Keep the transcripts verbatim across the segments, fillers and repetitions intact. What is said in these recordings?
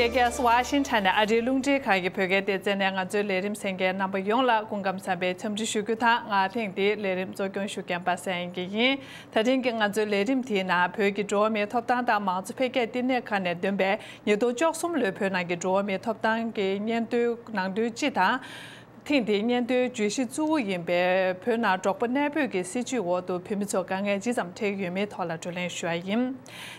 རྒྱལ་ས་ཝ་ཤིང་ཊོན་ནས་ཨ་རིའི་རླུང་འཕྲིན་ཁང་གི་བོད་སྐད་སྡེ་ཚན་ནས་ང་ཚོའི་ལས་རིམ་གསན་མཁན་རྣམ་པ་ཡོངས་ལ་སྐུ་ཁམས་བཟང་པའི་འཚམས་འདྲི་ཞུ་རྒྱུ་དང་། ང་ཐེངས་འདིའི་ལས་རིམ་གཙོ་སྐྱོང་ཞུ་མཁན་པ་སངས་དབྱངས་སྐྱིད་ཡིན། ད་ཐེངས་ཀྱི་ང་ཚོའི་ལས་རིམ་དེའི་ནང་བོད་ཀྱི་འགྲོ་བ་མིའི་ཐོབ་ཐང་དང་མང་གཙོ་འཕེལ་རྒྱས་བསྟི་གནས་ཁང་ནས་འདོན་པའི་ཉིས་སྟོང་བཅུ་གསུམ་ལོའི་བོད་ནང་གི་འགྲོ་བ་མིའི་ཐོབ་ཐང་གི་སྙན་ཐོའི་ནང་དོན་སྤྱི་དང་། ཐེངས་འདིའི་སྙན་ཐོའི་བརྗོད་གཞི་གཙོ་བོ་ཡིན་པའི་བོད་ནང་འབྲོག་པ་གནས་སྤོས་ཀྱི་སྲིད་བྱུས་འོག་ཏུ་བོད་མི་ཚོར་དཀའ་ངལ་ཇི་ཙམ་འཕྲད་ཀྱི་ཡོད་མེད་ཐོག་ལ་བགྲོ་གླེང་ཞུ་བ་ཡིན།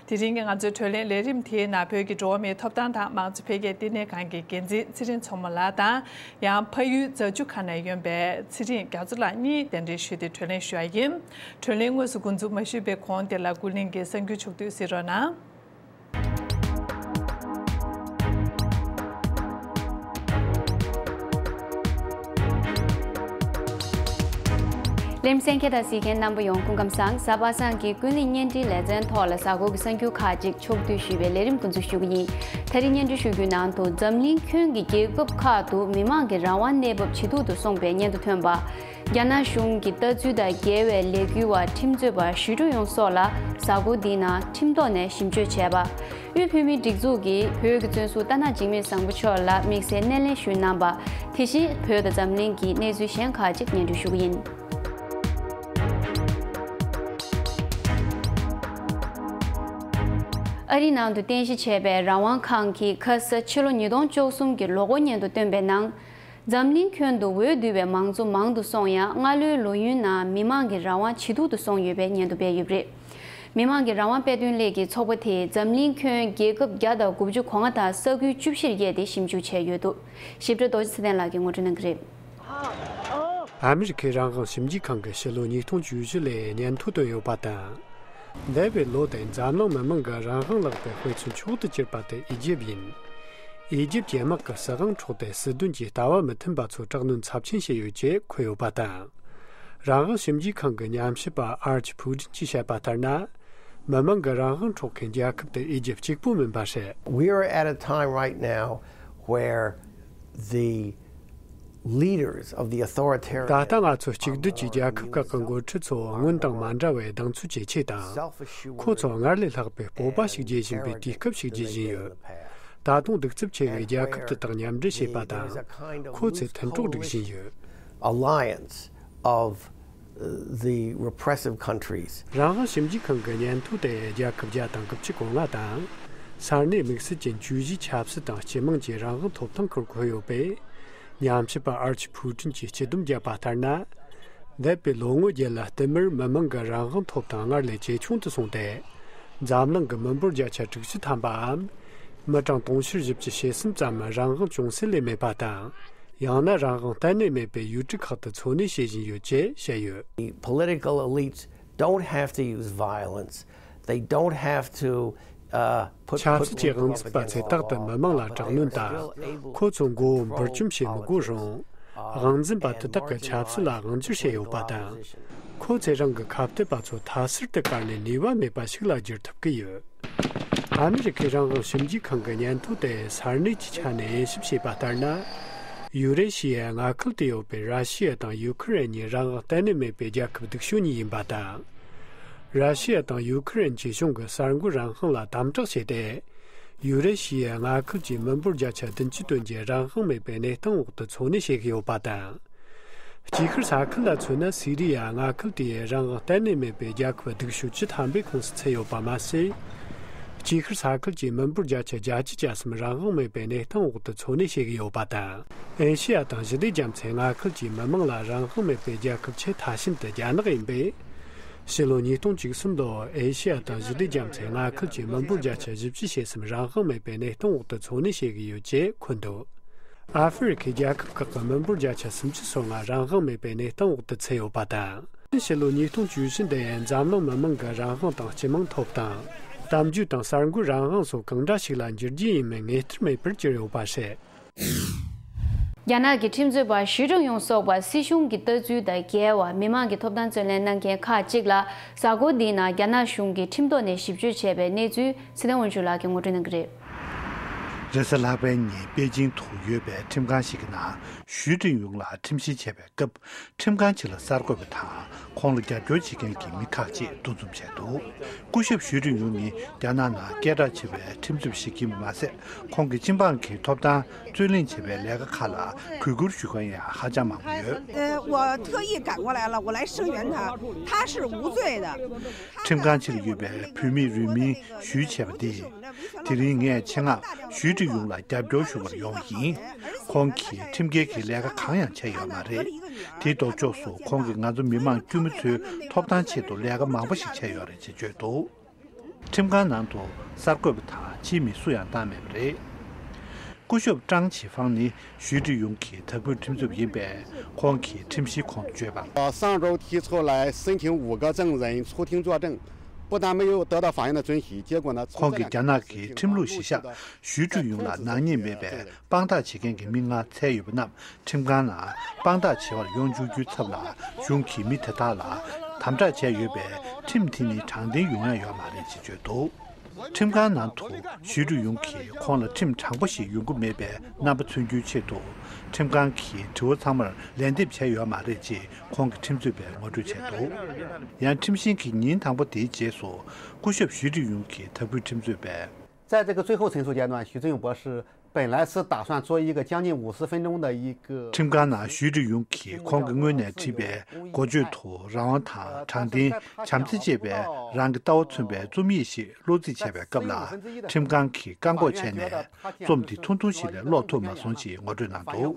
དེ་རིང་གི་ང་ཚོའི་བགྲོ་གླེང་ལས་རིམ་དེའི་ནང་བོད་ཀྱི་འགྲོ་བ་མིའི་ཐོབ་ཐང་དང་མང་གཙོ་འཕེལ་རྒྱས་བསྟི་གནས་ཁང་གི་འགན་འཛིན་ཚེ་རིང་མཚོ་མོ་ལགས་དང་། ཡང་ཕ་ཡུལ་རྫ་ཆུ་ཁ་ནས་ཡོང་པའི་ཚེ་རིང་རྒྱ་མཚོ་ལགས་གཉིས་གདན་འདྲེན་ཞུས་ཏེ་བགྲོ་གླེང་ཞུ་བ་ཡིན། བགྲོ་གླེང་དངོས་སུ་འགོ་འཛུགས་མ་ཞུས་པའི་གོང་དེ་ལ་ཀུན་གླེང་གི་གསར་འགྱུར་ཕྱོགས་བསྡུས་གཟིགས་རོགས་གནང་། ལེམ་སེང་ཁྱེད་དང་གཟིགས་མཁན་རྣམ་པ་ཡོངས་སྐུ་ཁམས་བཟང་། གཟའ་པ་སངས་ཀྱི་ཀུན་གླེང་བརྙན་འཕྲིན་ལེ་ཚན་ཐོག་ལ་གཟའ་འཁོར་གྱི་གསར་འགྱུར་ཁག་ཅིག་ཕྱོགས་བསྡུས་ཞུས་པའི་ལས་རིམ་འགོ་འཛུགས་ཞུ་གི་ཡིན། ད་རེས་སྙན་སྒྲོན་ཞུ་རྒྱུའི་ནང་དུ་འཛམ་གླིང་ཁྱོན་གྱི་རྒྱལ་ཁབ་ཁག་ཏུ་མི་མང་གི་རང་དབང་གནས་བབ་ཇེ་སྡུག་ཏུ་སོང་པའི་སྙན་ཐོ་ཐོན་པ། རྒྱ་ནག་གཞུང་གི་ལྟ་ཚུལ་དང་འགལ་བའི་ལས་འགུལ་བ་ཁྲིམས་རྩོད་པ་ཞི་ཀྲུང་ཡུང་སོགས་ལ་གཟའ་འཁོར་འདིའི་ནང་ཁྲིམས་ཐོག་ནས་ཞིབ་དཔྱོད་བྱས་པ། དབུས་བོད་མིའི་སྒྲིག་འཛུགས་ཀྱིས་བོད་ཀྱི་བཙོན་ཟུར་རྟ་ནག་འཇིགས་མེད་བཟང་པོ་མཆོག་ལ་དམིགས་བསལ་སྣེ་ལེན་ཞུས་གནང་པ། དེ་བཞིན་བོད་དང་འཛམ་གླིང་གི་གནས་ཚུལ་གཞན་ཁག་ཅིག་སྙན་སྒྲོན་ཞུ་གི་ཡིན། ཨ་རིའི་ནང་དུ་རྟེན་གཞི་བྱས་པའི་རང་དབང་ཁང་གིས་ཁ་ས་ཕྱི་ལོ་ཉིས་སྟོང་བཅུ་གསུམ་གྱི་ལོ་འཁོར་སྙན་ཐོ་བཏོན་པའི་ནང་། འཛམ་གླིང་ཁྱོན་དུ་འོས་བསྡུ་བའི་མང་གཙོ་མང་དུ་སོང་ཡང་སྔ་ལོའི་ལོ་ཡུན་ནང་མི་མང་གི་རང་དབང་ཇེ་སྡུག་ཏུ་སོང་ཡོད་པའི་སྙན་ཐོ་སྤེལ་ཡོད་པ་རེད། མི་མང་གི་རང་དབང་དཔེ་སྟོན་སླད་ཀྱི་ཚོགས་པ་དེས་འཛམ་གླིང་ཁྱོན་རྒྱལ་ཁབ་བརྒྱ་དང་དགུ་བཅུ་གོ་ལྔ་དང་ས་ཁུལ་བཅུ་བཞིར་དབྱེ་སྟེ་ཞིབ་འཇུག་བྱས་ཡོད་འདུག་ཞིབ་ཕྲ་རྡོ་རྗེ་ཚེ་བརྟན་ལགས་ཀྱིས་ངོ་སྤྲོད་གནང་གི་རེད། ཨ་མི་རི་ཁའི་རང་དབང་ཞིབ་འཇུག་ཁང་གིས་ཕྱི་ལོ་ཉིས་སྟོང་བཅུ་བཞི་ལོའི་སྙན་ཐོ་བཏོན་ཡོད་པ་དང་། འདས་པའི་ལོ་དེར་འཛམ་གླིང་མི་མང་གི་རང་དབང་བརླག་པའི་དཔེ་མཚོན་མཆོག་ཏུ་གྱུར་པ་དེ་ཨི་ཇིབ་ཡིན། ཨི་ཇིབ་ཀྱི་དམག་གི་སྲིད་དབང་འཕྲོག་སྟེ་སྲིད་དོན་གྱི་ལྟ་བ་མི་མཐུན་པ་ཚོར་དྲག་གནོན་ཚབས་ཆེན་བྱས་ཡོད་ཅེས་འཁོད་ཡོད་པ་དང་། རང་དབང་ཞིབ་འཇུག་ཁང་གི་ཉམས་ཞིབ་པ་ཨར་ཆི་ཕུའུ་ཀྲིན་གྱིས་བཤད་པ་ལྟར་ན། མི་མང་གི་རང་དབང་འཕྲོག་མཁན་རྒྱལ་ཁབ་དེ་ཨི་ཇིབ་གཅིག་པུ་མིན་པ་རེད། We are at a time right now where the leaders of the authoritarian ད་ལྟ་ང་ཚོ་གཅིག་སྡུད་ཀྱི་རྒྱལ་ཁབ་ཁག་གི་འགོ་ཁྲིད་ཚོ་སྔོན་དང་མ་འདྲ་བའི་གདེང་ཚོད་ཇེ་ཆེ་དང་། ཁོ་ཚོ་སྔར་ལས་ལྷག་པའི་སྤོབས་པ་ཞིག་རྒྱས་བཞིན་པའི་དུས་སྐབས་ཤིག་བརྗེད་བཞིན་ཡོད། ད་དུང་གདུག་རྩུབ་ཆེ་བའི་རྒྱལ་ཁབ་དེ་དག་མཉམ་འབྲེལ་བྱེད་པ་དང་། ཁོ་ཚོས་མཐུན་གྲོགས་སྒྲིག་བཞིན་ཡོད། Alliance of the repressive countries. རང་དབང་ཞིབ་འཇུག་ཁང་གི་སྙན་ཐོ་དེ་རྒྱལ་ཁབ་བརྒྱ་དང་དགུ་བཅུ་གོ་ལྔ་དང་། ས་གནས་དམིགས་བསལ་གྱི་འཇུ་བཞི་ཆབ་སྲིད་དང་སྤྱི་དམངས་ཀྱི་རང་དབང་ཐོབ་ཐང་སྐོར་འཁོད་ཡོད་པས། ཉམས་ཞིབ་པ་ཨར་ཆི་ཕུའུ་ཀྲིན་གྱིས་སྤྱི་སྡོམ་བརྒྱབ་པ་ལྟར་ན། འདས་པའི་ལོ་ངོ་བརྒྱད་ལ་བསྟུད་མར་མི་མང་གི་རང་དབང་ཐོབ་ཐང་སྔར་ལས་ཇེ་ཆུང་དུ་སོང་སྟེ། འཛམ་གླིང་གི་མི་འབོར་བརྒྱ་ཆ་དྲུག་ཅུ་ཐམ་པའམ། མི་གྲངས་དུང་ཕྱུར་བཞི་བཅུ་ཞེ་གསུམ་ཙམ་རང་དབང་ཅུང་ཟད་ལས་མེད་པ་དང་། ཡང་ན་རང་དབང་གཏན་ནས་མེད་པའི་ཡུལ་གྲུ་ཁག་ཏུ་འཚོ་གནས་བྱེད་བཞིན་ཡོད་ཅེས་བཤད་ཡོད། The political elites don't have to use violence. They don't have to, uh, put, ཆབ་སྲིད་ཀྱི་དབང་འཛིན་པ་ཚོས་རྟག་ཏུ་མི་མང་ལ་དྲག་གནོན་དང་། ཁོ་ཚོ་མགོ་བོ་འབུར་བཅོམ་བྱེད་མི་དགོས་རུང་། དབང་འཛིན་པ་དེ་དག་གིས་ཆབ་སྲིད་ལ་དབང་སྒྱུར་བྱས་ཡོད་པ་དང་། ཁོ་ཚོས་རང་གི་ཁ་གཏད་པ་ཚོ་མཐའ་གསལ་དུ་བཀར་ནས་ནུས་པ་མེད་པ་ཞིག་ལ་བསྒྱུར་ཐུབ་ཀྱི་ཡོད། ཨ་མི་རི་ཁའི་རང་དབང་ཞིབ་འཇུག་ཁང་གི་སྙན་ཐོ་དེ་ས་གནས་ཀྱི་ཆ་ནས་དབྱེ་ཞིབ་བྱས་པ་ལྟར་ན། ཡུ་རེ་ཤི་ཡའི་མངའ་ཁུལ་དུ་ཡོད་པའི་ར་ཤི་ཡ་དང་ཡུ་ཁུ་རེན་གཉིས་རང་དབང་གཏན་ནས་མེད་པའི་རྒྱལ་ཁབ་སྡུག་ཤོས་གཉིས་ཡིན་པ་དང་། ར་ཤི་ཡ་དང་ཡུ་ཁུ་རེན་གྱི་གཞུང་གིས་གསར་འགོད་རང་དབང་ལ་དམ་དྲག་བྱས་ཏེ། ཡུ་རེ་ཤི་ཡའི་མངའ་ཁུལ་གྱི་མི་འབོར་བརྒྱ་ཆ་བདུན་ཅུ་དོན་གྱིས་རང་དབང་མེད་པའི་གནས་སྟངས་འོག་ཏུ་འཚོ་གནས་བྱེད་ཀྱི་ཡོད་པ་དང་། དཀྱིལ་ཤར་ས་ཁུལ་ལ་མཚོན་ན། སི་རི་ཡ་མངའ་ཁུལ་དེའི་རང་དབང་གཏན་ནས་མེད་པའི་རྒྱལ་ཁབ་སྡུག་ཤོས་བཅུ་ཐམ་པའི་ཁོངས་སུ་ཚུད་ཡོད་པ་མ་ཟད། དཀྱིལ་ཤར་ས་ཁུལ་གྱི་མི་འབོར་བརྒྱ་ཆ་གྱ་གསུམ་རང་དབང་མེད་པའི་གནས་སྟངས་འོག་ཏུ་འཚོ་གནས་བྱེད་ཀྱི་ཡོད་པ་དང་། ཨེ་ཤེ་ཡ་དང་ཞི་བདེ་རྒྱ་མཚོའི་མངའ་ཁུལ་གྱི་མི་མང་ལ་རང་དབང་མེད་པའི་རྒྱལ་ཁབ་ཆེས་མཐའ་གཤམ་དུ་རྒྱ་ནག་ཡིན་པས། ཕྱི་ལོ་ཉིས་སྟོང་བཅུ་གསུམ་ལོར་ཨེ་ཤེ་ཡ་དང་ཞི་བདེ་རྒྱ་མཚོའི་མངའ་ཁུལ་གྱི་མི་འབོར་བརྒྱ་ཆ་བཞི་བཅུ་ཞེ་གསུམ་རང་དབང་མེད་པའི་གནས་སྟངས་འོག་ཏུ་འཚོ་གནས་བྱེད་ཀྱི་ཡོད་ཅེས་འཁོད་འདུག་ཨ་ཧྥེ་རི་ཁའི་རྒྱལ་ཁབ་ཁག་གི་མི་འབོར་བརྒྱ་ཆ་སུམ་ཅུ་སོ་ལྔ་རང་དབང་མེད་པའི་གནས་སྟངས་འོག་ཏུ་ཚུད་ཡོད་པ་དང་། ཕྱི་ལོ་ཉིས་སྟོང་བཅུ་བཞི་འདི་འཛམ་གླིང་མི་མང་གི་རང་དབང་དང་སྤྱི་དམངས་ཐོབ་ཐང་། གཏམ་བརྗོད་དང་གསར་འགོད་རང་དབང་སོགས་གང་འདྲ་ཞིག་ལ་འགྱུར་རྒྱུ་ཡིན་མིན་ངེས་གཏན་མེད་པར་གྱུར་ཡོད་པ་རེད། རྒྱ་ནག་གི་ཁྲིམས་རྩོད་པ་ཞི་ཀྲུང་ཡུང་སོགས་པ་སྲིད་གཞུང་གི་ལྟ་ཚུལ་དང་འགལ་བར་མི་མང་གི་ཐོབ་ཐང་རྩོད་ལེན་གནང་མཁན་ཁག་ཅིག་ལ་གཟའ་འཁོར་འདིའི་ནང་རྒྱ་ནག་གཞུང་གིས་ཁྲིམས་ཐོག་ནས་ཞིབ་དཔྱོད་བྱས་པའི་གནས་ཚུལ་ཚེ་བརྟན་དབང་ཕྱུག་ལགས་ཀྱིས་ངོ་སྤྲོད་གནང་གི་རེད། རེས་གཟའ་ལྷག་པའི་ཉིན་པེ་ཅིང་དུ་ཡོད་པའི་ཁྲིམས་ཁང་ཞིག་གི་ནང་ཞུས་ཀྲིན་ཡུང་ལ་ཁྲིམས་བཤེར་བྱས་པའི་སྐབས། ཁྲིམས་ཁང་ཕྱི་ལ་གསར་འགོད་པ་དང་ཁོང་ལ་རྒྱབ་སྐྱོར་བྱེད་མཁན་གྱི་མི་ཁག་ཅིག་འདུ་འཛོམས་བྱས་འདུག་སྐུ་ཞབས་ཞུས་ཀྲིན་ཡུང་ནི་རྒྱ་ནག་ནང་སྐད་གྲགས་ཆེ་བའི་ཁྲིམས་རྩོད་པ་ཞིག་ཡིན་པ་མ་ཟད། ཁོང་གི་སྤྱི་འབངས་ཀྱི་ཐོབ་ཐང་རྩོད་གླེང་བྱེད་པའི་ལས་ཀ་ཁག་ལ་གུས་བཀུར་ཞུ་མཁན་ཡང་ཧ་ཅང་མང་པོ་ཡོད། 呃，我特意赶过来了，我来声援他，他是无罪的。 ཁྲིམས་ཁང་ཕྱི་ལ་ཡོད་པའི་བུད་མེད་རུས་མིང་ཞུས་བྱས་པ་འདིས། དེ་རིང་ངས་ཆེད་མངགས་ཞུས་ཀྲིན་ཡུང་ལ་རྒྱབ་སྐྱོར་ཞུ་བར་ཡོང་བ་ཡིན། ཁོང་གིས་ཁྲིམས་འགལ་གྱི་ལས་ཀ་གང་ཡང་བྱས་ཡོད་མ་རེད། དེའི་ལྡོག་ཕྱོགས་སུ་ཁོང་གིས་ང་ཚོ་མི་མང་དཀྱུས་མ་ཚོའི་ཐོབ་ཐང་ཆེད་དུ་ལས་ཀ་མང་པོ་ཞིག་བྱས་ཡོད་རེད་ཅེས་བརྗོད་འདུག་ཁྲིམས་ཁང་ནང་དུ་གསར་འགོད་པ་དང་ཕྱིའི་མི་སུ་ཡང་བཏང་མེད་པ་རེད། སྐུ་ཞབས་ཀྲང་ཆི་ཧྥང་ནི་ཞུས་ཀྲིན་ཡུང་གི་དྭགས་པོའི་ཁྲིམས་རྩོད་པ་ཡིན་པས། ཁོང་གིས་ཁྲིམས་གཞིའི་གོང་དུ་བརྗོད་པར། 呃，上周提出来申请五个证人出庭作证，不但没有得到法院的准许，结果呢， ཁོང་གིས་རྒྱ་ནག་གི་ཁྲིམས་ལུགས་གཞི་བཞག་ཞུས་ཀྲིན་ཡུང་ལ་ནག་ཉེས་མེད་པའི་དཔང་རྟགས་བྱེད་མཁན་གྱི་མི་ལྔ་འཚོལ་ཡོད་པ་རྣམས་ཁྲིམས་ཁང་ནང་དཔང་རྟགས་བྱེད་པར་ཡོང་བཅུག་རྒྱུའི་ཚབ་ལ། གཞུང་གིས་མི་དེ་དག་ལ་དམ་དྲག་བྱས་ཡོད་པས། ཁྲིམས་དེ་ནི་དྲང་བདེན་ཡོང་ཡ་ཡོད་མ་རེད་ཅེས་བརྗོད་འདུག་ཁྲིམས་ཁང་ནང་དུ་ཞུས་ཀྲིན་ཡུང་གིས་ཁོང་ལ་ཁྲིམས་དྲང་པོ་ཞིག་ཡོང་གི་མེད་པའི་རྣམ་པ་མཚོན་རྒྱུའི་ཆེད་དུ། ཁྲིམས་ཁང་གིས་དྲི་བ་ཚང་མར་ལན་འདེབས་བྱས་ཡོད་མ་རེད་ཅེས་ཁོང་གི་ཁྲིམས་རྩོད་པས་ངོ་སྤྲོད་བྱས་འདུག་ཡང་ཁྲིམས་ཞིབ་ཀྱི་ཉིན་དང་པོ་དེའི་རྗེས་སུ། སྐུ་ཞབས་ཞུས་ཀྲིན་ཡུང་གི་དྭགས་པོའི་ཁྲིམས་རྩོད་པས། 在这个最后陈述阶段，许正勇博士本来是打算做一个将近五十分钟的一个。 ཁྲིམས་ཁང་ནང་ཞུས་ཀྲིན་ཡུང་གིས་ཁོང་གིས་སྔོན་ནས་བྲིས་པའི་འགོ་བརྗོད་དུ། རང་དབང་དང་། དྲང་བདེན། བྱམས་བརྩེ་ཅེས་པའི་རང་གི་ལྟ་བ་མཚོན་པའི་རྩོམ་ཡིག་ཞིག་བློ་རྩིས་བྱས་པའི་སྐབས་ལ། ཁྲིམས་ཁང་གིས་བཀག་འགོག་བྱས་ནས། རྩོམ་འདི་ཐུང་ཐུང་ཞིག་ལས་ཀློག་ཐུབ་མ་སོང་ཅེས་ངོ་སྤྲོད་གནང་འདུག་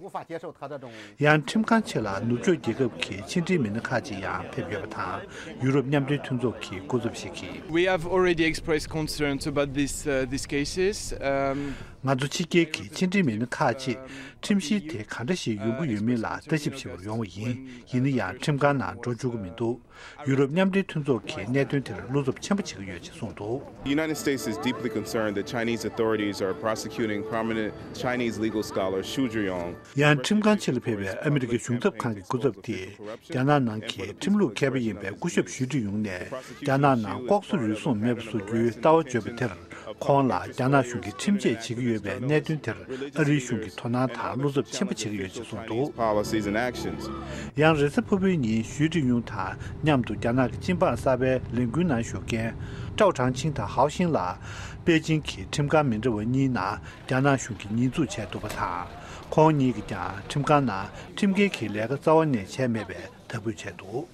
ཡང་ཁྲིམས་ཁང་ཕྱི་ལ་ནུབ་ཕྱོགས་རྒྱལ་ཁབ་ཀྱི་ཕྱི་འབྲེལ་མི་སྣ་ཁག་ཅིག་ཡང་ཕེབས་ཡོད་པ་དང་། ཡུ་རོབ་མཉམ་འབྲེལ་མཐུན་ཚོགས་ཀྱི་སྐུ་ཚབ་ཞིག་གིས། We have already expressed concerns about this, uh, these cases. Um, ང་ཚོ་ཕྱི་རྒྱལ་གྱི་ཕྱི་འབྲེལ་མི་སྣ་ཁག་ཅིག་ཁྲིམས་གཞི་དེ་ག་འདྲ་ཞིག་ཡོང་གི་ཡོད་མེད་ལ་ལྟ་ཞིབ་བྱེད་པར་ཡོང་བ་ཡིན། ཡིན་ན་ཡང་ཁྲིམས་ཁང་ནང་འགྲོ་བཅུག་གི་མི་འདུག་ཡུ་རོབ་མཉམ་འབྲེལ་མཐུན་ཚོགས་ཀྱིས་གནད་དོན་དེར་བློ་འཚབ་ཆེན་པོ་བྱེད་ཀྱི་ཡོད་ཅེས་གསུངས་འདུག The United States is deeply concerned that Chinese authorities are prosecuting prominent Chinese legal scholar Hsu Zhiyong. ཡང་ཁྲིམས་ཁང་ཕྱི་ལ་ཕེབས་པའི་ཨ་མི་རི་ཀའི་གཞུང་ཚབ་ཁང་གི་སྐུ་ཚབ་དེས། རྒྱ་ནག་ནང་གི་ཁྲིམས་ལུགས་མཁས་པ་ཡིན་པའི་སྐུ་ཞབས་ཞུས་ཀྲིན་ཡུང་ནས། རྒྱ་ནག་ནང་ལྐོག་ཟ་རུལ་སུངས་མེད་པ་བཟོ་རྒྱུའི་ལྟ་བ་བརྗོད་པ་དེར། ཁོང་ལ་རྒྱ་ནག་གཞུང་གིས་ཁྲིམས་ཆད་བྱེད་ཀྱི་ཡོད་པའི་གནད་དོན་དེར། ཨ་རིའི་གཞུང་གིས་དོ་སྣང་དང་བློ་འཚབ་ཆེན་པོ་བྱེད་ཀྱི་ཡོད་ཅེས་གསུངས་འདུག Policies and actions. ཡང་རེས་གཟའ་ཕུར་བུའི་ཉིན་ཞུས་ཀྲིན་ཡུང་དང་མཉམ་དུ་རྒྱ་ནག་གི་སྤྱི་འབངས་གསར་པའི་ལས་འགུལ་ནང་ཞུགས་མཁན་ཀྲའོ་ཁྲང་ཆིང་དང་ཧའོ་ཤིང་ལགས་པེ་ཅིང་གི་ཁྲིམས་ཁང་མི་འདྲ་བ་གཉིས་ནང་རྒྱ་ནག་གཞུང་གིས་ཉེས་འཛུགས་བྱས་འདུག་པ་དང་། ཁོང་གཉིས་ཀྱིས་ཀྱང་ཁྲིམས་ཁང་ནང་ཁྲིམས་འགལ་གྱི་ལས་ཀ་རྩ་བ་ནས་བྱས་མེད་པའི་དག་འབུལ་བྱས་འདུག་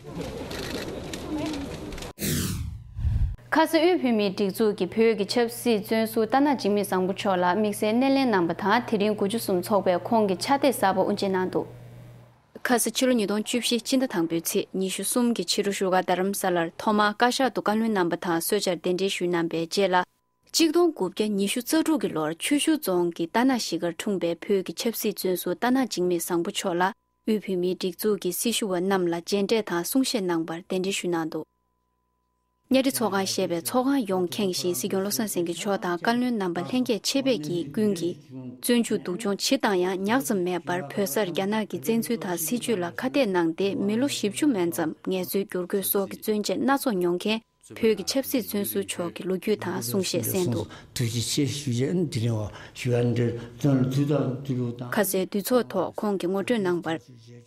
ཁ་ས་དབུས་བོད་མིའི་སྒྲིག་འཛུགས་ཀྱི་བོད་ཀྱི་ཆབ་སྲིད་བཙོན་ཟུར་རྟ་ནག་འཇིགས་མེད་བཟང་པོ་མཆོག་ལ་དམིགས་བསལ་སྣེ་ལེན་གནང་པ་དང་། དེ་རིང་དགུ་བཅུ་གསུམ་ཚོགས་པས་ཁོང་གི་ཕྱག་དེབ་གསར་པ་དབུ་འབྱེད་གནང་འདུག་ཁ་ས་ཕྱི་ལོ་ཉིས་སྟོང་བཅུ་བཞི་སྤྱི་ཟླ་དང་པོའི་ཚེས་ཉི་ཤུ་གསུམ་གྱི་ཕྱི་དྲོ་བཞུགས་སྒར་རྡ་རམ་ས་ལར་ཐོག་མར་བཀའ་ཤག་ཏུ་བཀའ་བློན་གནང་པ་དང་གསོལ་ཇར་གདན་འདྲེན་ཞུས་གནང་པའི་རྗེས་ལ། གཅིག་སྟོང་དགུ་བརྒྱ་ཉི་ཤུ་རྩ་དྲུག་གི་ལོར་ཆུ་ཤུར་རྫོང་གི་རྟ་ནག་གཞིས་ཀར་འཁྲུངས་པའི་བོད་ཀྱི་ཆབ་སྲིད་བཙོན་ཟུར་རྟ་ནག་འཇིགས་མེད་བཟང་པོ་མཆོག་ལ་དབུས་བོད་མིའི་སྒྲིག་འཛུགས་ཀྱི་སྲི་ཞུ་བ་རྣམས་ལ་མཇལ་འཕྲད་དང་གསུང་བཤད་གནང་བར་གདན་འདྲེན་ཞུས་གནང་འདུག་གཉའ་ཁྲི་ཚོགས་ཁང་ཞེས་པའི་ཚོགས་ཁང་ཡོངས་ཁེངས་ཤིང་། སྲིད་སྐྱོང་བློ་བཟང་སེང་གེ་མཆོག་དང་བཀའ་བློན་རྣམ་པ་ལྷན་རྒྱས་ཆེད་ཕེབས་ཀྱིས་ཀུན་གྱིས་བཙོན་འཇུག་སྡུག་སྦྱོང་ཇི་ལྟར་ཡང་ཉག་ཙམ་མེད་པར་བོད་སར་རྒྱ་ནག་གི་བཙན་འཛུལ་དང་སྲིད་བྱུས་ལ་ཁ་གཏད་གནང་སྟེ་མི་ལོ་བཞི་བཅུ་མན་ཙམ་ངལ་རྩོལ་བསྒྱུར་བཀོད་སོགས་ཀྱི་བཙོན་འཇལ་སྣ་ཚོགས་མྱོང་མཁན་བོད་ཀྱི་ཆབ་སྲིད་བཙོན་ཟུར་མཆོག་གི་ལོ་རྒྱུས་དང་གསུང་བཤད་གསན་འདུག་ཐུགས་རྗེ་ཆེ་ཞུ་རྒྱུ་ཡིན། དེ་རིང་བ་ཞུ་ཡ་འདི་བཙོན་ལ་ཚུད་དང་དུས་ལུགས་དང་། ཁ་སའི་འདུས་ཚོགས་ཐོག་ཁོང་གིས་ངོ་སྤྲོད་གནང་བར།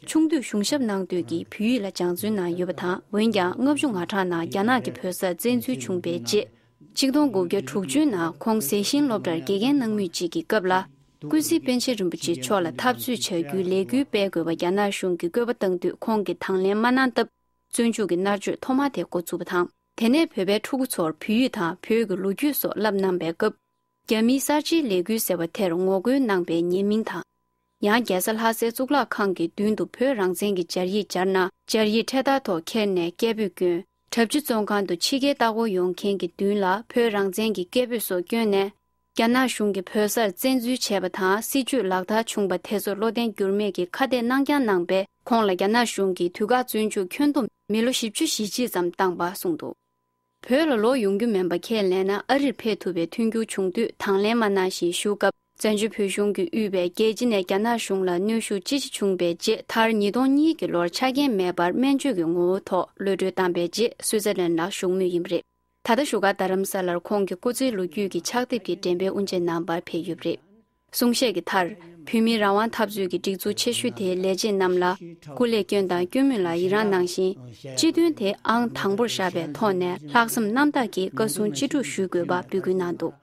ཆུང་དུས་གཞུང་ཞབས་གནང་དུས་ཀྱི་བོད་ཡིག་ལ་སྦྱང་བརྩོན་གནང་ཡོད་པ་དང་། འོན་ཀྱང་ལྔ་བཅུ་ང་གྲངས་ནང་རྒྱ་ནག་གིས་བོད་སར་བཙན་འཛུལ་བྱུང་པའི་རྗེས། ཆིག་སྟོང་དགུ་བརྒྱ་དྲུག་ཅུའི་ནང་ཁོང་ཟས་ཞིང་སློབ་གྲྭར་དགེ་རྒན་གནང་མུས་གཅིག་གི་སྐབས་ལ། ཀུན་གཟིགས་པཎ་ཆེན་རིན་པོ་ཆེ་མཆོག་ལ་འཐབ་རྩོད་བྱ་རྒྱུའི་ལས་འགུལ་སྤེལ་དགོས་པ་རྒྱ་ནག་གཞུང་གིས་བཀོད་པ་བཏང་དུས་ཁོང་གིས་དང་ལེན་མ་གནང་སྟབས། བཙོན་འཇུག་གི་མནར་གཅོད་ཐོག་མ་དེ་འགོ་བཙུགས་པ་དང་། དེ་ནས་བོད་པའི་ཕྲུ་གུ་ཚོར་བོད་ཡིག་དང་བོད་ཀྱི་ལོ་རྒྱུས་སོགས་བསླབ་གནང་པའི་སྐབས། རྒྱ་མིའི་གསར་བརྗེའི་ལས་འགུལ་ཟེར་བ་དེར་ངོ་རྒོལ་གནང་པའི་ཉེས་མིང་དང་། ཡང་རྒྱལ་ས་ལྷ་སའི་གཙུག་ལག་ཁང་གི་མདུན་དུ་བོད་རང་བཙན་གྱི་སྦྱར་ཡིག་སྦྱར་ན། སྦྱར་ཡིག་འཕྲེད་དར་ཐོག་འཁྱེར་ནས་སྐད་འབོད་བསྐྱོན། གྲྭ་བཞི་བཙོན་ཁང་དུ་ཕྱི་རྒྱལ་ལྟ་སྐོར་ཡོང་མཁན་གྱི་མདུན་ལ་བོད་རང་བཙན་གྱི་སྐད་འབོད་སོགས་བསྐྱོན་ནས། རྒྱ་ནག་གཞུང་གིས་བོད་སར་བཙན་འཛུལ་བྱས་པ་དང་སྲིད་བྱུས་ལག་བསྟར་བྱུང་པ་དེ་ཚོ་བློ་བརྟན་འགྱུར་མེད་ཀྱིས་ཁ་གཏད་གནང་རྐྱང་གནང་པས། ཁོང་ལ་རྒྱ་ནག་གཞུང་གིས་དུས་བཀག་བཙོན་འཇུག་ཁྱོན་བསྡོམས་མི་ལོ་བཞི་བཅུ་ཞེ་གཅིག་ཙམ་བཏང་པ་གསུངས་འདུག་བོད་ལ་ལོག་ཡོང་རྒྱུ་མིན་པ་ཁས་ལེན་ན་ཨ་རིར་ཕེབས་ཐུབ་པའི་མཐུན་འགྱུར་བྱུང་དུས་དང་ལེན་མ་གནང་ཞེས་ཞུ་སྐབས། བཙན་བྱོལ་བོད་གཞུང་གིས་དབུས་པའི་རྒྱལ་སྤྱི་ནས་རྒྱ་ནག་གཞུང་ལ་གནོན་ཤུགས་ཅི་ཆེ་བྱུང་པའི་རྗེས། མཐར་ཉིས་སྟོང་གཉིས་ཀྱི་ལོར་ཆ་རྐྱེན་མེད་པར་སྨན་བཅོས་ཀྱི་ངོ་བོ་ཐོག་གློད་གྲོལ་བཏང་པའི་རྗེས་སུད་ཙེར་ལན་ལ་བཞུགས་མུས་ཡིན་པ་རེད། ད་ལྟ་བཞུགས་སྒར་རྡ་རམ་ས་ལར་ཁོང་གི་སྐུ་ཚེའི་ལོ་རྒྱུས་ཀྱི་ཕྱག་དེབ་ཀྱི་འགྲེམས་སྤེལ་དབུ་འབྱེད་གནང་བར་ཕེབས་ཡོད་པ་རེད། གསུང་བཤད་ཀྱི་མཐར། བོད་མིའི་རང་དབང་འཐབ་རྩོད་ཀྱི་སྒྲིག་འཛུགས་ཆེ་ཤོས་དེའི་ལས་བྱེད་རྣམས་ལ་སྐུ་ལས་སྐྱོན་དང་སྐྱོན་མེད་ལ་ཡི་རངས་གནང་ཞིང་། སྤྱི་དོན་དེ་ཨང་དང་པོར་བཞག་པའི་ཐོག་ནས་ལྷག་བསམ་རྣམ་དག་གིས་བཀའ་གསུང་ཅི་སྒྲུབ་ཞུ་དགོས་པ་འབོད་སྐུལ་གནང་འདུག་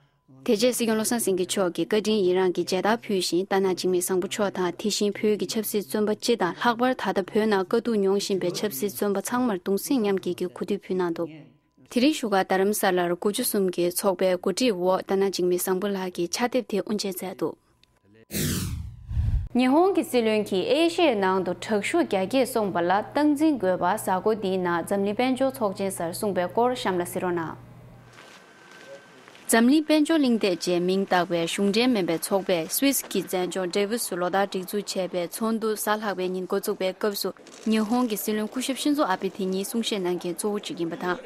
དེ་རྗེས་སྲིད་སྐྱོང་བློ་བཟང་སེང་གེ་མཆོག་གིས་བཀའ་དྲིན་ཡི་རངས་ཀྱི་མཇལ་དར་ཕུལ་ཞིང་། རྟ་ནག་འཇིགས་མེད་བཟང་པོ་མཆོག་དང་། དེ་བཞིན་བོད་ཀྱི་ཆབ་སྲིད་བཙོན་པ་སྤྱི་དང་། ལྷག་པར་ད་ལྟ་བོད་ནང་དཀའ་སྡུག་མྱོང་བཞིན་པའི་ཆབ་སྲིད་བཙོན་པ་ཚང་མར་གདུང་སེམས་མཉམ་སྐྱེད་ཀྱི་གོ་སྒྲིག་ཕུལ་གནང་འདུག་དེ་རིང་བཞུགས་སྒར་རྡ་རམ་ས་ལར་དགུ་བཅུ་གསུམ་གྱི་ཚོགས་པའི་གོ་སྒྲིག་འོག་རྟ་ནག་འཇིགས་མེད་བཟང་པོ་ལགས་ཀྱིས་ཕྱག་དེབ་དེ་དབུ་འབྱེད་མཛད་འདུག་ཉི་ཧོང་གི་སྲིད་བློན་གྱིས་ཨེ་ཤི་ཡའི་ནང་དུ་དྲག་ཤུགས་རྒྱ་སྐྱེད་སོང་བ་ལ་སྟངས་འཛིན་དགོས་པ་གཟའ་འཁོར་འདིའི་ནང་འཛམ་གླིང་དཔལ་འབྱོར་ཚོགས་ཆེན་སར་གསུངས་པའི་སྐོར་གཤམ་ལ་གཟིགས་རོགས་གནང་། འཛམ་གླིང་དཔལ་འབྱོར་གླེང་སྟེགས་ཅེས་མིང་བཏགས་པའི་གཞུང་འབྲེལ་མིན་པའི་ཚོགས་པས་སུད་སི་གི་མཛད་ལྗོངས་ཌེ་ཝི་སུ་ལོ་ལྟར་སྒྲིག་འཛུགས་བྱས་པའི་ཚོགས་འདུ་གཟའ་ལྷག་པའི་ཉིན་འགོ་བཙུགས་པའི་སྐབས་སུ། ཉི་ཧོང་གི་སྲིད་བློན་སྐུ་ཞབས་ཤིན་ཛོ་ཨ་བྷེ་དེ་ཉིད་གསུང་བཤད་གནང་མཁན་གཙོ་བོ་གཅིག་ཡིན་པ་དང་།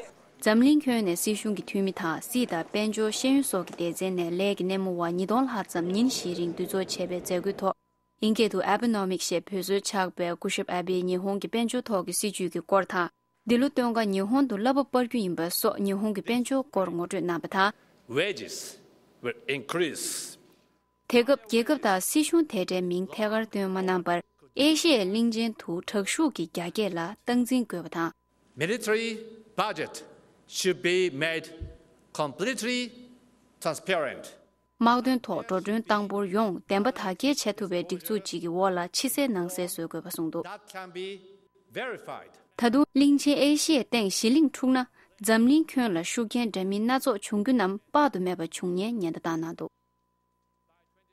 འཛམ་གླིང་ཁྱོན་ནས་སྲིད་གཞུང་གི་འཐུས་མི་དང་། སྲིད་དང་དཔལ་འབྱོར་ཤེས་ཡོན་སོགས་ཀྱི་སྡེ་ཚན་ནས་ལས་ཀྱི་སྣེ་མོ་བ་ཉིས་སྟོང་ལྷག་ཙམ་ཉིན་བཞིའི་རིང་འདུ་ཚོགས་བྱས་པའི་མཛད་སྒོའི་ཐོག་ཨིན་སྐད་དུ་Abenomics ཞེས་འབོད་སྲོལ་ཆགས་པའི་སྐུ་ཞབས་ཨ་བྷེས་ཉི་ཧོང་གི་དཔལ་འབྱོར་ཐོག་གི་སྲིད་བྱུས་ཀྱི་སྐོར་དང་། འདི་ལོ་སྟོན་ཁ་ཉི་ཧོང་དུ་བསླབ་པ་སྤར་རྒྱུ་ཡིན་པ་སོགས་ཉི་ཧོང་གི་དཔལ་འབྱོར་སྐོར་ངོ་སྤྲོད་གནང་བ་དང་། Wages will increase. དེ་སྐབས་རྒྱལ་ཁབ་དང་སྲིད་གཞུང་དེ་འདྲའི་མིང་ཐད་ཀར་བཏོན་མ་གནང་བར། ཨེ་ཤི་ཡའི་གླིང་ཆེན་དུ་དྲག་ཤུགས་ཀྱི་རྒྱ་སྐྱེད་ལ་སྟངས་འཛིན་དགོས་པ་དང་། Military budget should be made completely transparent. དམག་དོན་ཐོག་འགྲོ་གྲོན་བཏང་འབོར་ཡོངས་བདེན་པ་དག་སྐྱེལ་བྱེད་ཐུབ་པའི་སྒྲིག་འཛུགས་གཅིག་གི་འོག་ལ་ཕྱི་གསལ་ནང་གསལ་བཟོ་དགོས་པ་གསུངས་འདུག That can be verified. ད་དུང་གླིང་ཆེན་ཨེ་ཤི་ཡའི་སྟེང་གཞི་གླིང་འཁྲུགས་ན། འཛམ་གླིང་ཁྱོན་ལ་ཤུགས་རྐྱེན་འདྲ་མིན་སྣ་ཚོགས་འབྱུང་རྒྱུ་རྣམས་དཔག་ཏུ་མེད་པ་འབྱུང་ཉེན་ཉེན་བརྡ་བཏང་གནང་འདུག་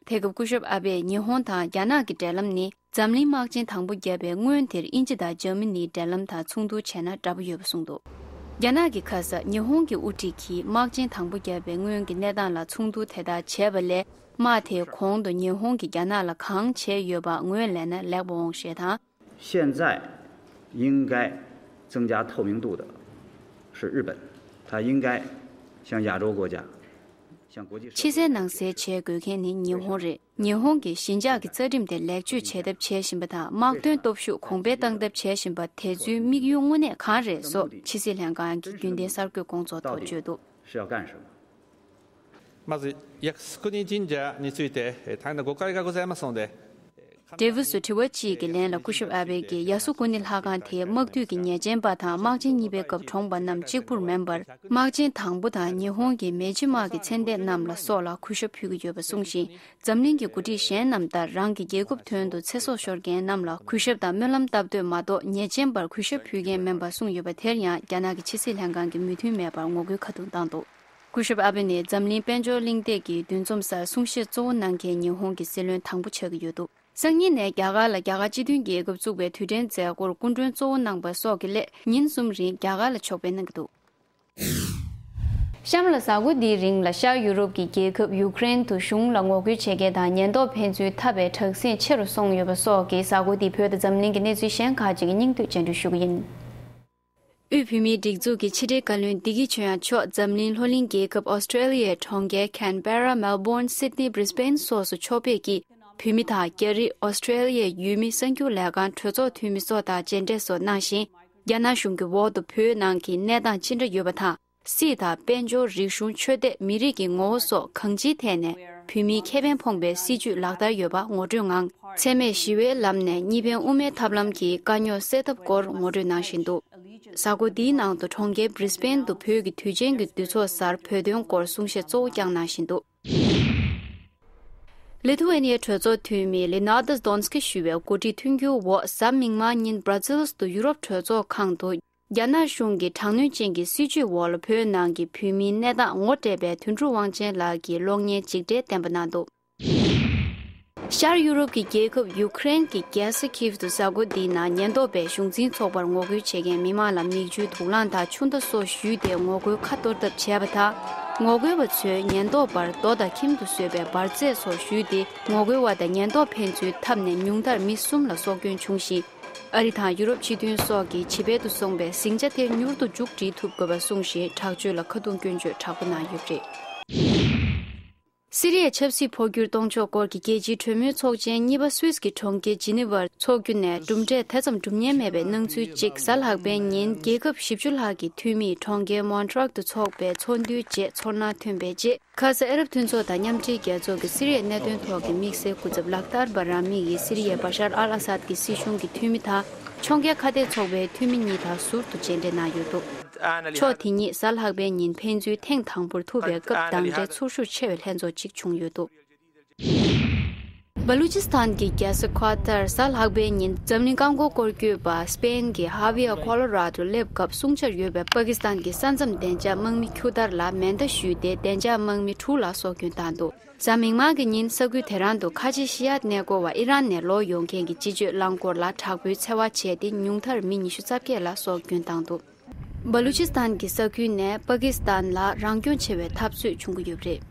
དེ་སྐབས་སྐུ་ཞབས་ཨ་བྷེས་ཉི་ཧོང་དང་རྒྱ་ནག་གི་འབྲེལ་ལམ་ནི་འཛམ་གླིང་དམག་ཆེན་དང་པོ་བརྒྱབ་པའི་སྔོན་དེར་དབྱིན་ཇི་དང་འཇར་མ་ནིའི་འབྲེལ་ལམ་དང་མཚུངས་བསྡུར་བྱས་ན་འདྲ་པོ་ཡོད་པ་གསུངས་འདུག་རྒྱ་ནག་གི་ཁ་ས་ཉི་ཧོང་གི་དབུ་ཁྲིད་ཀྱིས་དམག་ཆེན་དང་པོ་བརྒྱབ་པའི་སྔོན་གྱི་གནས་སྟངས་ལ་མཚུངས་བསྡུར་དེ་དག་བྱས་པ་ལས། དམག་དེའི་གོང་དུ་ཉི་ཧོང་གིས་རྒྱ་ནག་ལ་གང་བྱས་ཡོད་པ་ངོས་ལེན་ན་ལེགས་པ་འོང་ཞེས་དང་། 现在应该增加透明度的是日本，他应该向亚洲国家、向国际社会 ཕྱི་གསལ་ནང་གསལ་བྱེད་དགོས་མཁན་ནི་ཉི་ཧོང་རེད། ཉི་ཧོང་གིས་ཞི་འཇགས་ཀྱི་རྩ་ཁྲིམས་དེ་ལེགས་བཅོས་བྱེད་ཐབས་བྱེད་བཞིན་པ་དང་། དམག་དོན་སྟོབས་ཤུགས་གོང་འཕེལ་བཏང་ཐབས་བྱེད་བཞིན་པ་དེ་ཚོའི་དམིགས་ཡུལ་དངོས་གནས་གང་རེད་སོགས་ཕྱི་སྲིད་ལྷན་ཁང་གི་རྒྱུན་ལྡན་གསར་འགོད་སྐོང་ཚོགས་ཐོག་བརྗོད་འདུག 是要干什么？ まず、靖国神社について、えー大変な誤解がございますので、 ཌེ་ཝི་སུ་དྲི་བ་གཅིག་གི་ལན་ལ་སྐུ་ཞབས་ཨ་བྷེ་ཀྱིས། ཡ་སུ་ཀུ་ནི་ལྷ་ཁང་དེ་དམག་འཐུས་ཀྱི་ཉེས་ཅན་པ་དང་དམག་ཆེན་གཉིས་པའི་སྐབས་གྲོངས་པ་རྣམས་གཅིག་པུར་མིན་པར། དམག་ཆེན་དང་པོ་དང་ཉི་ཧོང་གི་མེ་ཇི་དམག་གི་མཚན་ལྡན་རྣམས་ལ་སོགས་ལ་གུས་ཞབས་ཕུལ་གྱི་ཡོད་པ་གསུངས་ཤིང་། འཛམ་གླིང་གི་འགོ་ཁྲིད་གཞན་རྣམས་ལྟར་རང་གི་རྒྱལ་ཁབ་དོན་དུ་ཚེ་སྲོག་ཤོར་མཁན་རྣམས་ལ་གུས་ཞབས་དང་སྨོན་ལམ་བཏབ་འདོད་མ་གཏོགས། ཉེས་ཅན་པར་གུས་ཞབས་ཕུལ་མཁན་མིན་པ་གསུངས་ཡོད་པ་དེར་ཡང་རྒྱ་ནག་གི་ཕྱི་སྲིད་ལྷན་ཁང་གིས་མོས་མཐུན་མེད་པར་ངོ་རྒོལ་ཁ་རྡུང་བཏང་འདུག་སྐུ་ཞབས་ཨ་བྷེ་ནི་འཛམ་གླིང་དཔལ་འབྱོར་གླེང་སྟེགས་ཀྱི་འདུ་འཛོམས་སར་གསུང་བཤད་གཙོ་བོ་གནང་མཁན་ཉི་ཧོང་གི་སྲིད་བློན་དང་པོ་ཆགས་ཀྱི་ཡོད་འདུག་སང་ཉིན་ནས་རྒྱ་གར་ལ་རྒྱ་གར་སྤྱི་མཐུན་རྒྱལ་ཁབ་བཙུགས་པའི་དུས་དྲན་མཛད་སྒོར་སྐུ་མགྲོན་གཙོ་བོ་གནང་པ་སོགས་ཀྱི་སླད་ཉིན་གསུམ་རིང་རྒྱ་གར་ལ་ཕྱོགས་ཕེབས་གནང་གི་འདུག་གཤམ་ལ་གཟའ་འཁོར་འདིའི་རིང་ལ་ཤར་ཡུ་རོབ་ཀྱི་རྒྱལ་ཁབ་ཡུཀ་རེན་དུ་གཞུང་ལ་ངོ་རྒོལ་བྱེད་མཁན་དང་ཉེན་རྟོག་ཕན་ཚུན་འཐབ་པའི་དྲག་ཟིང་ཆེ་རུ་སོང་ཡོད་པ་སོགས་ཀྱིས་གཟའ་འཁོར་འདིའི་བོད་དང་འཛམ་གླིང་གི་གནས་ཚུལ་གཞན་ཁག་ཅིག་གི་སྙིང་བསྡུས་སྤྱན་འབུལ་ཞུ་གི་ཡིན། དབུས་བོད་མིའི་སྒྲིག་འཛུགས་ཀྱི་ཕྱི་དྲིལ་བཀའ་བློན་བདེ་སྐྱིད་ཆོས་དབྱངས་མཆོག་འཛམ་གླིང་ལྷོ་གླིང་རྒྱལ་ཁབ་ཨོ་སི་ཀྲེ་ལི་ཡའི་གྲོང་ཁྱེར་ཁན་བེ་ར། མེལ་བོན། སིད་ནི། བྷི་རི་སྦེན་སོགས་སུ་ཕྱོགས་ཕེབས་ཀྱིས་བོད་མི་དང་རྒྱ་རིགས། ཨོ་སི་ཀྲེ་ལི་ཡའི་ཡུལ་མི། གསར་འགྱུར་ལས་ཁང་གྲོས་ཚོགས་འཐུས་མི་སོགས་དང་མཇལ་འཕྲད་སོགས་གནང་ཞིང་། རྒྱ་ནག་གཞུང་གི་འོག་ཏུ་བོད་ནང་གི་གནས་སྟངས་ཅི་འདྲ་ཡོད་པ་དང་། སྲིད་དང་དཔལ་འབྱོར། རིག་གཞུང་། ཆོས་དད། མི་རིགས་ཀྱི་ངོ་བོ་སོགས་གང་ཅིའི་ཐད་ནས་བོད་མིའི་ཁེ་ཕན་ཕོངས་པའི་སྲིད་བྱུས་ལག་བསྟར་ཡོད་པ་ངོ་སྤྲོད་ངང་། འཚེ་མེད་ཞི་བའི་ལམ་ནས་གཉིས་ཕན་དབུ་མའི་ཐབས་ལམ་གྱི་དཀའ་རྙོག་སེལ་ཐབས་སྐོར་ངོ་སྤྲོད་གནང་བཞིན་འདུག་གཟའ་འཁོར་འདིའི་ནང་དུ་གྲོང་ཁྱེར་བྷི་རི་སྦེན་དུ་བོད་ཀྱི་དུས་ཆེན་གྱི་འདུ་ཚོགས་སར་བོད་དོན་སྐོར་གསུང་བཤད་གཙོ་བོ་བསྐྱངས་གནང་བཞིན་འདུག་ལི་ཐུ་ཝེ་ནི་ཡའི་གྲོས་ཚོགས་འཐུས་མི་ལི་ནར་ཏུ་དོན་སྐི་ཞུ་བའི་གོ་སྒྲིག་མཐུན་འགྱུར་འོག་གཟའ་མིག་དམར་ཉིན་སྦྲ་ཛིལ་དུ་ཡུ་རོབ་གྲོས་ཚོགས་ཁང་དུ། རྒྱ་ནག་གཞུང་གི་དྲག་གནོན་ཅན་གྱི་སྲིད་བྱུས་འོག་ལ་བོད་ནང་གི་བོད་མིའི་གནས་སྟངས་ངོ་སྤྲད་པའི་དོན་གྲུབ་དབང་ཆེན་ལགས་ཀྱིས་གློག་བརྙན་ཅིག་འགྲེལ་བསྟན་པ་གནང་འདུག་ཤར་ཡུ་རོབ་ཀྱི་རྒྱལ་ཁབ་ཡུ་ཀེ་རེན་གྱི་རྒྱལ་ས་ཁིབ་ཏུ་གཟའ་འཁོར་འདིའི་ནང་ཉེན་རྟོག་པས་གཞུང་འཛིན་ཚོགས་པར་ངོ་རྒོལ་བྱེད་མཁན་མི་མང་ལ་མིག་ཆུའི་དུག་རླངས་དང་ཆུ་མདའ་སོགས་གཞུས་ཏེ་ངོ་རྒོལ་ཁ་གཏོར་ཐབས་བྱས་པ་དང་། ངོ་རྒོལ་བ་ཚོས་ཉེན་རྟོག་པར་རྡོ་དང་ཁྱིམ་དུ་བཟོས་པའི་འབར་རྫས་སོགས་གཞུས་ཏེ། ངོ་རྒོལ་བ་དང་ཉེན་རྟོག་ཕན་ཚུན་འཐབ་ནས་ཉུང་མཐར་མི་གསུམ་ལ་སྲོག་སྐྱོན་བྱུང་ཞིང་། ཨ་རི་དང་ཡུ་རོབ་སྤྱི་མཐུན་སོགས་ཀྱིས་བྱེ་བྲག་ཏུ་སོང་བའི་ཟིང་ཆ་དེ་མྱུར་དུ་མཇུག་སྒྲིལ་ཐུབ་དགོས་པ་གསུངས་ཤིང་། དྲག་སྤྱོད་ལ་ཁ་རྡུང་སྐྱོན་བརྗོད་དྲག་པོ་གནང་ཡོད་པ་རེད། སི་རི་ཡའི་ཆབ་སྲིད་འཕོ་འགྱུར་གཏོང་ཕྱོགས་སྐོར་གྱི་རྒྱལ་སྤྱིའི་གྲོས་མོལ་ཚོགས་ཆེན་གཉིས་པ་སུད་སི་གི་གྲོང་ཁྱེར་ཇི་ནི་ཝར་འཚོགས་རྒྱུ་ནས་གྲུབ་འབྲས་དེ་ཙམ་གྲུབ་ཉེན་མེད་པའི་སྣང་ཚུལ་གཅིག་གཟའ་ལྷག་པའི་ཉིན་རྒྱལ་ཁབ་བཞི་བཅུ་ལྷག་གི་འཐུས་མིས་གྲོང་ཁྱེར་མོན་ཊྲོག་ཏུ་འཚོགས་པའི་ཚོགས་འདུའི་རྗེས་ཚོར་སྣང་ཐོན་པའི་རྗེས། ཁ་ས་ཨ་རབ་མཐུན་ཚོགས་དང་མཉམ་འབྲེལ་རྒྱལ་ཚོགས་ཀྱི་སི་རི་ཡའི་གནད་དོན་ཐོག་གི་དམིགས་བསལ་སྐུ་ཚབ་ལག་ཏར་བྷ་ར་མི་ཡིས་སི་རི་ཡའི་བ་ཤར་ཨལ་ཨ་སཱད་ཀྱི་སྲིད་གཞུང་གི་འཐུས་མི་དང་ཕྱོགས་འགལ་ཁ་གཏད་ཚོགས་པའི་འཐུས་མི་གཉིས་དང་ཟུར་དུ་མཇལ་འཕྲད་གནང་ཡོད་འདུག་ཕྱོགས་དེ་གཉིས་གཟའ་ལྷག་པའི་ཉིན་ཕན་ཚུན་ཐེངས་དང་པོར་ཐུག་པའི་སྐབས་དང་འབྲེལ་ཚོར་ཤུགས་ཆེ་བའི་ལྷན་ཚོགས་ཤིག་བྱུང་ཡོད་འདུག་བ་ལུ་ཅི་སི་ཐན་གྱི་རྒྱལ་ས་ཁོ་ཐར་གཟའ་ལྷག་པའི་ཉིན་འཛམ་གླིང་རྐང་འཁོར་སྐོར་སྐྱོད་པ་སི་པེན་གྱི་ཧ་ཝི་ཡ་ཁོ་ལོ་ར་ཏོ་སླེབས་སྐབས་སྲུང་བྱར་ཡོད་པའི་པ་ཀི་སི་ཐན་གྱི་ས་མཚམས་བདེ་འཇགས་དམག་མི་ཁྱུ་དར་ལ་མེ་མདའ་གཞུས་ཏེ་བདེ་འཇགས་དམག་མི་དྲུག་ལ་སྲོག་སྐྱོན་བཏང་འདུག་གཟའ་མིག་དམར་གྱི་ཉིན་ས་ཁུལ་དེ་རང་དུ་ཁ་ཆེ་ཤི་ཡ་གནས་སྐོར་བ་ཨི་རན་ནས་ལོག་ཡོང་མཁན་གྱི་སྤྱི་སྤྱོད་རླངས་འཁོར་ལ་དྲག་པོའི་འཚེ་བ་བྱས་ཏེ་ཉུང་མཐར་མི་ཉི་ཤུ་རྩ་བརྒྱད་ལ་སྲོག་སྐྱོན་བཏང་འདུག་བ་ལུ་ཅི་སི་ཐན་གྱི་ས་ཁུལ་ནས་པ་ཀི་སི་ཐན་ལ་རང་སྐྱོང་བྱེད་པའི་འཐབ་རྩོད་བྱུང་གི་ཡོད་པ་རེད།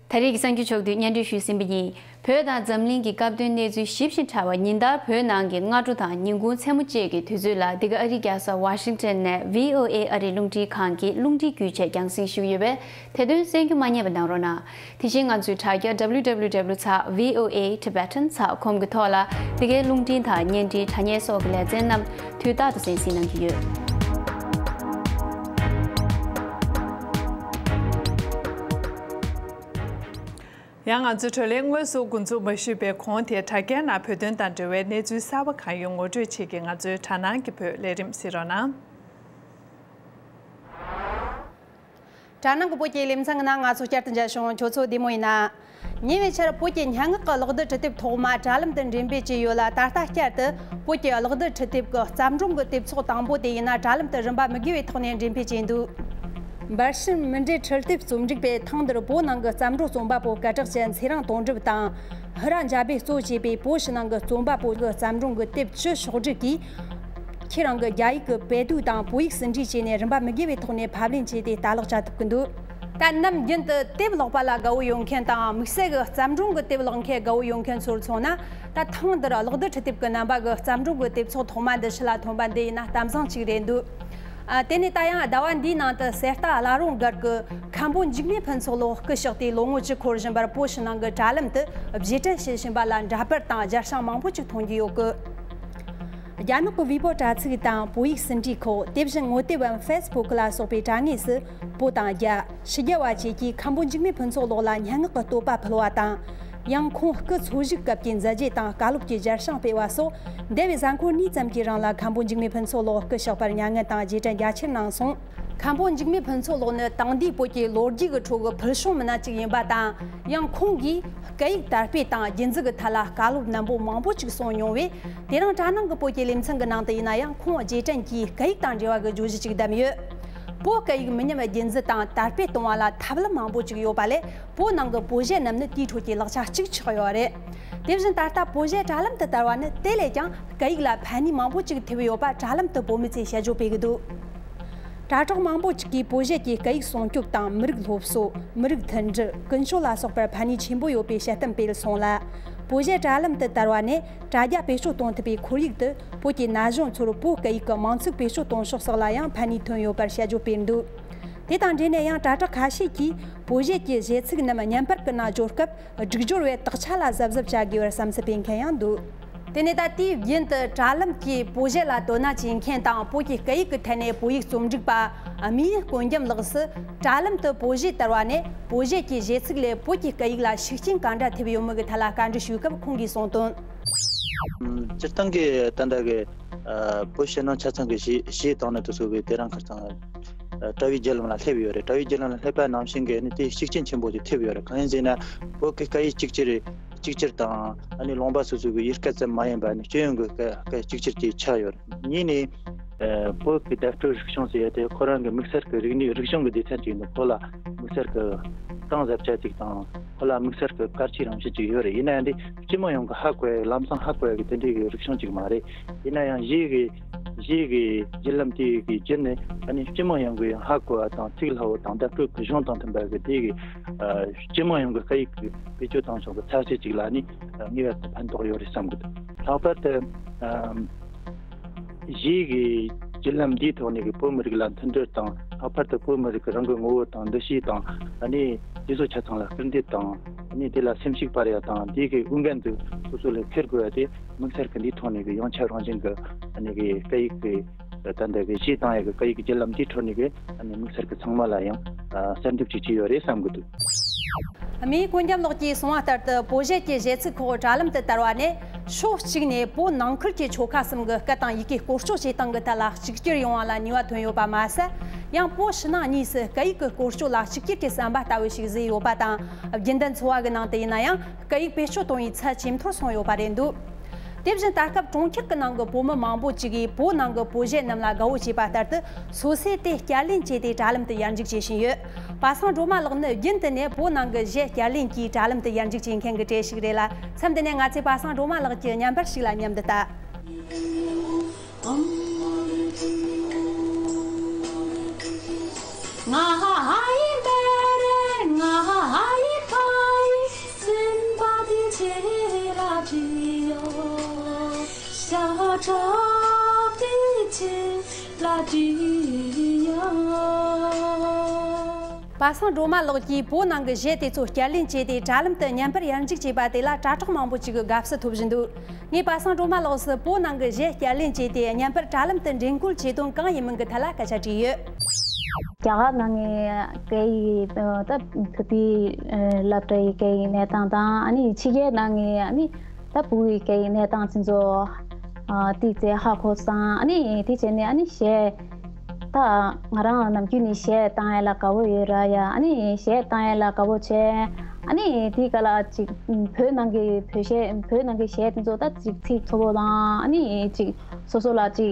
ད་རེས་ཀྱི་གསར་འགྱུར་ཕྱོགས་བསྡུས་སྙན་སྒྲོན་ཞུས་ཟིན་པ་ཡིན། བོད་དང་འཛམ་གླིང་གི་སྐབས་དོན་གནས་ཚུལ་ཞིབ་ཅིང་ཕྲ་བ་ཉིན་ལྟར་བོད་ནང་གི་སྔ་དྲོ་དང་ཉིན་གུང་མཚན་མོ་བཅས་ཀྱི་དུས་ཚོད་ལ་འདི་ག་ཨ་རིའི་རྒྱལ་ས་ཝ་ཤིང་ཊོན་ནས་བྷི་ཨོ་ཨེ་ཨ་རིའི་རླུང་འཕྲིན་ཁང་གི་རླུང་འཕྲིན་བརྒྱུད་བཅས་རྒྱང་སྲིང་ཞུ་གི་ཡོད་པས། དེ་དོན་གསན་རྒྱུ་མ་བསྙེལ་བ་གནང་རོགས་གནང་། དེ་བཞིན་ང་ཚོའི་དྲ་རྒྱ་W W W dot V O A Tibetan dot com གི་ཐོག་ལ་འདི་གའི་རླུང་འཕྲིན་དང་བརྙན་འཕྲིན་དྲ་བརྙན་སོགས་ཀྱི་ལེ་ཚན་རྣམས་དུས་རྟག་ཏུ་གསན་གཟིགས་གནང་གི་ཡོད། ཡང་ང་ཚོའི་བགྲོ་གླེང་དངོས་སུ་འགོ་འཛུགས་མ་ཞུས་པའི་གོང་དེ་དྲ་རྒྱའི་ནང་བོད་དོན་དང་འབྲེལ་བའི་གནས་ཚུལ་གསར་པ་གང་ཡོད་ངོ་སྤྲོད་བྱེད་ཀྱི་ང་ཚོའི་དྲ་སྣང་གི་བོད་ལས་རིམ་གཟིགས་རོགས་གནང་། དྲ་སྣང་གི་བོད་ཀྱི་ལེ་ཚན་གྱི་ནང་ང་ཚོ་བསྐྱར་དུ་མཇལ་བྱུང་། ཁྱོད་ཚོ་བདེ་མོ་ཡིན་ན། ཉེ་བའི་ཆར་བོད་ཀྱི་སྙན་ངག་གི་གློག་རྡུལ་འཕྲུལ་དེབ་ཐོག་མ་དྲ་ལམ་དུ་འགྲེམས་སྤེལ་བྱས་ཡོད་ལ། ད་ལྟ་བསྐྱར་དུ་བོད་ཀྱི་གློག་རྡུལ་འཕྲུལ་དེབ་ཀྱི་རྩམ་སྒྲུང་གི་དེབ་ཚོགས་དང་པོ་དེ་ཡིན་ན་དྲ་ལམ་དུ་རིན་པ་མི་དགོས་པའི་ཐོག་ནས་འགྲེམས་སྤེལ་བྱས་འདུག་འབར་ཤིང་མུ་འབྲེལ་འཕྲུལ་དེབ་རྩོམ་སྒྲིག་པས་ཐེངས་འདིར་བོད་ནང་གི་རྩམ་སྒྲུང་རྩོམ་པ་པོ་སྐད་གྲགས་ཅན་ཚེ་རིང་དོན་གྲུབ་དང་། ཧི་ར་འཇམ་དཔལ་གཙོ་བྱས་པའི་བོད་ཕྱི་ནང་གི་རྩོམ་པ་པོ་གི་རྩམ་སྒྲུང་གི་དེབ་བཅུ་ཕྱོགས་སྒྲིག་གིས། ཁྱེད་རང་གི་རྒྱ་ཡིག་གི་པེ་ཏུའུ་དང་བོད་ཡིག་ཟིན་བྲིས་བྱས་ནས་རིན་པ་མི་དགོས་པའི་ཐོག་ནས་ཕབ་ལེན་བྱས་ཏེ་ལྟ་ཀློག་བྱ་ཐུབ་ཀྱི་འདུག་ད་ནམ་རྒྱུན་དུ་དེབ་ཀློག་པ་ལ་དགའ་བོ་ཡོད་མཁན་དང་དམིགས་བསལ་གྱི་རྩམ་སྒྲུང་གི་དེབ་ཀློག་མཁན་དགའ་བོ་ཡོད་མཁན་ཚོར་མཚོན་ན། ད་ཐེངས་འདིར་གློག་རྡུལ་འཕྲུལ་དེབ་ཀྱི་རྣམ་པ་གི་རྩམ་སྒྲུང་གི་དེབ་ཚོགས་ཐོག་མ་འདི་ཕྱི་ལ་ཐོན་པ་འདི་ཡིན་ན་གཏམ་བཟང་ཅིག་རེད་འདུག་ཨ། དེ་ནས་ད་ཡང་ཟླ་བ་འདིའི་ནང་དུ་གསེར་རྟ་བླ་རུང་སྒར་གྱི་མཁན་པོ་འཇིགས་མེད་ཕུན་ཚོགས་ལོ་སྐུ་གཤེགས་ཏེ་ལོ་ངོ་བཅུ་འཁོར་བཞིན་པར་བོད་ཕྱི་ནང་གི་དྲ་ལམ་དུ་རྗེས་དྲན་བྱེད་བཞིན་པ་ལ་འདྲ་པར་དང་སྦྱར་བྱང་མང་པོ་ཅིག་མཐོང་རྒྱུ་ཡོད་གི། རྒྱ་ནག་གི་ཝི་པོ་དྲ་ཚིགས་དང་བོད་ཡིག་ཟིན་བྲིས་ཁོ། དེ་བཞིན་ངོ་དེབ་བམ་ཕེ་སི་བུག་ལ་སོགས་པའི་དྲ་ངོས་སུ་བོད་དང་རྒྱ། ཕྱི་རྒྱལ་བ་བཅས་ཀྱིས་མཁན་པོ་འཇིགས་མེད་ཕུན་ཚོགས་ལོག་ལ་སྙན་ངག་གི་བསྟོད་པ་ཕུལ་བ་དང་། ཡང་ཁོང་སྐུ་འཚོ་བཞུགས་སྐབས་ཀྱི་མཛད་རྗེས་དང་བཀའ་སློབ་ཀྱི་སྦྱར་བྱང་སྤེལ་བ་སོགས་འདས་པའི་གཟའ་འཁོར་གཉིས་ཙམ་གྱི་རིང་ལ་མཁན་པོ་འཇིགས་མེད་ཕུན་ཚོགས་ལོག་སྐུ་གཤེགས་པར་མྱ་ངན་དང་རྗེས་དྲན་རྒྱ་ཆེར་གནང་སོང་། མཁན་པོ་འཇིགས་མེད་ཕུན་ཚོགས་ལོག་ནི་དེང་དུས་བོད་ཀྱི་ལོ་རྒྱུས་ཀྱི་ཁྲོད་ཀྱི་ཕུལ་བྱུང་མི་སྣ་གཅིག་ཡིན་པ་དང་། ཡང་ཁོང་གིས་སྐད་ཡིག་དར་སྤེལ་དང་རྒྱུན་འཛིན་གྱི་ཐད་ལ་བཀའ་སློབ་རྣོན་པོ་མང་པོ་ཅིག་གསུངས་མྱོང་བས། དེ་རིང་དྲ་སྣང་གི་བོད་ཀྱི་ལེ་ཚན་གྱི་ནང་དུ་ཡིན་ན་ཡང་ཁོང་རྗེས་དྲན་གྱིས་སྐད་ཡིག་དང་འབྲེལ་བ་གི་བརྗོད་གཞི་ཅིག་བདམས་ཡོད། བོད་སྐད་ཡིག་མི་ཉམས་རྒྱུན་འཛིན་དང་དར་སྤེལ་གཏོང་བ་ལ་ཐབས་ལམ་མང་པོ་ཅིག་ཡོད་པ་ལས། བོད་ནང་གི་བོད་གཞས་རྣམས་ནི་དེའི་ཁྲོད་ཀྱི་ལག་ཆ་གཅིག་ཆགས་ཡོད་རེད། དེ་བཞིན་ད་ལྟ་བོད་གཞས་དྲ་ལམ་དུ་དར་བ་ནི་དེ་ལས་ཀྱང་སྐད་ཡིག་ལ་ཕན་ནུས་མང་པོ་ཅིག་ཐེབས་ཡོད་པ་དྲ་ལམ་དུ་བོད་མི་ཚོས་དཔྱད་བརྗོད་སྤེལ་གྱི་འདུག་དྲ་གྲོགས་མང་པོ་ཅིག་གིས་བོད་གཞས་ཀྱི་སྐད་ཡིག་སྲུང་སྐྱོབ་དང་མི་རིགས་སློབ་གསོ། མི་རིགས་མཐུན་སྒྲིལ། ཀུན་སྤྱོད་ལ་སོགས་པར་ཕན་ནུས་ཆེན་པོ་ཡོད་པའི་དཔྱད་གཏམ་སྤེལ་སོང་ལ། བོད་གཞས་དྲ་ལམ་དུ་དར་བ་ནས་དྲ་རྒྱ་བེད་སྤྱོད་གཏོང་ཐུབ་པའི་ཁོར་ཡུག་ཏུ་བོད་ཀྱི་ན་གཞོན་ཚོར་བོད་སྐད་ཡིག་གི་མིང་ཚིག་བེད་སྤྱོད་གཏོང་ཕྱོགས་སོགས་ལ་ཡང་ཕན་ནུས་ཐོན་ཡོད་པར་དཔྱད་བརྗོད་སྤེལ་འདུག་དེ་དང་འབྲེལ་ནས་ཡང་དྲ་གྲགས་ཁ་ཤས་ཀྱིས་བོད་གཞས་ཀྱི་གཞས་ཚིག་རྣམས་བརྙན་པར་གྱི་ནང་སྦྱོར་སྐབས་སྒྲིག་སྦྱོར་བས་དག་ཆ་ལ་གཟབ་གཟབ་བྱ་དགོས་པར་བསམ་ཚུལ་སྤེལ་མཁན་ཡང་འདུག་དེ་ནས་ད་དུས་རྒྱུན་དུ་དྲ་ལམ་གྱི་བོད་གཞས་ལ་དོ་སྣང་བྱེད་མཁན་དང་བོད་ཀྱི་སྐད་ཡིག་གི་ཐད་ནས་བོད་ཡིག་རྩོམ་སྒྲིག་པ་ཨ་མི་ཡུལ་དཀོན་རྒྱམ་ལགས་སུ་དྲ་ལམ་དུ་བོད་གཞས་དར་བ་ནས་བོད་གཞས་ཀྱི་གཞས་ཚིག་ལས་བོད་ཀྱི་སྐད་ཡིག་ལ་ཤུགས་རྐྱེན་ག་འདྲ་ཐེབས་ཡོད་མེད་ཀྱི་ཐད་ལ་བཀའ་འདྲི་ཞུས་སྐབས་ཁོང་གིས་གསུངས་དོན། སྤྱིར་བཏང་གི་ད་ལྟ་གི་ཨ་བོད་ཕྱི་ནང་ཆ་ཚང་གི་གཞས་གཞས་བཏང་ནས་དུ་སོ་གི་དེ་རིང་ཁ་སང་ཨ་དྲ་བའི་བརྒྱུད་ལམ་ལ་སླེབས་ཡོད་རེད། དྲ་བའི་བརྒྱུད་ལམ་ལ་སླེབས་པ་ནང་བཞིན་གི་ནི་དེ་ཤུགས་རྐྱེན་ཆེན་པོ་ཅིག་ཐེབས་ཡོད་རེད། གང་ཡིན་ཟེར་ན་བོད་ཀྱི་སྐད་ཡིག་གཅིག་གྱུར་རེད། གཅིག་གྱུར་དང་ཨ་ནི་ལུང་པ་སོ་སོ་གི་ཡུལ་སྐད་ཙམ་མ་ཡིན་པ་ནི་སྤྱི་ཡོངས་ཀྱི་སྐད་སྐད་གཅིག་གྱུར་གྱིས་ཆགས་ཡོད་རེད། གཉིས་ནི་ཨ་བོད་ཀྱི་བརྡ་སྤྲོད་རིག་གཞུང་ཟེར་ཡ་དེ་ཁོ་རང་གི་དམིགས་བསལ་གྱི་རིག་གནས་རིག་གཞུང་གི་སྡེ་ཚན་ཅིག་ཡིན་འདུག་ཁོ་ལ་དམིགས་བསལ་གྱི་གཏིང་ཟབ་ཆ་ཅིག་དང་ཁོ་ལ་དམིགས་བསལ་གྱི་གལ་ཆེའི་རང་བཞིན་ཅིག་ཡོད་རེད། ཡིན་ན་ཡང་འདི་སྤྱི་མི་ཡོངས་ཀྱི་ཧ་གོ་ཡ་གི་ལམ་སང་ཧ་གོ་ཡ་གི་དེ་འདྲའི་གི་རིག་གཞུང་ཅིག་མ་རེད། ཡིན་ན་ཡང་གཞས་ཀྱི་གཞས་ཀྱི་བརྒྱུད་ལམ་དེ་གི་བརྒྱུད་ནས་ཨ་ནི་སྤྱི་དམངས་ཡོངས་ཀྱི་ཡང་ཧ་གོ་བ་དང་ཚིག་ལྷག་པ་དང་བརྡ་སྤྲོད་ཀྱི་གཞུང་དང་མཐུན་པ་གི་དེ་གི་ཨ་སྤྱི་དམངས་ཡོངས་ཀྱི་སྐད་ཡིག་གི་བེད་སྤྱོད་གཏོང་ཕྱོགས་ཀྱི་ཚད་གཞི་ཅིག་ལ་ནི་ངེས་པར་དུ་ཕན་ཐོགས་ཡོད་རེད་བསམ་གི་འདུག་ལྷག་པར་དུ་ཨ་གཞས་ཀྱི་ བརྒྱུད་ལམ་འདིའི་ཐོག་ནས་ཀྱི་བོད་མི་རིགས་ལ་མཐུན་སྒྲིལ་དང་། ལྷག་པར་དུ་བོད་མི་རིགས་ཀྱི་རང་གི་ངོ་བོ་དང་འདུ་ཤེས་དང་། ཨ་ནི་སྤྱི་ཚོགས་ཆ་ཚང་ལ་སྐུལ་འདེད་དང་། ཨ་ནི་དེ་ལ་སེམས་ཤུགས་སྤར་ཡ་དང་། དེའི་གི་འོས་འགན་དེ་སོ་སོ་ལ་འཁྱེར་དགོས་ཡ་དེ་དམིགས་བསལ་གྱི་འདིའི་ཐོག་ནས་ཀྱི་ཡོངས་ཁྱབ་རང་བཞིན་གྱི་ཨ་ནི་གི་སྐད་ཡིག་གི་ད་ལྟ་གི་གཞས་བཏང་ཡ་གི་སྐད་ཡིག་གི་བརྒྱུད་ལམ་འདིའི་ཁྲོད་ནས་གི་ཨ་ནི་དམིགས་བསལ་གྱི་ཚང་མ་ལ་ཡང་གསལ་འདེབས་ཅིག་བྱས་ཡོད་རེད་བསམ་གི་འདུག། ཨ་མེས་ཀོན་རྒྱམ་ལགས་ཀྱིས་གསུངས་པ་ལྟར་དུ། བོད་གཞས་ཀྱི་གཞས་ཚིག་ཁག་དྲ་ལམ་དུ་དར་བ་ནས། ཕྱོགས་གཅིག་ནས་བོད་ནང་ཁུལ་གྱི་ཆོལ་ཁ་གསུམ་གྱི་སྐད་དང་ཡི་གེ་སྐོར་སྐྱོད་བྱེད་སྟངས་ཀྱི་ཐད་ལ་གཅིག་གྱུར་ཡོང་བ་ལ་ནུས་པ་ཐོན་ཡོད་པ་མ་ཟད། ཡང་བོད་ཕྱི་ནང་གཉིས་སུ་སྐད་ཡིག་གི་སྐོར་སྐྱོད་ལ་གཅིག་གྱུར་གྱི་བསམ་པ་ལྟ་བུ་ཞིག་བཟོས་ཡོད་པ་དང་། རྒྱུན་ལྡན་འཚོ་བ་གི་ནང་དུ་ཡིན་ན་ཡང་སྐད་ཡིག་བེད་སྤྱོད་གཏོང་བའི་ཚད་ཇེ་མཐོར་སོང་ཡོད་པ་རེད་འདུག། དེ་བཞིན་ད་སྐབས་གྲོང་ཁྱེར་གྱི་ནང་གི་བོད་མི་མང་པོ་ཅིག་གིས་བོད་ནང་གི་བོད་གཞས་རྣམས་ལ་དགའ་བོ་བྱས་པ་ལྟར་དུ། སོ་སོས་དེ་བསྐྱར་ལེན་བྱས་ཏེ་དྲ་ལམ་དུ་ཡར་འཇུག་བྱེད་བཞིན་ཡོད། པ་སངས་སྒྲོལ་མ་ལགས་ནི་རྒྱུན་དུ་ནས་བོད་ནང་གི་གཞས་བསྐྱར་ལེན་གྱིས་དྲ་ལམ་དུ་ཡར་འཇུག་བྱེད་མཁན་གྱི་གྲས་ཤིག་རེད་ལ། མཚམས་འདི་ནས་ང་ཚོས་པ་སངས་སྒྲོལ་མ་ལགས་ཀྱི་བརྙན་པར་ཞིག་ལ་མཉམ་དུ་ལྟ། པ་སངས་སྒྲོལ་མ་ལགས་ཀྱིས་བོད་ནང་གི་གཞས་དེ་ཚོ་བསྐྱར་ལེན་བྱས་ཏེ་དྲ་ལམ་དུ་བརྙན་པར་ཡར་འཇུག་བྱས་པ་དེ་ལ་དྲ་གྲོགས་མང་པོ་ཅིག་གིས་དགའ་བསུ་ཐོབ་བཞིན་འདུག། ངས་པ་སངས་སྒྲོལ་མ་ལགས་སུ་བོད་ནང་གི་གཞས་བསྐྱར་ལེན་བྱས་ཏེ་བརྙན་པར་དྲ་ལམ་དུ་འདྲེན་བཀོལ་བྱེད་དོན་གང་ཡིན་མིན་གྱི་ཐད་ལ་སྐད་ཆ་དྲིས་ཡོད། རྒྱ་གར་ནང་གི་སྐད་ཡིག་ད་བོད་པའི་སློབ་གྲྭའི་སྐད་ཡིག་གནས་སྟངས་དང་། ཨ་ནི་ཕྱི་རྒྱལ་ནང་གི་ཨ་ནི་ད་བོད་ཀྱི་སྐད་ཡིག་གནས་སྟངས་དེ་ཚོ་ཨ་ཏིག་ཙེ་ཧ་གོ་སོང་། ཨ་ནི་དེ་བྱས་ནས་ཨ་ནི་གཞས་ད་ང་རང་ནམ་རྒྱུན་ནས་གཞས་བཏང་ཡ་ལ་དགའ་བོ་ཡོད་ར་ཡ། ཨ་ནི་གཞས་བཏང་ཡ་ལ་དགའ་བོ་བྱས། ཨ་ནི་དེའི་སྐབས་ལ་ཅིག་བོད་ནང་གི་བོད་གཞས་བོད་ནང་གི་གཞས་དེ་ཚོ་ད་ཅིག་ཚིག་མཐོ་པོ་དང་། ཨ་ནི་ཅིག་སོ་སོ་ལ་ཅིག་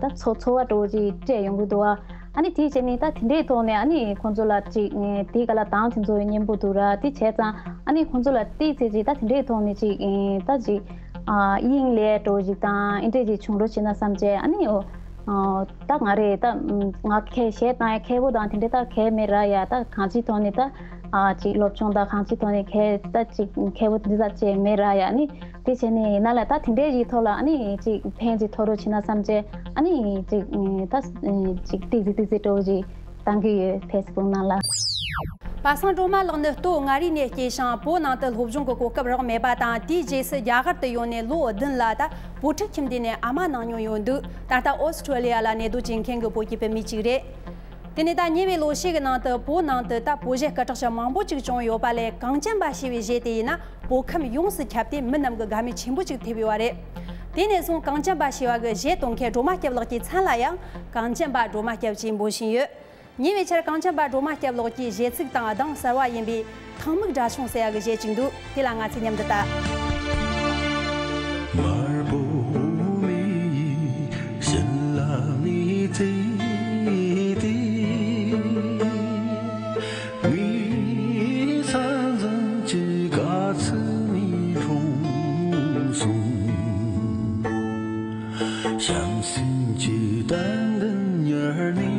ད་ཚོར་ཚོར་བ་འདྲ་བོ་ཅིག་སྤྲད་ཡོང་གི་འདུག་བ། ཨ་ནི་དེ་བྱས་ནས་ད་དེ་འདྲའི་ཐོག་ནས་ཨ་ནི་ཁོང་ཚོ་ལ་ཅིག་དེའི་སྐབས་ལ་གདངས་དེ་ཚོ་སྙན་པོ་འདུག་ར། དེ་བྱས་ཙང་ཨ་ནི་ཁོང་ཚོ་ལ་ཏོག་ཙམ་ཅིག་ད་དེ་འདྲའི་ཐོག་ནས་ཅིག་ད་ཅིག་དབྱིངས་ལས་འདྲ་བོ་ཅིག་དང་། ཨེ་འདྲ་ཅིག་བྱུང་འགྲོ་བྱས་ན་བསམ་བྱས། ཨ་ནི་ད་ང་རེད། ད་ང་གཞས་བཏང་ཡ་མཁས་པོ་དང་དེ་འདྲ་ད་གང་ཡང་མེད་ར་ཡ། ད་གང་ཅིའི་ཐོག་ནས་ད་ཅིག་སློབ་སྦྱོང་དང་གང་ཅིའི་ཐོག་ནས་གཞས་ད་ཅིག་མཁས་པོ་འདི་ད་ཅིག་མེད་ར་ཡ། ཨ་ནི་དེ་བྱས་ནས་ཡིན་ན་ལ་ད་དེ་འདྲའི་ཅིག་ཐོག་ལ་ཨ་ནི་ཅིག་ཕན་ཅིག་ཐོགས་རོགས་བྱས་ན་བསམ་བྱས། ཨ་ནི་ཅིག་ད་ཅིག་ཏོག་ཙམ་ཏོག་ཙམ་འདྲ་བོ་ཅིག་བཏང་གི་ཡོད། ཕེ་སི་བུག་ནང་ལ། པ་སངས་སྒྲོལ་མ་ལགས་ནི་སྟོད་མངའ་རིས་ནས་སྐྱེས་ཤིང་། བོད་ནང་དུ་སློབ་སྦྱོང་གི་གོ་སྐབས་རག་མེད་པ་དང་། དེའི་རྗེས་སུ་རྒྱ་གར་དུ་ཡོང་ནས་ལོ་བདུན་ལ་ད་བོད་ཕྲུག་ཁྱིམ་སྡེ་ནས་ཨ་མ་གནང་མྱོང་ཡོད་འདུག། ད་ལྟ་ཨོ་སི་ཁྲུ་ལི་ཡ་ལ་གནས་སྡོད་བྱེད་མཁན་གྱི་བོད་ཀྱི་བུད་མེད་ཅིག་རེད། དེ་ནས་ད་ཉེ་བའི་ལོ་ཤས་ཀྱི་ནང་དུ་བོད་ནང་དུ་ད་བོད་གཞས་སྐད་གྲགས་ཅན་མང་པོ་ཅིག་བྱུང་ཡོད་པ་ལས། གངས་ཅན་པ་ཞེས་པའི་གཞས་དེ་ཡིན་ན་བོད་ཁམས་ཡོངས་སུ་ཁྱབ་སྟེ་མི་རྣམས་ཀྱི་དགའ་མོས་ཆེན་པོ་ཅིག་ཐེབས་ཡོད་པ་རེད། དེ་ནས་བཟུང་གངས་ཅན་པ་ཞེས་པ་གི་གཞས་གཏོང་མཁན་སྒྲོལ་མ་སྐྱབས་ལགས་ཀྱི་མཚན་ལ་ཡང་གངས་ཅན་པ་སྒྲོལ་མ་སྐྱབས་ཞེས་འབོད་བཞིན་ཡོད། ཉེ་བའི་ཆར་གངས་ཅན་པ་སྒྲོལ་མ་སྐྱབས་ལགས་ཀྱི་གཞས་ཚིག་དང་གདངས་གསར་བ་ཡིན་པའི་ཐང་མིག་དགྲ་ཆུང་ཟེར་ཡ་གི་གཞས་ཅིག་འདུག། དེ་ལ་ང་ཚོས་མཉམ་དུ་ལྟ། དམར་པོ་མེ་ཡིས་བྱིན་རླབས་ནས་གཙོས་ཏེ། ངའི་ས་འཛིན་གྱི་དགའ་ཚལ་ནས་འཁྲུངས་སོང་། བྱམས་སེམས་ཀྱི་གདན་འདི་ཉར་ནས།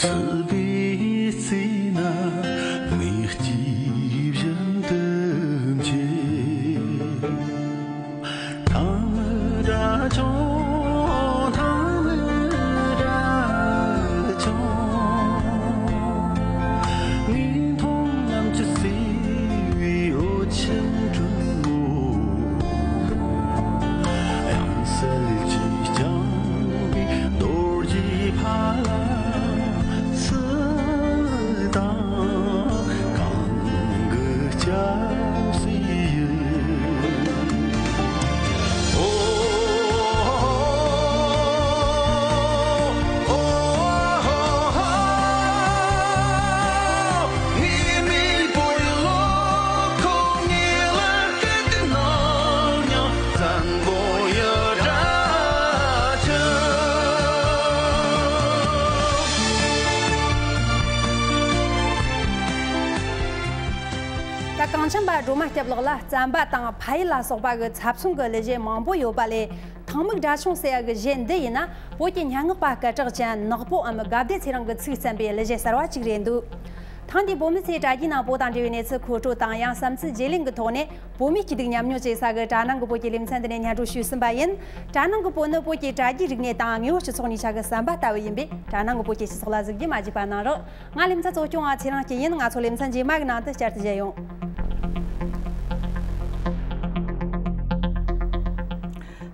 སྲིད་པའི་རྩེ་ན་མེ་སྐྱེས་བཞིན་དུ་མཆེད། ཐང་མིག་དགྲ་ཆུང་། ཐང་མིག་དགྲ་ཆུང་། ངའི་མཐོང་ལམ་གྱི་སྲིད་པའི་འོད་ཆེན་དྲོན་མོ། དབྱངས་གསལ་གྱིས་བསྐྱངས་པའི་རྡོ་རྗེ་ཕ་ལ་སུ་དང་གང་གི་སྐྱབས་སུ་ཡིན། ད་གངས་ཅན་པ་སྒྲོལ་མ་སྐྱབས་ལགས་ལ་རྩམ་པ་དང་ཕ་ཡུལ་ལ་སོགས་པ་གི་ཚབ་མཚོན་གྱི་གླུ་གཞས་མང་པོ་ཡོད་པ་ལས། ཐང་མིག་དགྲ་ཆུང་ཟེར་ཡ་གི་གཞས་འདི་ཡིན་ན་བོད་ཀྱི་སྙན་ངག་པ་སྐད་གྲགས་ཅན་ནག་པོའམ་དགའ་བདེ་ཚེ་རིང་གི་ཚིག་བརྩམས་པའི་གླུ་གཞས་གསར་བ་ཅིག་རེད་འདུག། ཐེངས་འདིའི་བོད་མི་ཚོས་དྲ་རྒྱའི་ནང་བོད་དང་འབྲེལ་བའི་གནས་ཚུལ་མཁོ་སྤྲོད་དང་། ཡང་བསམ་ཚུལ་བརྗེ་ལེན་གྱི་ཐོག་ནས་བོད་མིའི་སྐྱིད་སྡུག་མཉམ་མྱོང་བྱེད་ས་གི་དྲ་ནང་གི་བོད་ཀྱི་ལེ་ཚན་འདི་ནས་སྙན་སྒྲོན་ཞུས་ཟིན་པ་ཡིན། དྲ་ནང་གི་བོད་ནི་བོད་ཀྱི་དྲ་རྒྱའི་རིག་གནས་དང་དངོས་ཡོད་སྤྱི་ཚོགས་གཉིས་ཆ་གི་ཟམ་པ་ལྟ་བུ་ཡིན་པས། དྲ་ནང་གི་བོད་ཀྱི་སྤྱི་ཚོགས་ལ་གཟིགས་རྒྱུ་མ་བརྗེད་པ་གནང་རོགས། ང་ལེ་ཚན་གཙོ་སྐྱོང་བ་ཚེ་རིང་སྐྱིད་ཡིན། ང་ཚོ་ལེ་ཚན་རྗེས་མ་གི་ནང་དུ་བསྐྱར་དུ་མཇལ་ཡོང་།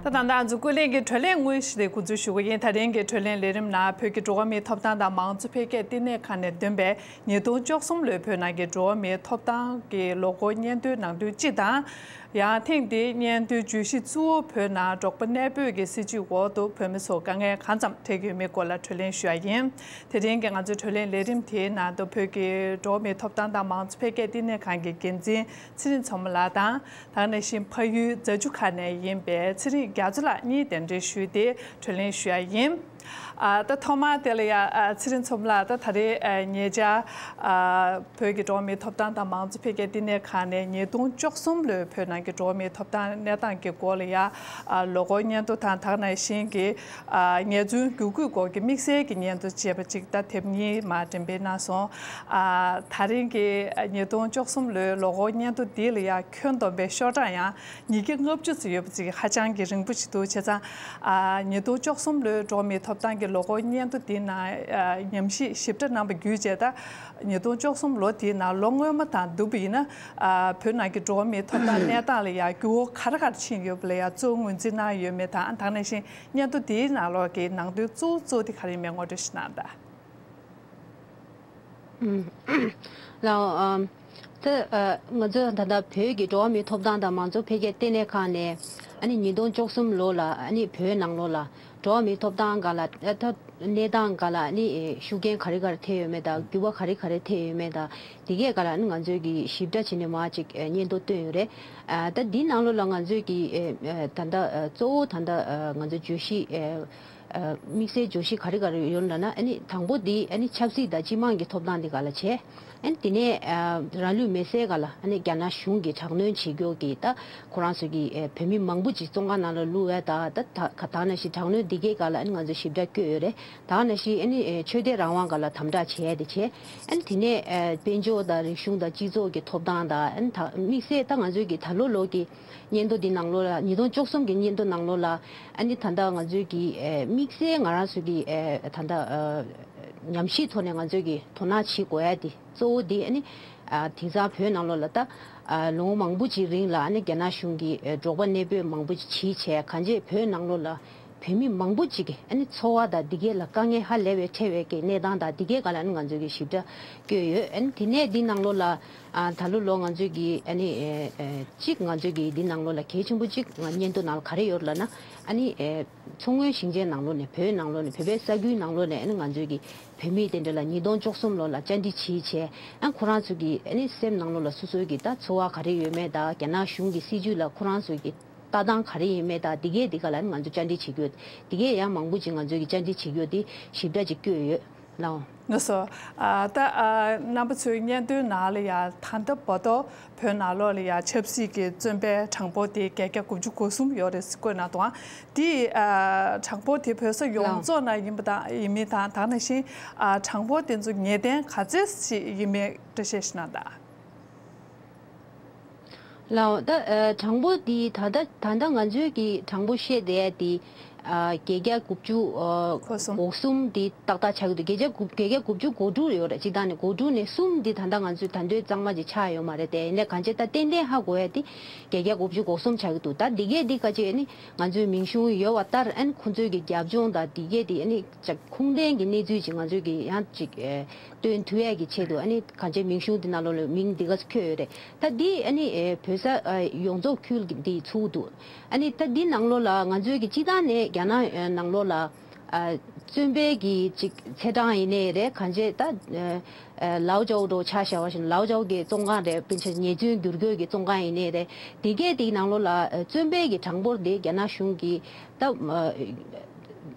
ད་ད་ལྟ་ང་ཚོ་ཀུན་གླེང་གི་བགྲོ་གླེང་དངོས་གཞི་དེ་འགོ་འཛུགས་ཞུ་གི་ཡིན། ད་རིང་གི་བགྲོ་གླེང་ལས་རིམ་ནང་བོད་ཀྱི་འགྲོ་བ་མིའི་ཐོབ་ཐང་དང་མང་གཙོ་འཕེལ་རྒྱས་བསྟི་གནས་ཁང་ནས་བཏོན་པའི་ཉིས་སྟོང་བཅུ་གསུམ་ལོའི་བོད་ནང་གི་འགྲོ་བ་མིའི་ཐོབ་ཐང་གི་ལོ་འཁོར་སྙན་ཐོའི་ནང་དོན་སྤྱི་དང་། ཡང་ཐེངས་འདིའི་སྙན་ཐོའི་བརྗོད་གཞི་གཙོ་བོ་བོད་ནང་འབྲོག་པ་གནས་སྤོས་ཀྱི་སྲིད་བྱུས་འོག་ཏུ་བོད་མི་ཚོ་དཀའ་ངལ་གང་ཙམ་འཕྲད་ཀྱི་ཡོད་མེད་སྐོར་ལ་བགྲོ་གླེང་ཞུ་ཡ་ཡིན། དེ་རིང་གི་ང་ཚོའི་བགྲོ་གླེང་ལས་རིམ་དེའི་ནང་དུ་བོད་ཀྱི་འགྲོ་བ་མིའི་ཐོབ་ཐང་དང་མང་གཙོ་འཕེལ་རྒྱས་བསྟི་གནས་ཁང་གི་འགན་འཛིན་ཚེ་རིང་མཚོ་མོ་ལགས་དང་། ད་ག་ནང་བཞིན་ཕ་ཡུལ་རྫ་ཆུ་ཁ་ནས་ཡིན་པའི་ཚེ་རིང་རྒྱ་མཚོ་ལགས་གཉིས་གདན་འདྲེན་ཞུས་ཏེ་བགྲོ་གླེང་ཞུ་ཡ་ཡིན། ཨ། ད་ཐོག་མར་དེ་ལ་ཡ། ཨ། ཚེ་རིང་མཚོ་མོ་ལགས། ད་ད་རེས། ཨ། ཉེ་ཆར། ཨ། བོད་ཀྱི་འགྲོ་བ་མིའི་ཐོབ་ཐང་དང་མང་གཙོ་འཕེལ་རྒྱས་བསྟི་གནས་ཁང་ནས་ཉིས་སྟོང་བཅུ་གསུམ་ལོའི་བོད་ནང་གི་འགྲོ་བ་མིའི་ཐོབ་ཐང་གནས་སྟངས་ཀྱི་སྐོར་ལ་ཡ། ཨ། ལོ་འཁོར་སྙན་ཐོ་དང་། ད་ག་ནང་བཞིན་གྱི། ཨ། ཉེས་རྫུན་བརྒྱུད་སྐུལ་སྐོར་གྱི་དམིགས་བསལ་གྱི་སྙན་ཐོ་ཅེས་པ་ཅིག་ད་དེབ་གཉིས་མར་འགྲེམས་སྤེལ་གནང་སོང་། ཨ། ད་རིང་གི་ཉིས་སྟོང་བཅུ་གསུམ་ལོའི་ལོ་འཁོར་སྙན་ཐོ་འདི་ལ་ཡ་ཁྱོན་བསྡོམས་པའི་ཤོག་གྲངས་ཡང་ཉིས་བརྒྱ་ལྔ་བཅུ་ཙམ་ཡོད་པ་ཅིག་ཧ་ཅང་གི་རིང་པོ་ཞིག་འདུག་བྱས་ཙང་། ཨ། ཉིས་སྟོང་བཅུ་གསུམ་ལོའི་འགྲོ་བ་མིའི་ཐོབ་ཐང་གི་ལོ་འཁོར་སྙན་ཐོ་འདི་ནང་། ཨ། ཉམས་ཞིབ་ཞིབ་ཕྲ་གནང་བ་བརྒྱུད་བྱས། ད་ཉིས་སྟོང་བཅུ་གསུམ་ལོ་འདིའི་ནང་ལོ་སྔོན་མ་དང་བསྡུར་བ་ཡིན་ན། ཨ། བོད་ནང་གི་འགྲོ་བ་མིའི་ཐོབ་ཐང་གནས་སྟངས་ལ་ཡང་འགྱུར་བ་ག་རེ་ག་རེ་ཕྱིན་ཡོད་པ་ལ་ཡང་གཙོ་བོ་ངོས་འཛིན་གནང་ཡོད་མེད་དང་། ད་ག་ནང་བཞིན་སྙན་ཐོ་འདིའི་ནང་ལོགས་ཀྱི་ནང་དོན་གཙོ་བོ་གཙོ་བོ་དེ་ག་རེ་ཡིན་མིན་ངོ་སྤྲོད་ཞིག་གནང་དང་། ལགས། ཨམ། ད། ཨ། ང་ཚོས་ད་ལྟ་བོད་ཀྱི་འགྲོ་བ་མིའི་ཐོབ་ཐང་དང་མང་གཙོ་འཕེལ་རྒྱས་ལྟེ་གནས་ཁང་ནས། ཨ་ནི་ཉིས་སྟོང་བཅུ་གསུམ་ལོ་ལ། ཨ་ནི་བོད་ནང་ལོགས་ལ་འགྲོ་བ་མིའི་ཐོབ་ཐང་སྒང་ལ། ཨ། ད་གནས་སྟངས་སྒང་ལ། ཨ་ནི་ཤུགས་རྐྱེན་ག་རེ་ག་རེ་ཐེབས་ཡོད་མེད་དང་། འགྱུར་བ་ག་རེ་ག་རེ་ཐེབས་ཡོད་མེད་དང་། དེ་གའི་སྒང་ལ། ཨ་ནི་ང་ཚོས་ཀྱི་ཞིབ་ཕྲ་བྱས་ནས་མར་ཅིག་སྙན་ཐོ་བཏོན་ཡོད་རེད། ཨ། ད་འདི་ནང་ལོགས་ལ་ང་ཚོས་ཀྱི། ཨ། ད་ལྟ། ཨ། གཙོ་བོ་ད་ལྟ། ཨ། ང་ཚོ་བརྗོད་གཞི། ཨ། ཨ། དམིགས་བསལ་བརྗོད་གཞི་ག་རེ་ག་རེ་ཡོད་ལབ་ན། ཨ་ནི་དང་པོ་འདི། ཨ་ནི་ཆབ་སྲིད་དང་སྤྱི་དམངས་ཀྱི་ཐོབ་ཐང་འདི་སྒང་ལ་བྱས། ཨ་ནི་དེ་ནས། ཨ། རང་ལུས་མེར་སྲེག་སྒང་ལ། ཨ་ནི་རྒྱ་ནག་གཞུང་གིས་དྲག་གནོན་བྱེད་རྒྱུ་གི། ད་ཁོ་རང་ཚོ་གི། ཨ། བོད་མི་མང་པོ་ཅིག་བཙོན་ཁང་ནང་ལ་བླུགས་ཡ་དང་། ད་ད་ག་ད་ག་ནང་བཞིན་དྲག་གནོན་འདི་གའི་སྒང་ལ། ཨ་ནི་ང་ཚོས་ཞིབ་ཕྲ་བཀོད་ཡོད་རེད། ད་ག་ནང་བཞིན། ཨ་ནི། ཨ། ཆོས་དད་རང་དབང་སྒང་ལ་དམ་དྲག་བྱས་ཏེ་བྱས། ཨ་ནི་དེ་ནས། ཨ། དཔལ་འབྱོར་དང་རིག་གཞུང་དང་སྤྱི་ཚོགས་ཀྱི་ཐོབ་ཐང་དང་། ཨ་ནི་ད་དམིགས་བསལ་ད་ང་ཚོའི་གི་ད་ལོ་ལོ་གི་སྙན་ཐོ་འདི་ནང་ལོགས་ལ། ཉིས་སྟོང་བཅུ་གསུམ་གྱི་སྙན་ཐོ་ནང་ལོགས་ལ། ཨ་ནི་ད་ལྟ་ང་ཚོའི་གི། ཨེ། དམིགས་བསལ་ང་རང་ཚོའི་གི། ཨེ། ད་ལྟ། ཨ། ཉམས་ཞིབ་ཐོག་ནས་ང་ཚོའི་གི་དོ་སྣང་བྱེད་དགོས་ཡ་དེ་གཙོ་བོ་དེ། ཨ་ནི། ཨ། དེང་སང་བོད་ནང་ལོགས་ལ་ད། ཨ། ལོ་ངོ་མང་པོ་ཅིག་རིང་ལ། ཨ་ནི་རྒྱ་ནག་གཞུང་གིས། ཨེ། འབྲོག་པ་གནས་སྤོས་མང་པོ་ཅིག་བྱས་བྱས། གང་བྱས་བོད་ནང་ལོགས་ལ་བོད་མི་མང་པོ་ཅིག་གི། ཨ་ནི་འཚོ་བ་དང་འདི་གའི་ལ་དཀའ་ངལ་ཧ་ལས་པའི་འཕྲད་པའི་གི་གནས་སྟངས་དང་། འདི་གའི་སྒང་ལ། ཨ་ནི་ང་ཚོའི་གི་ཞིབ་ཕྲ་བཀོད་ཡོད། ཨ་ནི་དེ་ནས་འདི་ནང་ལོགས་ལ། ཨ། ད་ལོ་ལོ་ང་ཚོའི་གི། ཨ་ནི། ཨེ། ཨེ། གཅིག་ང་ཚོའི་གི་འདི་ནང་ལོགས་ལ་གལ་ཆེན་པོ་གཅིག་ང་སྙན་ཐོ་ནང་ལ་ག་རེ་ཡོད་ལབ་ན། ཨ་ནི། ཨེ། མཚོ་སྔོན་ཞིང་ཆེན་ནང་ལོགས་ནས། བོད་ནང་ལོགས་ནས། བོད་པའི་ས་ཁུལ་ནང་ལོགས་ནས། ཨ་ནི་ང་ཚོའི་གི་བོད་མི་དེ་འདྲ་ལ་ཉིས་སྟོང་བཅུ་གསུམ་ལོ་ལ་བཅར་འདྲི་བྱས་བྱས། ཨ། ཁོ་རང་ཚོ་གི། ཨ་ནི་སེམས་ནང་ལོགས་ལ་སོ་སོའི་གི་ད་ཚོར་བ་ག་རེ་ཡོད་མེད་དང་། རྒྱ་ནག་གཞུང་གི་སྲིད་བྱུས་ལ་ཁོ་རང་ཚོའི་གི་ལྟ་སྟངས་ག་རེ་ཡིན་མིན་དང་། འདི་གའི་འདི་ག་ལ་ང་ཚོ་བཅར་འདྲི་བྱེད་རྒྱུ། འདི་གའི་ཡང་མང་པོ་ཅིག་ང་ཚོས་ཀྱི་བཅར་འདྲི་བྱེད་རྒྱུ་དེ་ཞིབ་ཕྲ་ཅིག་བཀོད་ཡོད་ལགས། ལགས་སོ། ཨ། ད། ཨ། རྣམ་པ་ཚོའི་སྙན་ཐོའི་ནང་ལ་ཡང་ད་ལྟ་བར་དུ་བོད་ནང་ལོགས་ལ་ཡང་ཆབ་སྲིད་ཀྱི་བཙོན་པའི་གྲངས་འབོར་དེ་བརྒྱད་བརྒྱ་དགུ་བཅུ་གོ་གསུམ་ཡོད་རེད་ཟེར་བཀོད་གནང་འདུག་དེ། ཨ། གྲངས་འབོར་དེ་བོད་ས་ཡོངས་རྫོགས་ནང་ཡིན་པ་དང་། ཡིན་མིན་དང་། ད་ག་ནང་བཞིན། ཨ། གྲངས་འབོར་དེ་ཚོ་ངེས་གཏན་ག་ཚད་ཞིག་ཡིན་མིན་འགྲེལ་བཤད་ཞིག་གནང་དང་། ལགས། ད། ཨ། གྲངས་འབོར་འདི་ད་ལྟ། ད་ལྟ་ང་ཚོའི་གི་གྲངས་འབོར་བཤད་བསྡད་ཡ་འདི། ཨ། བརྒྱད་བརྒྱ་དགུ་བཅུ། ཨ། གོ་གསུམ། གོ་གསུམ་འདི་ཏག་ཏག་ཆགས་ཀྱི་འདུག་བརྒྱད་བརྒྱ་དགུ། བརྒྱད་བརྒྱ་དགུ་བཅུ་གོ་དྲུག་ཡོད་རེད། སྤྱིར་བཏང་ནས་གོ་དྲུག་ནས་གསུམ་འདི་ད་ལྟ་ང་ཚོའི་ད་དུང་གཙང་མ་ཅིག་ཆགས་ཡོད་མ་རེད་དེ། ཡིན་ནའི་གང་བྱས་ད་ཏན་ཏན་ཧ་གོ་ཡ་འདི་བརྒྱད་བརྒྱ་དགུ་བཅུ་གོ་གསུམ་ཆགས་ཀྱི་འདུག་ད་འདི་གས་འདི་ག་ཅིག་ཨ་ནི་ང་ཚོའི་མིང་གཞུང་ཡོད་པ་ལྟར། ཨ་ནི་ཁོང་ཚོའི་གི་རྒྱབ་ལྗོངས་དང་འདི་གས་འདི། ཨ་ནི་ཅིག་ཁུངས་ལྡན་གྱི་གནས་ཚུལ་ཅིག་ང་ཚོའི་གི་ཡང་ཅིག་ཨེ། སྟོན་ཐུབ་ཡས་ཀྱི་ཆེད་དུ། ཨ་ནི་གང་ཅི་མིང་གཞུང་འདི་ནང་ལོགས་ལ་མིང་འདི་ག་ཚོད་བཀོད་ཡོད་རེད། ད་འདི་ཨ་ནི་ཨེ་བོད་ས་ཨ་ཡོངས་རྫོགས་ཁུལ་འདི་ཚུད་འདུག་ཨ་ནི་ད་འདི་ནང་ལོགས་ལ་ང་ཚོའི་གི་སྤྱི་བཏང་ནས་རྒྱ་ནག་ཨ་ནང་ལོགས་ལ་ཨ་བཙོན་པའི་གི་ཅིག་ཚེས་གྲངས་ཡིན་ནའི་རེད། གང་ཅི་ད་ཨ་ལའོ་ཅའོ་འདྲ་ཆ་བཞག་པ་ཞིག་ན། ལའོ་ཅའོ་གི་བཙོན་ཁང་རེད། དཔེར་ན་ཉེས་རྫུན་བསྒྱུར་བཀོད་ཀྱི་བཙོན་ཁང་ཡིན་ནའི་རེད། འདི་གས་འདི་ནང་ལོགས་ལ་ཨ་བཙོན་པའི་གི་གྲངས་འབོར་འདི་རྒྱ་ནག་གཞུང་གིས་ད་ཨ་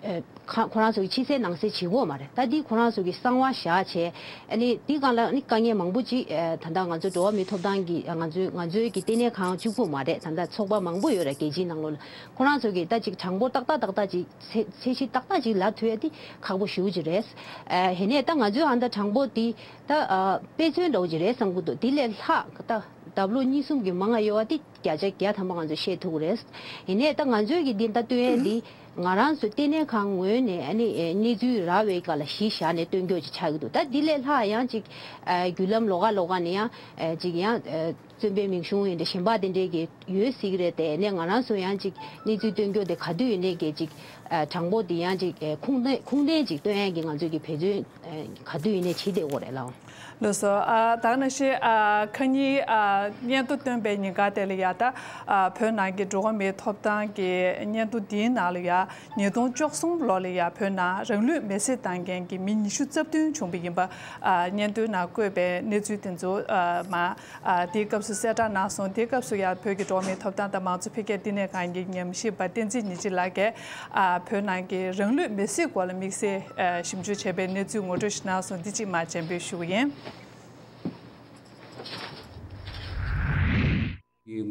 ཨ་ཁ་ཁོ་རང་ཚོ་གི་ཕྱི་གསལ་ནང་གསལ་བྱེད་དགོས་མ་རེད། ད་འདི་ཁོ་རང་ཚོ་གི་གསང་བ་བཞག་བྱས། ཨ་ནི་འདི་སྒང་ལ་ནི་དཀའ་ངལ་མང་པོ་ཅིག་ཨ་ད་ལྟ་ང་ཚོ་འགྲོ་བ་མིའི་ཐོབ་ཐང་གི་ཨ་ང་ཚོའི་ང་ཚོའི་གི་ལྟེ་གནས་ཁང་གཅིག་པུ་མ་རེད། ད་ལྟ་ཚོགས་པ་མང་པོ་ཡོད་རེད་རྒྱལ་སྤྱིའི་ནང་ལོགས་ལ། ཁོ་རང་ཚོ་གི་ད་ཅིག་གྲངས་འབོར་ཏག་ཏག་ཏག་ཏག་ཅིག་ཚད་ཚད་གཞི་ཏག་ཏག་ཅིག་ལབ་ཐུབ་ཡ་དེ་ཁག་པོ་ཞེ་པོ་ཅིག་རེད། ཨ་ཧེ་ནས་ད་ང་ཚོའི་ཨ་ད་གྲངས་འབོར་དེ་ད་ཨ་དཔེ་མཚོན་འདྲ་བོ་ཅིག་རེད་བསམ་གི་འདུག་དེ་ལས་ལྷག་ད་ལྡབ་ལོ་གཉིས་གསུམ་གྱི་མང་ང་ཡོད་བ་དེ་བརྒྱ་ཆ་བརྒྱ་ཐམ་པ་ང་ཚོས་བཤད་ཐུབ་ཀྱི་རེད། ཡིན་ནའི་ད་ང་ཚོའི་གི་འདི་ལྟ་སྟོན་ཡས་འདི་ང་རང་ཚོ་ལྟེ་གནས་ཁང་ངོས་ནས་ཨ་ནི་ཨེ་གནས་ཚུལ་རག་པའི་སྐབས་ལ་གཞི་བཞག་ནས་སྟོན་རྒྱུ་ཅིག་ཆགས་ཀྱི་འདུག་ད་འདི་ལས་ལྷག་ཡང་ཅིག་ཨ་བརྒྱུད་ལམ་ལོགས་ཀ་ལོགས་ཀ་ནས་ཡང་ཨ་ཅིག་ཡང་ཨ་བཙོན་པའི་མིང་གཞུང་ཡིན་འདྲ་གཞན་པ་དེ་འདྲའི་གི་ཡོད་སྲིད་ཀྱི་རེད་དེ། ནས་ང་རང་ཚོ་ཡང་ཅིག་གནས་ཚུལ་སྟོན་རྒྱུ་དེ་ག་དུས་ཡིན་ནའི་གི་ཅིག་ཨ་དྲང་པོ་དེ་ཡང་ཅིག་ཨ་ཁུངས་ལྡན་ཁུངས་ལྡན་ཅིག་སྟོན་ཡས་ཀྱི་ང་ཚོས་ཀྱི་འབད་བརྩོན་ཨ་ག་དུས་ཡིན་ནའི་བྱེད་བསྡད་ཡོད་རེད་ལགས། ལགས་སོ། ཨ་ད་ག་ནང་བཞིན་ཨ་ཁ་ཉིན་ཨ་སྙན་ཐོ་བཏོན་པའི་ཉིན་ཀ་དེ་ལ་ཡ་ད་ཨ་བོད་ནང་གི་འགྲོ་བ་མིའི་ཐོབ་ཐང་གི་སྙན་ཐོ་འདིའི་ནང་ལ་ཡ་ཉིས་སྟོང་བཅུ་གསུམ་ལོ་ལ་ཡ་བོད་ནང་རང་ལུས་མེར་སྲེག་བཏང་མཁན་གྱི་མི་ཉི་ཤུ་རྩ་བདུན་བྱུང་བ་ཡིན་པ་ཨ་སྙན་ཐོའི་ནང་བཀོད་པའི་གནས་ཚུལ་དེ་ཚོ་ཨ་མ། ཨ་དེའི་སྐབས་སུ་གསལ་བསྒྲགས་གནང་སོང་། དེའི་སྐབས་སུ་ཡང་བོད་ཀྱི་འགྲོ་བ་མིའི་ཐོབ་ཐང་དང་མང་གཙོ་འཕེལ་རྒྱས་བསྟི་གནས་ཁང་གི་ཉམས་ཞིབ་པ་བསྟན་འཛིན་ཉི་བྱེད་ལགས་ཀྱིས་ཨ་བོད་ནང་གི་རང་ལུས་མེར་སྲེག་སྐོར་ལ་དམིགས་བསལ་ཨ་ཞིབ་འཇུག་བྱས་པའི་གནས་ཚུལ་ངོ་སྤྲོད་ཞིག་གནང་སོང་། འདི་གཅིག་མར་སྤྱན་འབུལ་ཞུ་གི་ཡིན།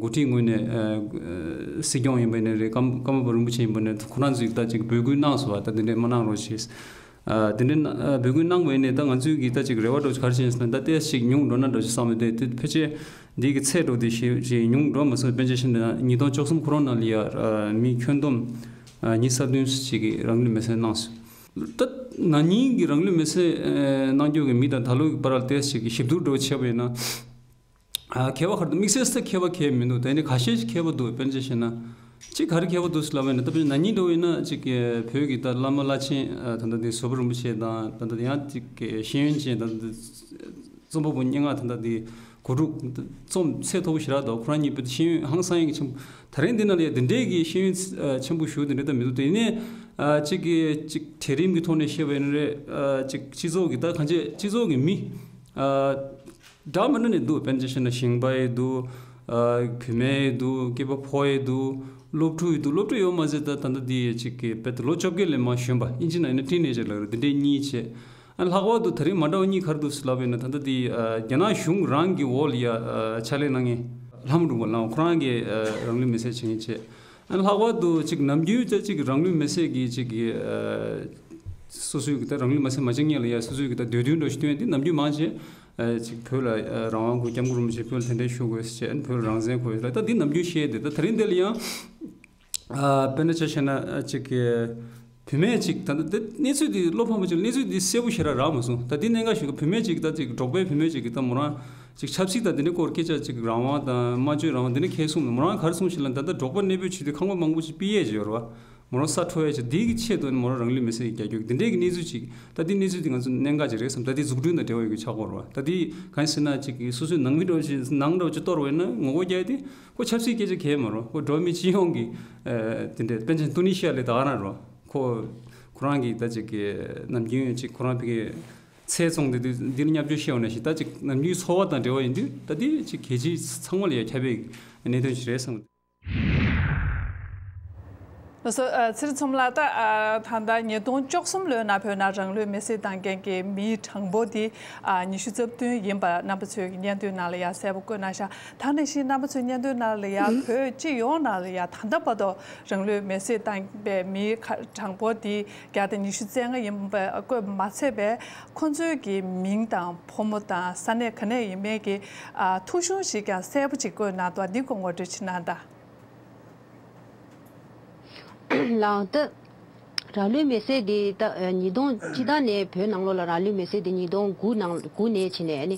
འགོ་ཁྲིད་ངོས་ནས་ཨ་སྲིད་སྐྱོང་ཡིན་པ་ནས་རེད། ཀརྨ་པ་རིན་པོ་ཆེ་ཡིན་པ་ནས་ཁོ་རང་ཚོས་ད་ཅིག་འབོད་སྐུལ་གནང་སོང་བ། ད་དེ་འདྲས་མ་གནང་རོགས་ཞེས། ཨ་དེ་འདྲའི་ན་ཨ་འབོད་སྐུལ་གནང་བ་ཡིན་ནའི་ད་ང་ཚོའི་གི་ད་ཅིག་རེ་བ་འདྲ་བོ་ཅིག་ག་རེ་བྱས་ཟེར་ན། ད་ཏོག་ཙམ་ཅིག་ཉུང་འགྲོ་ན་འདྲ་བོ་ཅིག་བསམ་ཡོད་དེ། དེ་ཕལ་ཆེར་འདི་གི་ཚད་འགྲོ་དེ་ཞེ་ཞེ་ཉུང་འགྲོ་མ་སོང་། པཎ་ཆེན་ཞིག་ན་ཉིས་སྟོང་བཅུ་གསུམ་ཁོ་རང་ནང་ལ་ཡ་ཨ་མི་ཁྱོན་བསྡོམས་ཨ་ཉི་ཤུ་རྩ་བདུན་ཅིག་གིས་རང་ལུས་མེར་སྲེག་གནང་སོང་། ད་ན་ནིང་གི་རང་ལུས་མེར་སྲེག་ཨ་གནང་རྒྱུ་གི་མི་དང་ད་ལོ་གི་བར་ལ་ཏོག་ཙམ་ཅིག་གི་ཞིབ་བསྡུར་འདྲ་བོ་བྱས་པ་ཡིན་ན། ཨ་ཁྱད་པར་ག་རེ་འདུག་དམིགས་བསལ་ས་ཁྱད་པར་གང་ཡང་མི་འདུག་དེ་ནི་ཁ་ཤས་ཤིག་ཁྱད་པར་འདུག་དཔེར་ན་ཆ་བཞག་ན་གཅིག་ག་རེ་ཁྱད་པར་འདུག་ཟེར་ལབ་པ་ཡིན་ན། ད་དཔེར་ན་ན་ནིང་འདྲ་བོ་ཡིན་ན་གཅིག་བོད་ཀྱི་ད་བླ་མ་བླ་ཆེན་ཨ་ད་ལྟ་འདི་ཟུར་པ་རིན་པོ་ཆེ་དང་། ད་ལྟ་ཡང་གཅིག་ཤེས་ཡོན་ཅན་ད་ལྟ་འདི་རྩོམ་པ་པོ་སྙན་ངག་ད་ལྟ་འདི་གོ་སྒྲིག་རྩོམ་ཚད་མཐོ་པོ་ཞེ་དྲག་འདུག་ཁོ་རང་གཉིས་བོད་ཤེས་ཡོན་ཧང་སང་ཡིན་གྱི་ཆེན་པོ། ད་རིང་འདི་ནང་ལ་ཡ་འདི་འདྲའི་གི་ཤེས་ཡོན་ཨ་ཆེན་པོ་ཞུ་འདི་འདྲ་ད་མི་འདུག་དེ་ནས་ཨ་གཅིག་གི་གཅིག་གྲལ་རིམ་གྱི་ཐོག་ནས་བཤད་པ་ཡིན་ན་རེད། ཨ་གཅིག་སྤྱི་ཚོགས་ཀྱི་ད་གང་ཅི་སྤྱི་ཚོགས་ཀྱི་མི་ཨ་འདྲ་མི་འདྲ་ནས་འདུག་དཔེར་ན་ཆ་བཞག་ན་ཞིང་པ་ཡི་འདུག་ཨ་བུད་མེད་ཡི་འདུག་སྐྱེས་པ་ཕོ་ཡི་འདུག་སློབ་ཕྲུག་ཡི་འདུག་སློབ་ཕྲུག་ཡོད་མ་ཟད་ད་ད་ལྟ་འདི་ཡི་གཅིག་གི་དཔེ་ད་ལོ་བཅོ་བརྒྱད་ལས་མ་གཞོན་པ། ཨིན་ཇི་ནང་ཡིན་ན་ཊིན་ཨེ་ཇར་ལབ་རེད། འདི་འདྲའི་གཉིས་བྱས། ཨ་ལྷག་པར་དུ་ད་རིང་མ་འདྲ་བ་གཉིས་ག་རེ་འདུག་ཟེར་ལབ་པ་ཡིན་ན། ད་ལྟ་འདི་ཨ་རྒྱ་ནག་གཞུང་རང་གི་འོག་ལ་ཡ་ཨ་ཕྱག་ལས་གནང་མཁན་ལྷ་མོ་སྒྲོལ་མ་ལགས་ཁོ་རང་གིས་ཨ་རང་ལུས་མེར་སྲེག་བྱེད་མཁན་བྱས། ཨ་ལྷག་པར་དུ་ཅིག་ནམ་རྒྱུན་ད་ཅིག་རང་ལུས་མེར་སྲེག་གི་ཅིག་གི་ཨ་སོ་སོའི་གི་ད་རང་ལུས་མེར་སྲེག་མ་བྱེད་མཁན་ལ་ཡ་སོ་སོའི་གི་ད་འདོད་འདུན་འདྲ་ཞིག་བཏོན་ཏེ་ནམ་རྒྱུན་མང་ཆེ་ཨ་ཅིག་བོད་ལ་ཨ་རང་དབང་དགོས། སྐྱབས་མགོན་རིན་པོ་ཆེ་བོད་ལ་གདན་འདྲེན་ཞུ་དགོས་ཟེར་བྱས། ཨ་ནི་བོད་ལ་རང་བཙན་དགོས་ལ་ད་འདི་ནམ་རྒྱུན་བཤད་དེ། ད་ད་རིང་འདི་ལ་ཡང་ཨ་དཔེར་ན་ཆ་བཞག་ན་ཨ་ཅིག་གི་བུད་མེད་ཅིག་ད་ལྟ་དེ་གནས་ཚུལ་འདི་བློ་ཕམ་པོ་ཅིག་གནས་ཚུལ་འདི་གསལ་པོ་ཞེ་དྲག་རག་མ་སོང་། ད་འདི་གནད་འགག་ཞིག་གི་བུད་མེད་ཅིག་ད་ཅིག་འབྲོག་པའི་བུད་མེད་ཅིག་གིས་ད་མོ་རང་ཅིག་ཆབ་སྲིད་དང་འདི་འདྲའི་སྐོར་སྐད་ཆ་ཅིག་རང་དབང་དང་སྨྲ་བརྗོད་རང་དབང་འདི་འདྲ་ཁས་བཟུང་ནས། མོ་རང་ག་རེ་གསུངས་ཤིག་ལབ་ན། ད་ལྟ་འབྲོག་པ་གནས་སྤོས་བྱེད་དུས་ཁང་པ་མང་པོ་ཅིག་ཕུད་ཡས་ཅིག་ཡོད་རེད་བ། མོ་རང་ས་འཕྲོག་ཡས་ཅིག་འདི་གི་ཆེད་དུ་ནི་མོ་རང་རང་ལུས་མེར་སྲེག་རྒྱག་རྒྱུ་འདི་འདྲའི་གི་གནས་ཚུལ་ཅིག་ད་འདི་གནས་ཚུལ་འདི་ང་ཚོ་གནད་འགག་ཅིག་རེད་བསམ། ད་འདི་འཛུགས་སྐྲུན་དང་འབྲེལ་བ་ཡོད་རྒྱུ་ཆགས་ཀྱི་ཡོད་རེད་བ། ད་འདི་གང་ཡིན་ཟེར་ན་ཅིག་གི་སོ་སོའི་ནང་མི་འདྲ་བོ་ཅིག་ནང་འདྲ་བོ་ཅིག་གཏོར་བ་ཡིན་ན་ངོ་རྒོལ་རྒྱག་ཡས་དེ། ཁོ་ཆབ་སྲིད་སྐད་ཆ་གང་ཡང་མ་རེད། ཁོ་འགྲོ་བ་མི་སྤྱི་ཡོངས་ཀྱི་ཨ་དེ་འདྲའི་པཎ་ཆེན་ཏུ་ནི་ཤི་ཡ་ལ་ད་ག་རང་རེད། ཁོ་ཁོ་རང་གིས་ད་ཅིག་གི་ནམ་རྒྱུན་ཅིག་ཁོ་རང་ཕ་གི་ཚལ་བཙོངས་ཏེ་འདི་འདིར་བརྙས་བཅོས་བཤད་པ་ནང་བཞིན། ད་ཅིག་ནམ་རྒྱུན་འཚོ་བ་དང་འབྲེལ་བ་ཡིན་དུས་ད་འདི་ཅིག་གལ་ཆེ་ཚང་མ་ལ་ཡ་ཁྱབ་པའི་གནད་དོན་ཞིག་རེད་བསམ། ལགས་སོ། ཨ་ཚེ་རིང་མཚོ་མོ་ལགས། ད་ཨ་ད་ལྟ་ཉིས་སྟོང་བཅུ་གསུམ་ལོའི་ནང་བོད་ནང་རང་ལུས་མེར་སྲེག་བཏང་མཁན་གྱི་མིའི་གྲངས་འབོར་དེ་ཨ་ཉི་ཤུ་རྩ་བདུན་ཡིན་པ་རྣམ་པ་ཚོའི་གི་སྙན་ཐོའི་ནང་ལ་ཡང་གསལ་པོ་བཀོད་གནང་ཤག་ད་ནང་བཞིན་རྣམ་པ་ཚོའི་སྙན་ཐོའི་ནང་ལ་ཡང་བོད་སྤྱི་ཡོངས་ནང་ལ་ཡང་ད་ལྟ་བར་དུ་རང་ལུས་མེར་སྲེག་བཏང་པའི་མིའི་ཁ་གྲངས་འབོར་དེ་བརྒྱ་དང་ཉི་ཤུ་རྩ་ལྔ་ཡིན་པ་བཀོད་མ་ཚད་པའི་ཁོང་ཚོའི་གི་མིང་དང་ཕོ་མོ་དང་ས་གནས་ག་ནས་ཡིན་མིན་གྱི་ཨ་ཐོ་གཞུང་ཞིག་ཀྱང་གསལ་པོ་ཅིག་བཀོད་གནང་འདུག་འདི་སྐོར་ངོ་སྤྲོད་ཅིག་གནང་དང་། ལགས། ད་རང་ལུས་མེར་སྲེག་འདི་ད་ཉིས་སྟོང་སྤྱི་བཏང་ནས་བོད་ནང་ལོགས་ལ་རང་ལུས་མེར་སྲེག་འདི་ཉིས་སྟོང་དགུ་ནང་དགུ་ནས་བྱས་ནས་ཨ་ནི་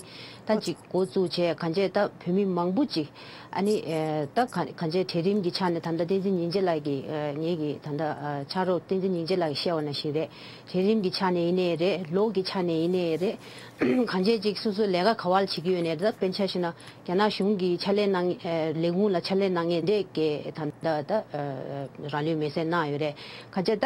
ད་ཅིག་འགོ་བཙུགས་བྱས། གང་བྱས་ད་བོད་མི་མང་པོ་ཅིག་ཨ་ནི་ད་ག་གང་བྱས་གྲལ་རིམ་གྱི་ཆ་ནས་ད་ལྟ་བསྟན་འཛིན་ཉི་བྱེད་ལགས་ཀྱིས་ངེད་ཀྱི་ད་ལྟ་ཕྱག་རོགས་བསྟན་འཛིན་ཉི་བྱེད་ལགས་ཀྱིས་བཤད་པ་ནང་བཞིན་རེད། གྲལ་རིམ་གྱི་ཆ་ནས་ཡིན་ནའི་རེད། ལོ་གི་ཆ་ནས་ཡིན་ནའི་རེད། གང་བྱས་ཅིག་སོ་སོ་ལས་ཀ་ག་བ་ལ་བྱེད་ཀྱི་ཡོད་ནའི་རེད། ད་དཔེར་ན་ཆ་བཞག་ན། རྒྱ་ནག་གཞུང་གིས་ཕྱག་ལས་གནང་ཨ་ལས་ཁུངས་ལ་ཕྱག་ལས་གནང་མཁན་འདྲས་ཀྱི་ད་ལྟ་ད་ཨ་རང་ལུས་མེར་སྲེག་གནང་ཡོད་རེད། ག་ཅི་ད་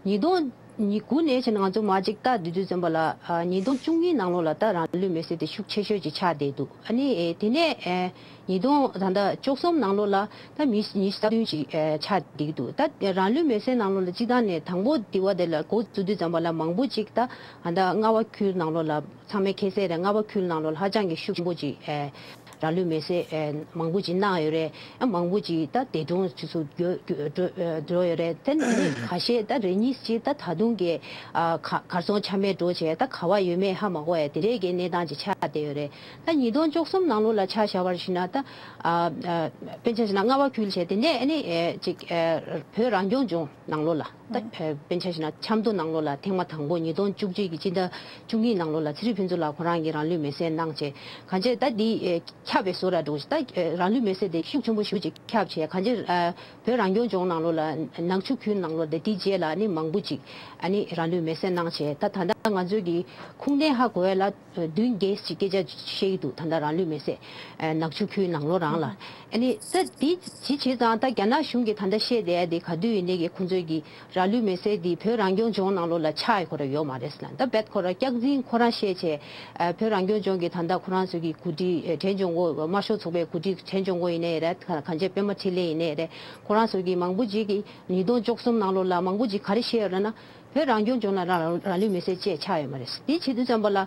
ཉིས་སྟོང་ ཉིས་དགུ་ནས་བྱས་ནས་ང་ཚོ་མར་ཅིག་ལྟ་བསྡད་དུས་ཙམ་པ་ལ་ཨ་ཉིས་སྟོང་བཅུ་གཉིས་ནང་ལོགས་ལ་ད་རང་ལུས་མེར་སྲེག་དེ་ཤུགས་ཆེ་ཤོས་ཅིག་ཆགས་བསྡད་འདུག་ཨ་ནི་ཨེ་དེ་ནས་ཨེ་ཉིས་སྟོང་ད་ལྟ་བཅུ་གསུམ་ནང་ལོགས་ལ་ད་མི་ཉི་ཤུ་རྩ་བདུན་ཅིག་ཨེ་ཆགས་བསྡད་ཀྱི་འདུག་ད་རང་ལུས་མེར་སྲེག་ནང་ལོགས་ལ་སྤྱིར་བཏང་ནས་དང་པོ་དེ་བ་དེ་ལ་འགོ་བཙུགས་དུས་ཙམ་པ་ལ་མང་པོ་ཅིག་ད་ད་ལྟ་རྔ་བ་ཁུལ་ནང་ལོགས་ལ་ཚང་མས་མཁྱེན་གསལ་རེད། རྔ་བ་ཁུལ་ནང་ལོགས་ལ་ཧ་ཅང་གི་ཤུགས་ཆེན་པོ་ཅིག་ཨེ། རང་ལུས་མེར་སྲེག་ཨེ་མང་པོ་ཅིག་གནང་ཡོད་རེད། ཨ་མང་པོ་ཅིག་ད་འདས་གྲོངས་ཅིག་སུ་འགྲོ་འགྲོ་ཨེ་འགྲོ་ཡོད་རེད། དེ་ནས་ཁ་ཤས་ད་རེ་གཉིས་ཅིག་ད་ད་དུང་གི་ཨ་ག་གར་སོང་ཆ་མེད་འགྲོ་བྱས་ད་ག་བ་ཡོད་མེད་ཧ་མ་གོ་ཡ་དེ་རེད་གི་གནས་སྟངས་ཅིག་ཆགས་བསྡད་ཡོད་རེད། ད་ཉིས་སྟོང་བཅུ་གསུམ་ནང་ལོགས་ལ་ཆ་བཞག་པར་ཞིག་ན་ད་ཨ་ཨ་དཔེ་ཆ་བཞག་ན་རྔ་བ་ཁུལ་བྱས་དེ་ནས་ཨ་ནི་ཨེ་ཅིག་ཨེ་བོད་རང་སྐྱོང་ལྗོངས་ནང་ལོགས་ལ། ད་ཨ་དཔེར་ན་ཆ་བཞག་ན་ཆབ་མདོ་ནང་ལོགས་ལ་ཐེངས་མ་དང་པོ་ཉིས་སྟོང་བཅུ་གཅིག་གི་སྤྱི་ཟླ་བཅུ་གཉིས་ནང་ལོགས་ལ་ཚེ་རིང་ཕུན་ཚོགས་ལགས་ཁོ་རང་གིས་རང་ལུས་མེར་སྲེག་གནང་བྱས་གང་བྱས་ད་འདི་ཨེ་ཁྱབ་པའི་བཟོ་འདྲ་འདུག་ད་ཨེ་རང་ལུས་མེར་སྲེག་དེ་ཤུགས་ཆེན་པོ་ཞེ་པོ་ཅིག་ཁྱབ་བྱས་གང་བྱས་ཨ་བོད་རང་སྐྱོང་ལྗོངས་ནང་ལོགས་ལ་ནག་ཆུ་ཁུལ་ནང་ལོགས་དེ་དེའི་རྗེས་ལ་ནི་མང་པོ་ཅིག་ཨ་ནི་རང་ལུས་མེར་སྲེག་གནང་བྱས། ད་ད་ལྟ་ང་ཚོའི་གི་ཁུངས་ལྡན་ཧ་གོ་བ་ལ་བདུན་བརྒྱད་ཅིག་སྐད་ཆ་བཤད་ཀྱི་འདུག་ད་ལྟ་རང་ལུས་མེར་སྲེག་ཨ་ནག་ཆུ་ཁུལ་ནང་ལོགས་རང་ལ། ཨ་ནི་ད་དེ་ཅི་བྱས་ཙང་ད་རྒྱ་ནག་གཞུང་གིས་ད་ལྟ་བཤད་བསྡད་ཡ་དེ་ག་དུས་ཡིན་ནའི་གི་ཁོང་ཚོའི་གི་རང་ལུས་མེར་སྲེག་འདི་བོད་རང་སྐྱོང་ལྗོངས་ནང་ལོགས་ལ་ཆགས་ཡོད་ཁོ་རང་ཡོད་མ་རེད་ཟེར་ན། ད་རྦད་ཁོ་རང་སྐྱག་རྫུན་ཁོ་རང་བཤད་བྱས། ཨ་བོད་རང་སྐྱོང་ལྗོངས་ཀྱི་ད་ལྟ་ཁོ་རང་ཚོ་གི་གོ་སྒྲིག་ཨེ་དྲན་སྐྱོང་འགོ་དམར་ཤོག་ཚོགས་པའི་གོ་སྒྲིག་དྲན་སྐྱོང་འགོ་ཡིན་ནའི་རེད། ག་གང་ཅི་པད་མ་འཕྲིན་ལས་ཡིན་ནའི་རེད། ཁོ་རང་ཚོ་གི་མང་པོ་ཅིག་གིས་ཉིས་སྟོང་བཅུ་གསུམ་ནང་ལོགས་ལ་མང་པོ་ཅིག་ག་རེ་བཤད་ཡོད་རེད་ན། བོད་རང་སྐྱོང་ལྗོངས་ལ་རང་རང་ལུས་མེར་སྲེག་བཅས་ཆགས་ཡོད་མ་རེད། དེ་བྱེད་དུས་ཙམ་པ་ལ་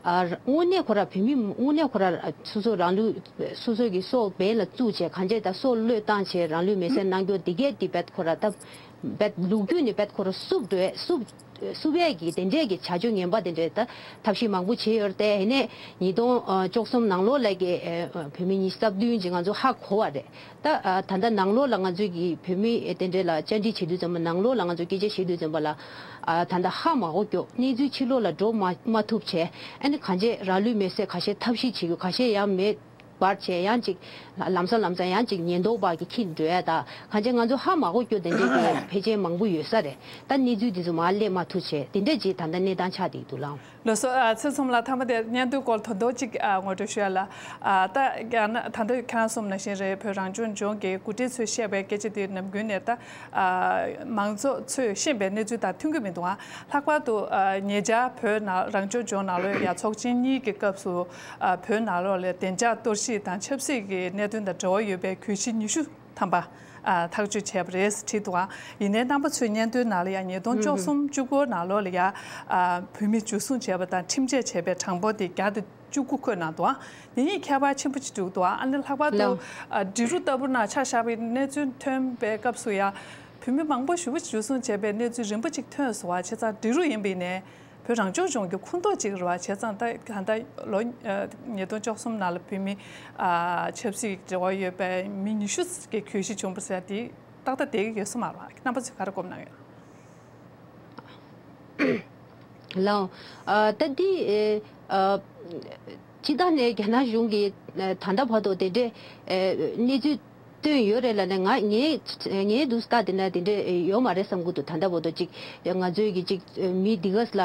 ཨ་དངོས་གནས་ཁོ་རང་བོད་མི་དངོས་གནས་ཁོ་རང་སོ་སོ་རང་ལུས་སོ་སོ་གི་སྲོག་འབེན་ལ་བཙུགས་བྱས་གང་ཅི་ད་སྲོག་བློས་བཏང་བྱས་རང་ལུས་མེར་སྲེག་གནང་རྒྱུ་དེ་གས་དེ་རྦད་ཁོ་རང་ད་རྦད་ལོ་རྒྱུས་ནས་རྦད་ཁོ་རང་བསུབ་འགྲོ་བསུབ་བསུབ་ཡས་ཀྱི་དེ་འདྲས་ཀྱི་བྱ་སྤྱོད་ངན་པ་དེ་འདྲས་ད་ཐབས་ཤེས་མང་པོ་བྱས་ཡོད་རེད་དེ། ཡིན་ནའི་ཉིས་སྟོང་བཅུ་གསུམ་ནང་ལོགས་ལ་གི་བོད་མི་ཉི་ཤུ་རྩ་བདུན་ཅིག་ང་ཚོ་ཧ་གོ་བ་རེད། ད་ད་ལྟ་ནང་ལོགས་ལ་ང་ཚོས་ཀྱི་བོད་མི་དེ་འདྲས་ལ་བཅར་འདྲི་བྱེད་དུས་ཙམ་པ་ནང་ལོགས་ལ་ང་ཚོས་སྐད་ཆ་བཤད་དུས་ཙམ་པ་ལ་ད་ལྟ་ཧ་མ་གོ་རྒྱུ་གནས་ཚུལ་ཕྱི་ལོགས་ལ་འགྲོ་མ་མ་ཐུབ་བྱས། ཨ་ནི་གང་ཅི་རང་ལུས་མེར་སྲེག་ཁ་ཤས་ཐབས་ཤེས་བྱེད་རྒྱུ་ཁ་ཤས་ཡང་མེད། བར་བྱས་ཡང་ཅིག་ལམ་སང་ལམ་སང་ཡང་ཅིག་ཉེན་རྟོག་པ་གི་ཁྱིམ་འགྲོ་ཡ་ད་གང་ཅི་ང་ཚོ་ཧ་མ་གོ་རྒྱུ་དེ་འདྲས་ཀྱི་ཕལ་ཆེར་མང་པོ་ཡོད་ས་རེད། ད་གནས་ཚུལ་འདི་ཚོ་མར་སླེབས་མ་ཐུབ་བྱས་དེ་འདྲས་ཅིག་ད་ལྟ་གནས་སྟངས་ཆགས་བསྡད་འདུག་ལགས། ལགས་སོ། ཨ་ཚེ་ཚོམ་ལགས་ཐ་མ་དེ་སྙན་ཐོའི་སྐོར་དོན་དོ་ཅིག་ཨ་ངོ་སྤྲོད་ཞུ་ཡ་ལ། ཨ་ད་ཡང་ན་ད་ལྟ་ཁྱེད་རང་གསུངས་ནང་བཞིན་རེད། བོད་རང་སྐྱོང་ལྗོངས་ཀྱི་འགོ་ཁྲིད་ཚོས་བཤད་པའི་སྐད་ཆ་དེ་ནམ་རྒྱུན་ནས་ད་ཨ་མང་ཚོགས་ཚོས་ཤེས་པའི་གནས་ཚུལ་དང་མཐུན་གྱི་མི་འདུག་ཨ་ལྷག་པར་དུ་ཨ་ཉེ་ཆར་བོད་ནང་རང་སྐྱོང་ལྗོངས་ནང་ལོགས་ཡ་ཚོགས་ཆེན་གཉིས་ཀྱི་སྐབས་སུ་ཨ་བོད་ནང་ལོགས་ལ་བདེ་འཇགས་གཏོར་བཤིག་དང་ཆབ་སྲིད་ཀྱི་གནད་དོན་དང་འབྲེལ་བ་ཡོད་པའི་གྱོད་གཞི་ཉི་ཤུ་ཐམ་པ་ཨ་ཐག་གཅོད་བྱས་པ་རེད་བྲིས་འདུག་ཨ་ཡིན་ནའི་རྣམ་པ་ཚོའི་སྙན་ཐོའི་ནང་ལ་ཡང་ཉིས་སྟོང་བཅུ་གསུམ་བཅུ་དགུ་ནང་ལོགས་ལ་ཡ་ཨ་བོད་མི་འཇུ་བཟུང་བྱས་པ་དང་ཁྲིམས་ཆད་བྱས་པའི་གྲངས་འབོར་དེ་བརྒྱ་དང་བཅུ་དགུ་འཁོད་གནང་འདུག་ཨ་དེ་ཡིན་ཁྱད་པར་ཆེན་པོ་ཅིག་འདུག་ཨ་ནི་ལྷག་པར་དུ་ལགས། ཨ་འབྲི་རུ་ལྟ་བུ་ནང་ཆ་བཞག་པའི་གནས་ཚུལ་ཐོན་པའི་སྐབས་སུ་ཡ་བོད་མི་མང་པོ་ཞེ་པོ་འཇུ་བཟུང་བྱས་པའི་གནས་ཚུལ་རིམ་པ་ཅིག་ཐོན་སོང་བ། བྱས་ཙང་འབྲི་རུ་ཡིན་པ་ཡིན་ནའི་བོད་རང་སྐྱོང་ལྗོངས་ཀྱི་ཁོངས་གཏོགས་ཅིག་རེད་བ། བྱས་ཙང་ད་ད་ལྟ་ལོ་ཨ་ཉིས་སྟོང་བཅུ་གསུམ་ནང་ལ་བོད་མི་ཨ་ཆབ་སྲིད་འབྲེལ་བ་ཡོད་པའི་མི་ཉི་ཤུ་གི་གྱོད་གཞི་བྱུང་བ་ཟེར་དེ་ཏག་ཏག་བསྡད་ཀྱི་ཡོད་ས་མ་རེད་བ། རྣམ་པ་ཚོས་ག་རེ་གོ་གནང་ཡོད། ལགས། ཨ་ད་འདི་ཨ་སྤྱིར་བཏང་ནས་རྒྱ་ནག་གཞུང་གིས་ད་ལྟ་བར་དུ་དེ་འདྲའི་ཨ་གནས་ཚུལ་བཏོན་ཡོད་རེད་ལབ་ནས་ང་ངའི་ངའི་འདུག་ལྟ་དེ་ན་དེ་འདྲ་ཡོད་མ་རེད་བསམ་གྱི་འདུག་ད་ལྟ་བར་དུ་ཅིག་ང་ཚོའི་གི་ཅིག་མི་འདི་ག་ལ་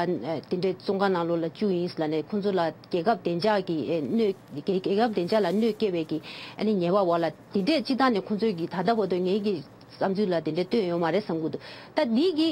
དེ་འདྲའི་བཙོན་ཁང་ནང་ལོགས་ལ་བཅུག་ཡིན་ལབ་ནས་ཁོང་ཚོ་ལ་རྒྱལ་ཁབ་བདེ་འཇགས་ཀྱི་གནོད་རྒྱལ་ཁབ་བདེ་འཇགས་ལ་གནོད་སྐྱེལ་བའི་གི་ཨ་ནི་ཉེས་པ་འོག་ལ་དེ་འདྲས་སྤྱིར་བཏང་ནས་ཁོང་ཚོའི་གི་ད་ལྟ་བར་དུ་ངའི་གི་བསམ་ཚུལ་ལ་དེ་འདྲ་བཏོན་ཡོད་མ་རེད་བསམ་གྱི་འདུག་ད་འདི་གི་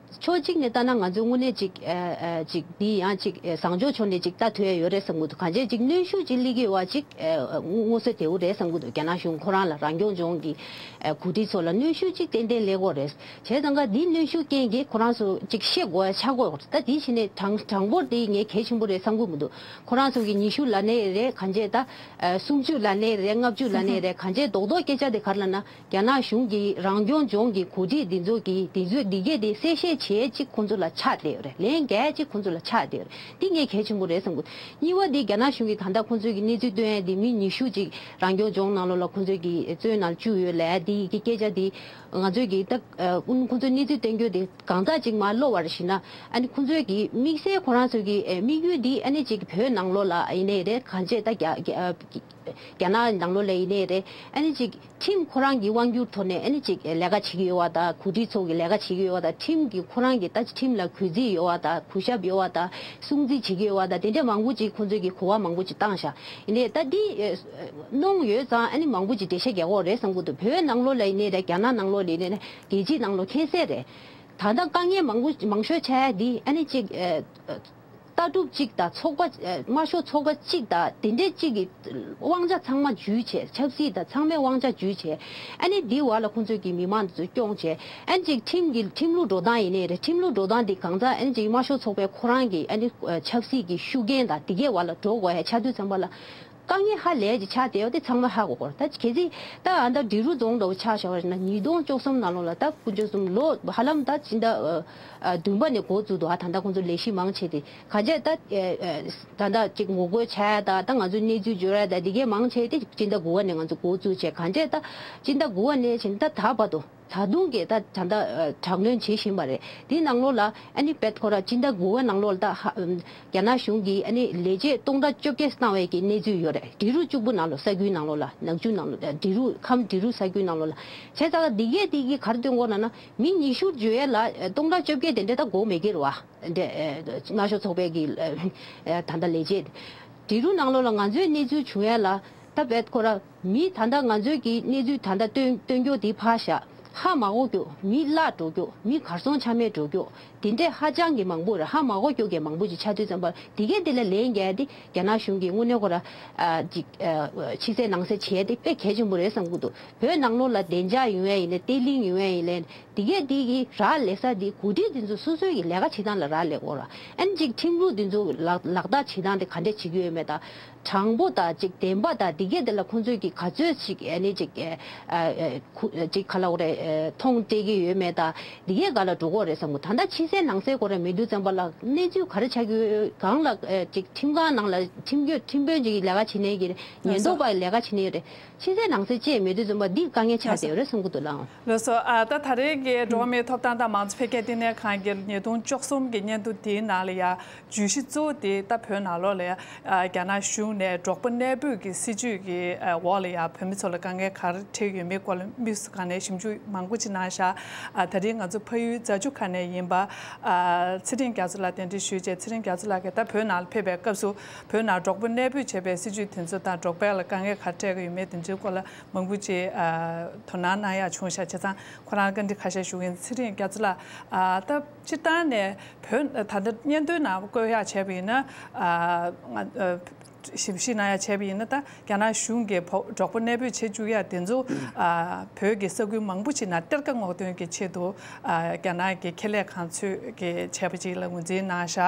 ཕྱོགས་གཅིག་ནས་ལྟ་ན་ང་ཚོས་དངོས་གནས་ཅིག་ཨ་ཨ་ཅིག་འདི་ཡང་ཅིག་ཨ་བཟང་ཕྱོགས་ཕྱོགས་ནས་ཅིག་ལྟ་ཐུབ་ཡ་ཡོད་རེད་བསམ་གྱི་འདུག་གང་ཅི་ཅིག་གནོན་ཤུགས་ཅིག་སླེབས་ཀྱི་ཡོད་པ་ཅིག་ཨ་མངོན་གསལ་དོད་པོ་རེད་བསམ་གྱི་འདུག་རྒྱ་ནག་གཞུང་ཁོ་རང་ལ་རང་སྐྱོང་ལྗོངས་ཀྱི་ཨ་འགོ་ཁྲིད་ཚོ་ལ་གནོན་ཤུགས་ཅིག་ཏན་ཏན་སླེབས་ཀྱི་ཡོད་རེད། བྱས་ཙང་ཀ་འདི་གནོན་ཤུགས་རྐྱེན་གྱིས་ཁོ་རང་ཚོ་ཅིག་ཤེས་དགོས་ཡ་ཆགས་ཀྱི་ཡོད་རེད། ད་འདི་བྱས་ནས་གྲངས་གྲངས་འབོར་དེ་ངས་གལ་ཆེན་པོ་རེད་བསམ་གྱི་མི་འདུག་ཁོ་རང་ཚོ་གི་ཉི་ཤུ་ལབ་ནའི་རེད། གང་ཅི་ད་ཨ་སུམ་ཅུ་ལབ་ནའི་རེད། ལྔ་བཅུ་ལབ་ནའི་རེད། གང་ཅི་རྡོག་རྡོག་སྐད་ཆ་དེ་ག་རེ་ལབ་ན། རྒྱ་ནག་གཞུང་གིས་རང་སྐྱོང་ལྗོངས་ཀྱི་འགོ་ཁྲིད་འདི་ཚོ་གིས་འདི་ཚོས་འདི་གས་དེ་གསལ་བཤད་བྱེད་ཅིག་ཁོང་ཚོ་ལ་ཆགས་བསྡད་ཡོད་རེད། ལན་རྒྱག་ཅིག་ཁོང་ཚོ་ལ་ཆགས་བསྡད་ཡོད་རེད། འདི་ངས་གལ་ཆེན་པོ་རེད་བསམ་གྱི། གཉིས་པ་འདི་རྒྱ་ནག་གཞུང་གིས་ད་ལྟ་ཁོང་ཚོས་ཀྱི་གནས་ཚུལ་བཏོན་ཡ་འདི་མི་ཉི་ཤུ་ཅིག་རང་སྐྱོང་ལྗོངས་ནང་ལོགས་ལ་ཁོང་ཚོས་ཀྱི་བཙོན་ནང་བཅུག་ཡོད་ལབ་ཡ་འདི་གི་སྐད་ཆ་འདི་ང་ཚོས་ཀྱི་ད་ཁོང་ཚོས་གནས་ཚུལ་བཏོན་རྒྱུ་འདི་གང་ཙམ་ཅིག་མར་ཀློག་པར་ཞིག་ན་ཨ་ནི་ཁོང་ཚོས་ཀྱི་དམིགས་བསལ་ཁོ་རང་ཚོས་ཀྱི་དམིགས་ཡུལ་འདི་ཨ་ནི་ཅིག་བོད་ནང་ལོགས་ལ་ཡིན་ནའི་རེད། གང་ཅི་ད་རྒྱ་རྒྱ་རྒྱ་ནག་ནང་ལོགས་ལ་ཡིན་ནའི་རེད། ཨ་ནི་ཅིག་ཁྲིམས་ཁོ་རང་གི་དབང་སྒྱུར་ཐོག་ནས་ཨ་ནི་ཅིག་ལས་ཀ་བྱེད་ཀྱི་ཡོད་པ་དང་། འགོ་ཁྲིད་ཚོ་གི་ལས་ཀ་བྱེད་ཀྱི་ཡོད་པ་དང་། ཁྲིམས་ཀྱི་ཁོ་རང་གི་ད་ཁྲིམས་ལ་གུས་བརྩི་ཡོད་པ་དང་། གུས་ཞབས་ཡོད་པ་དང་། སྲུང་བརྩི་བྱེད་ཀྱི་ཡོད་པ་དང་། དེ་འདྲ་མང་པོ་ཅིག་ཁོང་ཚོས་ཀྱི་གོ་བ་མང་པོ་ཅིག་བཏང་ཤག་ཡིན་ནའི་ད་འདི་གནང་ཡོད་ཙང་ཨ་ནི་མང་པོ་ཅིག་འགྲེལ་བཤད་རྒྱག་དགོས་རེད་བསམ་གྱི་འདུག་བོད་ནང་ལོགས་ལ་ཡིན་ནའི་རེད། རྒྱ་ནག་ནང་ལོགས་ལ་ཡིན་ནའི་རེད། རྒྱལ་སྤྱིའི་ནང་ལོགས་མཁྱེན་གསལ་རེད། ད་ལྟ་དཀའ་ངལ་མང་པོ་མང་ཤོས་ཆགས་ཡ་འདི་ཨ་ནི་གཅིག་ཨ་ལྟ་གྲུབ་གཅིག་དང་ཚོགས་པ་ཨ་དམར་ཤོག་ཚོགས་པ་གཅིག་དང་དེ་འདྲའི་གཅིག་གི་དབང་ཆ་ཚང་མ་འཇུས་བྱས། ཆབ་སྲིད་དང་ཚང་མའི་དབང་ཆ་འཇུས་བྱས། ཨ་ནི་འདི་བར་ལ་ཁོང་ཚོས་ཀྱི་མི་མང་འདི་ཚོ་སྐྱོང་བྱས། ཨ་ནི་གཅིག་ཁྲིམས་ཀྱི་ཁྲིམས་ལུགས་འགྲོ་སྟངས་ཡིན་ནའི་རེད། ཁྲིམས་ལུགས་འགྲོ་སྟངས་འདི་གང་ཟག་ཨ་ནི་གཅིག་དམར་ཤོག་ཚོགས་པའི་ཁོ་རང་གི་ཨ་ནི་ཨ་ཆབ་སྲིད་ཀྱི་ཤུགས་རྐྱེན་དང་དེ་གའི་བར་ལ་འགྲོ་དགོས་ཡ་ཆགས་དུས་ཙམ་པ་ལ། དཀའ་ངལ་ཧ་ལས་ཀྱི་ཆགས་བསྡད་ཡོད་དེ་ཚང་མ་ཧ་གོ་གོ་རེད། ད་གལ་སྲིད་ད་ཨ་ད་འབྲི་རུ་རྫོང་འདྲ་བོ་ཆ་བཞག་པ་ཡིན་ན། ཉིས་སྟོང་བཅུ་གསུམ་ནང་ལོགས་ལ་ད་དཀོན་མཆོག་གསུམ་ལོ་ཧ་ལམ་ད་སྤྱི་ཟླ་ཨ་ཨ་བདུན་པ་ནས་འགོ་བཙུགས་འདུག་ཨ་ད་ལྟ་ཁོང་ཚོ་ལས་གཞི་མང་ཆེ་དེ་གང་བྱས་ད་ཨ་ཨ་ད་ལྟ་ཅིག་ངོ་རྒོལ་བྱ་ཡ་ད་ད་ང་ཚོའི་གནས་ཚུལ་འབྱོར་ཡ་ད་འདི་གས་མང་ཆེ་དེ་སྤྱི་ཟླ་དགུ་པ་ནས་ང་ཚོ་འགོ་བཙུགས་བྱས། གང་བྱས་ད་སྤྱི་ཟླ་དགུ་པ་ནས་བྱས་ད་ད་བར་དུ། ད་དུང་གི་ད་ད་ལྟ་ཨ་དྲག་གནོན་བྱེད་བཞིན་པ་རེད། དེའི་ནང་ལོགས་ལ་ཨ་ནི་དཔེ་ཁོ་ར་སྤྱི་ཟླ་དགུ་པ་ནང་ལོགས་ལ་ད་ཧ་ཨམ་རྒྱ་ནག་གཞུང་གིས་ཨ་ནི་ལས་བྱེད་སྟོང་ཕྲག་བཅོ་བརྒྱད་བཏང་བའི་གི་གནས་ཚུལ་ཡོད་རེད། འབྲི་རུ་གཅིག་པུ་ནང་ལོགས་ས་ཁུལ་ནང་ལོགས་ལ་ནག་ཆུ་ནང་ལོགས་ཨ་འབྲི་རུ་ཁམས་འབྲི་རུ་ས་ཁུལ་ནང་ལོགས་ལ་བྱས་ཙང་འདི་གས་འདི་གི་ག་རེ་སྟོན་གོ་ན་ན་མི་ཉི་ཤུ་འཇུ་ཡས་ལ་ཨ་སྟོང་ཕྲག་བཅོ་བརྒྱད་དེ་འདྲ་ད་གོ་མེད་ཀི་རེད་བ། འདི་ཨ་དམར་ཤོག་ཚོགས་པའི་གི་ཨ་ཨ་ད་ལྟ་ལས་བྱེད་འབྲི་རུ་ནང་ལོགས་ལ་ང་ཚོའི་གནས་ཚུལ་བྱུང་ཡས་ལ། ད་བེད་ཁོ་ར་མི་ད་ལྟ་ང་ཚོའི་གི་གནས་ཚུལ་ད་ལྟ་སྟོན་སྟོན་རྒྱུ་དེ་ཕར་བཞག་ཧ་མ་གོ་རྒྱུ། མི་བརླག་འགྲོ་རྒྱུ། མི་གར་སོང་ཆ་མེད་འགྲོ་རྒྱུ། དེ་འདྲས་ཧ་ཅང་གི་མང་པོ་རེད། ཧ་མ་གོ་རྒྱུ་གི་མང་པོ་ཅིག་ཆགས་དུས་ཙམ་པ་དེ་གས་དེ་ལ་ལན་རྒྱག་ཡ་དེ་རྒྱ་ནག་གཞུང་གིས་དངོས་གནས་ཁོ་ར་ཨ་ཅིག་ཨ་ཕྱི་གསལ་ནང་གསལ་བྱས་ཏེ་དཔེ་གལ་ཆེན་པོ་རེད་བསམ་གྱི་འདུག་བོད་ནང་ལོགས་ལ་བདེ་འཇགས་ཡོང་ཡ་ཡིན་ནའི་བརྟན་ལྷིང་ཡོང་ཡ་ཡིན་ནའི། དེ་གས་དེ་གི་རག་ལས་ས་དེ་འགོ་ཁྲིད་དེ་ཚོ་སོ་སོའི་གི་ལས་ཀ་བྱེད་སྟངས་ལ་རག་ལས་དགོས་ར། ཨ་ནི་ཅིག་ཁྲིམས་ལུགས་དེ་ཚོ་ལག་ལག་བསྟར་བྱེད་སྟངས་དེ་ག་འདྲས་བྱེད་ཀྱི་ཡོད་མེད་དང་། དྲང་པོ་དང་ཅིག་བདེན་པ་དང་དེ་གས་དེ་ལ་ཁོང་ཚོས་ཀྱི་ག་ཚོད་ཅིག་ཨ་ནི་ཅིག་ཨ་ཨ་ཁུ་ཅིག་ག་ལ་འོ་རེད། ཨ་མཐོང་སྤྲད་ཀྱི་ཡོད་མེད་དང་དེ་གས་ག་ལ་འགྲོ་གི་རེད་བསམ་གི། ད་ལྟ་ཕྱི་གསལ་ནང་གསལ་ཁོ་ར་མེད་དུས་ཙམ་པ་ལ་གནས་ཚུལ་ག་རེ་ཆགས་ཀྱི་ཡོད། གང་ལ་ཨ་ཅིག་ཁྲིམས་ཁང་ནང་ལ་ཁྲིམས་སྐྱོང་ཁྲིམས་དཔོན་ཅིག་གི་ལས་ཀ་བྱེད་ནས་ཀྱི་རེད། ཉེན་རྟོག་པ་ལས་ཀ་བྱེད་ནས་རེད། ཕྱི་གསལ་ནང་གསལ་བཅས་མེད་དུས་ཙམ་པ་འདི་དཀའ་ངལ་ཆགས་བསྡད་ཡོད་རེད་བསམ་གྱི་འདུག་ལགས། ལགས་སོ། ཨ་ད་ད་རེས་ཀྱི་འགྲོ་བ་མིའི་ཐོབ་ཐང་དང་མང་གཙོ་འཕེལ་རྒྱས་བསྟི་གནས་ཁང་གི་ཉིས་སྟོང་བཅུ་གསུམ་གྱི་སྙན་ཐོ་དེའི་ནང་ལ་ཡ་བརྗོད་གཞི་གཙོ་བོ་དེ་ད་བོད་ནང་ལོགས་ལ་ཡ་ཨ་རྒྱ་ནག་གཞུང་ནས་འབྲོག་པ་གནས་སྤོས་ཀྱི་སྲིད་བྱུས་ཀྱི་ཨ་འོག་ལ་ཡ་བོད་མི་ཚོ་ལ་དཀའ་ངལ་ག་རེ་འཕྲད་ཡོད་མེད་སྐོར་ལ་དམིགས་སུ་བཀར་ནས་ཞིབ་འཇུག་མང་པོ་ཅིག་གནང་ཤག་ཨ་ད་རེས་ང་ཚོ་ཕ་ཡུལ་རྫ་ཆུ་ཁ་ནས་ཡིན་པ་ཨ་ཚེ་རིང་རྒྱ་མཚོ་ལགས་གདན་འདྲེན་ཞུས་བྱས། ཚེ་རིང་རྒྱ་མཚོ་ལགས་ཀྱིས་ད་བོད་ནང་ལ་ཕེབས་པའི་སྐབས་སུ་བོད་ནང་འབྲོག་པ་གནས་སྤོས་བྱས་པའི་སྲིད་བྱུས་དེ་ཚོ་དང་འབྲོག་པ་ལ་དཀའ་ངལ་ག་རེ་འཕྲད་ཀྱི་ཡོད་མེད་དེ་ཚོའི་སྐོར་ལ་མང་པོ་ཅིག་ཨ་དོ་སྣང་གནང་ཡག་བྱུང་ཤག་བྱས་ཙང་ཁོ་རང་བཀའ་འདྲི་ཁ་ཤས་ཞུ་གི་ཡིན། ཚེ་རིང་རྒྱ་མཚོ་ལགས། ཨ་ད་སྤྱིར་བཏང་ནས་བོད་ད་ལྟ་སྙན་ཐོའི་ནང་བཀོད་ཡག་བྱས་པ་ཡིན་ན། ཨ་ང་ཨ་ཞིབ་བཤེར་གནང་ཡག་བྱས་པ་ཡིན་ན། ད་རྒྱ་ནག་གཞུང་གིས་བོ་འབྲོག་པ་གནས་སྤོས་བྱེད་བཅུག་ཡག་དེ་ཚོ་ཨ་བོད་ཀྱི་ས་ཁུལ་མང་པོ་ཅིག་ནང་གཏེར་ཁ་སྔོག་འདོན་གྱི་ཆེད་དུ་ཨ་རྒྱ་ནག་གི་ཁེ་ལས་ཁང་ཚོས་ཀྱི་བྱས་པ་ཅིག་ལ་ངོས་འཛིན་གནང་ཤག་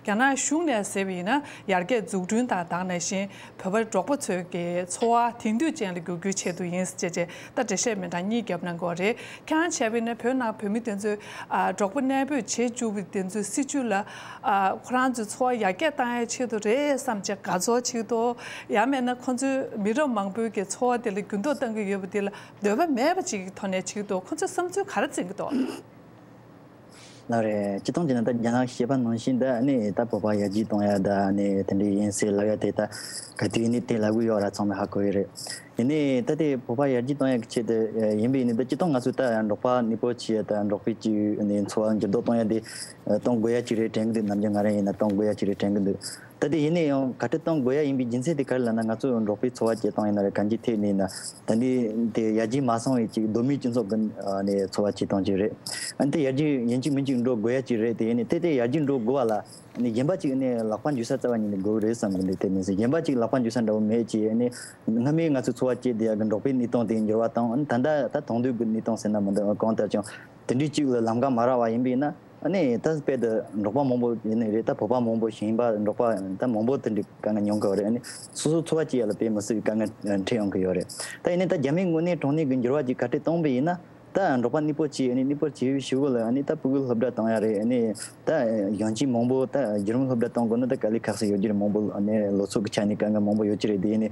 རྒྱ་ནག་གཞུང་ནས་ཟེར་བ་ཡིན་ན་ཡར་རྒྱས་འཛུགས་སྐྲུན་དང་དེ་ནང་བཞིན་བོད་པ་འབྲོག་པ་ཚོའི་གི་འཚོ་བ་དེང་དུས་ཅན་ལ་འགྱུར་རྒྱུའི་ཆེད་དུ་ཡིན་ཟེར་བྱས་བྱས་ད་འགྲེལ་བཤད་མི་འདྲ་གཉིས་བརྒྱབ་གནང་གི་ཡོད་རེད། ཁྱེད་རང་བྱས་པ་ཡིན་ན་བོད་ནང་བོད་མི་དེ་ཚོས་ཨ་འབྲོག་པ་གནས་སྤོས་བྱེད་བཅུག་པའི་དེ་ཚོའི་སྲིད་བྱུས་ལ་ཨ་ཁོ་རང་ཚོའི་འཚོ་བ་ཡར་རྒྱས་བཏང་ཡའི་ཆེད་དུ་རེད་བསམ་བྱས་དགའ་ཚོར་བྱེད་ཀྱི་འདུག་ཡང་མིན་ན་ཁོ་ཚོའི་མི་རབས་མང་པོའི་གི་འཚོ་བ་དེ་ལ་འགྱུར་ལྡོག་གཏང་གི་ཡོད་པ་དེ་ལ་འདོད་པ་མེད་པ་ཅིག་གི་ཐོག་ནས་བྱེད་ཀྱི་འདུག་ཁོ་ཚོས་བསམ་ཚུལ་ག་རེ་འཛིན་གྱི་འདུག་ལགས་རེད། སྤྱིར་བཏང་བྱས་ན་ད་རྒྱ་ནག་བཤད་པ་ནང་བཞིན་ད་ནི་ད་བོད་པ་ཡར་རྒྱས་གཏོང་ཡ་ད་ནི་དེ་འདྲ་ཡིན་ཟེར་ལབ་ཡ་དེ་ད་ག་དུས་ཡིན་ནའི་དེ་ལབ་གི་ཡོད་ར་ཚང་མས་ཧ་གོ་ཡི་རེད། ཡིན་ནའི་ད་དེ་བོད་པ་ཡར་རྒྱས་གཏོང་ཡ་གི་ཆེད་དུ་ཡིན་པ་ཡིན་ནའི་ད་སྤྱིར་བཏང་ང་ཚོ་ད་འབྲོག་པ་གནས་སྤོ་བྱེད་ཡ་ད་འབྲོག་པའི་སྤྱི་ནི་འཚོ་བ་འགྱུར་ལྡོག་གཏོང་ཡ་དེ་གཏོང་དགོས་ཡ་ཅིག་རེད་དྲན་གི་འདུག་ནམ་རྒྱུན་ང་རང་ཡིན་ན་གཏོང་དགོས་ཡ་ཅིག་རེད་དྲན་གི་འདུག་ད་དེ་ཡིན་ནའི་ཡང་ག་འདྲ་གཏོང་དགོས་ཡ་ཡིན་པའི་རྒྱུ་མཚན་དེ་ག་རེ་ལབ་ན་ང་ཚོ་འབྲོག་པའི་འཚོ་བ་སྐྱེལ་སྟངས་ཡིན་ན་རེད། གང་ཅིའི་ཐད་ནས་ཡིན་ན། ད་ནི་དེ་ཡར་རྒྱས་མ་སོང་བའི་ཅིག་གདོད་མའི་སྤྱི་ཚོགས་ཀྱི་ཨ་ནི་འཚོ་བ་སྐྱེལ་སྟངས་ཅིག་རེད། ཨ་ནི་དེ་ཡར་རྒྱས་ཡིན་གཅིག་མིན་གཅིག་འགྲོ་དགོས་ཡ་ཅིག་རེད། དེ་ཡིན་ནའི་དེ་དེ་ཡར་རྒྱས་འགྲོ་དགོས་པ་ལ་ཨ་ནི་གཞན་པ་ཅིག་ཨ་ནི་ལག་པ་འཇུ་ས་རྩ་བ་ཉིད་ནས་དགོས་ཀྱི་རེད་བསམ་གི་འདུག་དེ་མིན་ཟེར་གཞན་པ་ཅིག་ལག་པ་འཇུ་ས་འདྲ་བོ་མེད་ཅིག་ཨ་ནི་སྔ་མའི་ང་ཚོའི་འཚོ་བ་སྐྱེལ་བསྡད་ཡ་གི་འབྲོག་པའི་གནས་སྟངས་དེ་འགྱུར་བ་བཏང་། ཨ་ནི་ད་ལྟ་ད་དེང་དུས་ཀྱི་གནས་སྟངས་ཟེར་ན་མི་འདུག་གང་ལྟར་ཀྱང་དེ་འདྲའི་ཅིག་ལ་ལམ་ཁ་མ་རག་པ་ཡིན་པ་ཡིན་ན། ཨ་ནི་ད་དཔེ་དེ་འབྲོག་པ་མང་པོ་ཡིན་ནི་རེད། ད་བོད་པ་མང་པོ་ཞིག་ཡིན་པ་འབྲོག་པ་ད་མང་པོ་དེ་འདྲའི་དཀའ་ངལ་མྱོང་གི་ཡོད་རེད། ཨ་ནི་སོ་སོ་འཚོ་བ་སྐྱེལ་ཡ་ལ་དཔེ་མི་སྲིད་པའི་དཀའ་ངལ་འཕྲད་ཡོང་གི་ཡོད་རེད། ད་ཡིན་ནའི་ད་རྒྱ་མིའི་ངོས་ནས་དྲང་གནས་ཀྱི་འགྱུར་བ་ཅིག་ག་འདྲས་གཏོང་པ་ཡིན་ན། ད་འབྲོག་པ་གནས་སྤོ་བྱས། ཨ་ནི་གནས་སྤོ་བྱས་པའི་གཞུག་གུ་ལ་ཨ་ནི་ད་ཕྲུ་གུ་སློབ་གྲྭ་གཏོང་ཡ་རེད། ཨ་ནི་ད་གཞོན་སྐྱེས་མང་པོ་ད་བརྒྱུད་རིམ་སློབ་གྲྭ་གཏོང་དགོས་ན་ད་དཀའ་ལས་ཁག་ས་ཡོད་རྒྱུ་རེད། མང་པོ་ཨ་ནི་ལོ་ཚོད་ཀྱི་ཆ་ནས་དཀའ་ངལ་མང་པོ་ཡོད་ཀྱི་རེད། དེ་ཡིན་ནའི།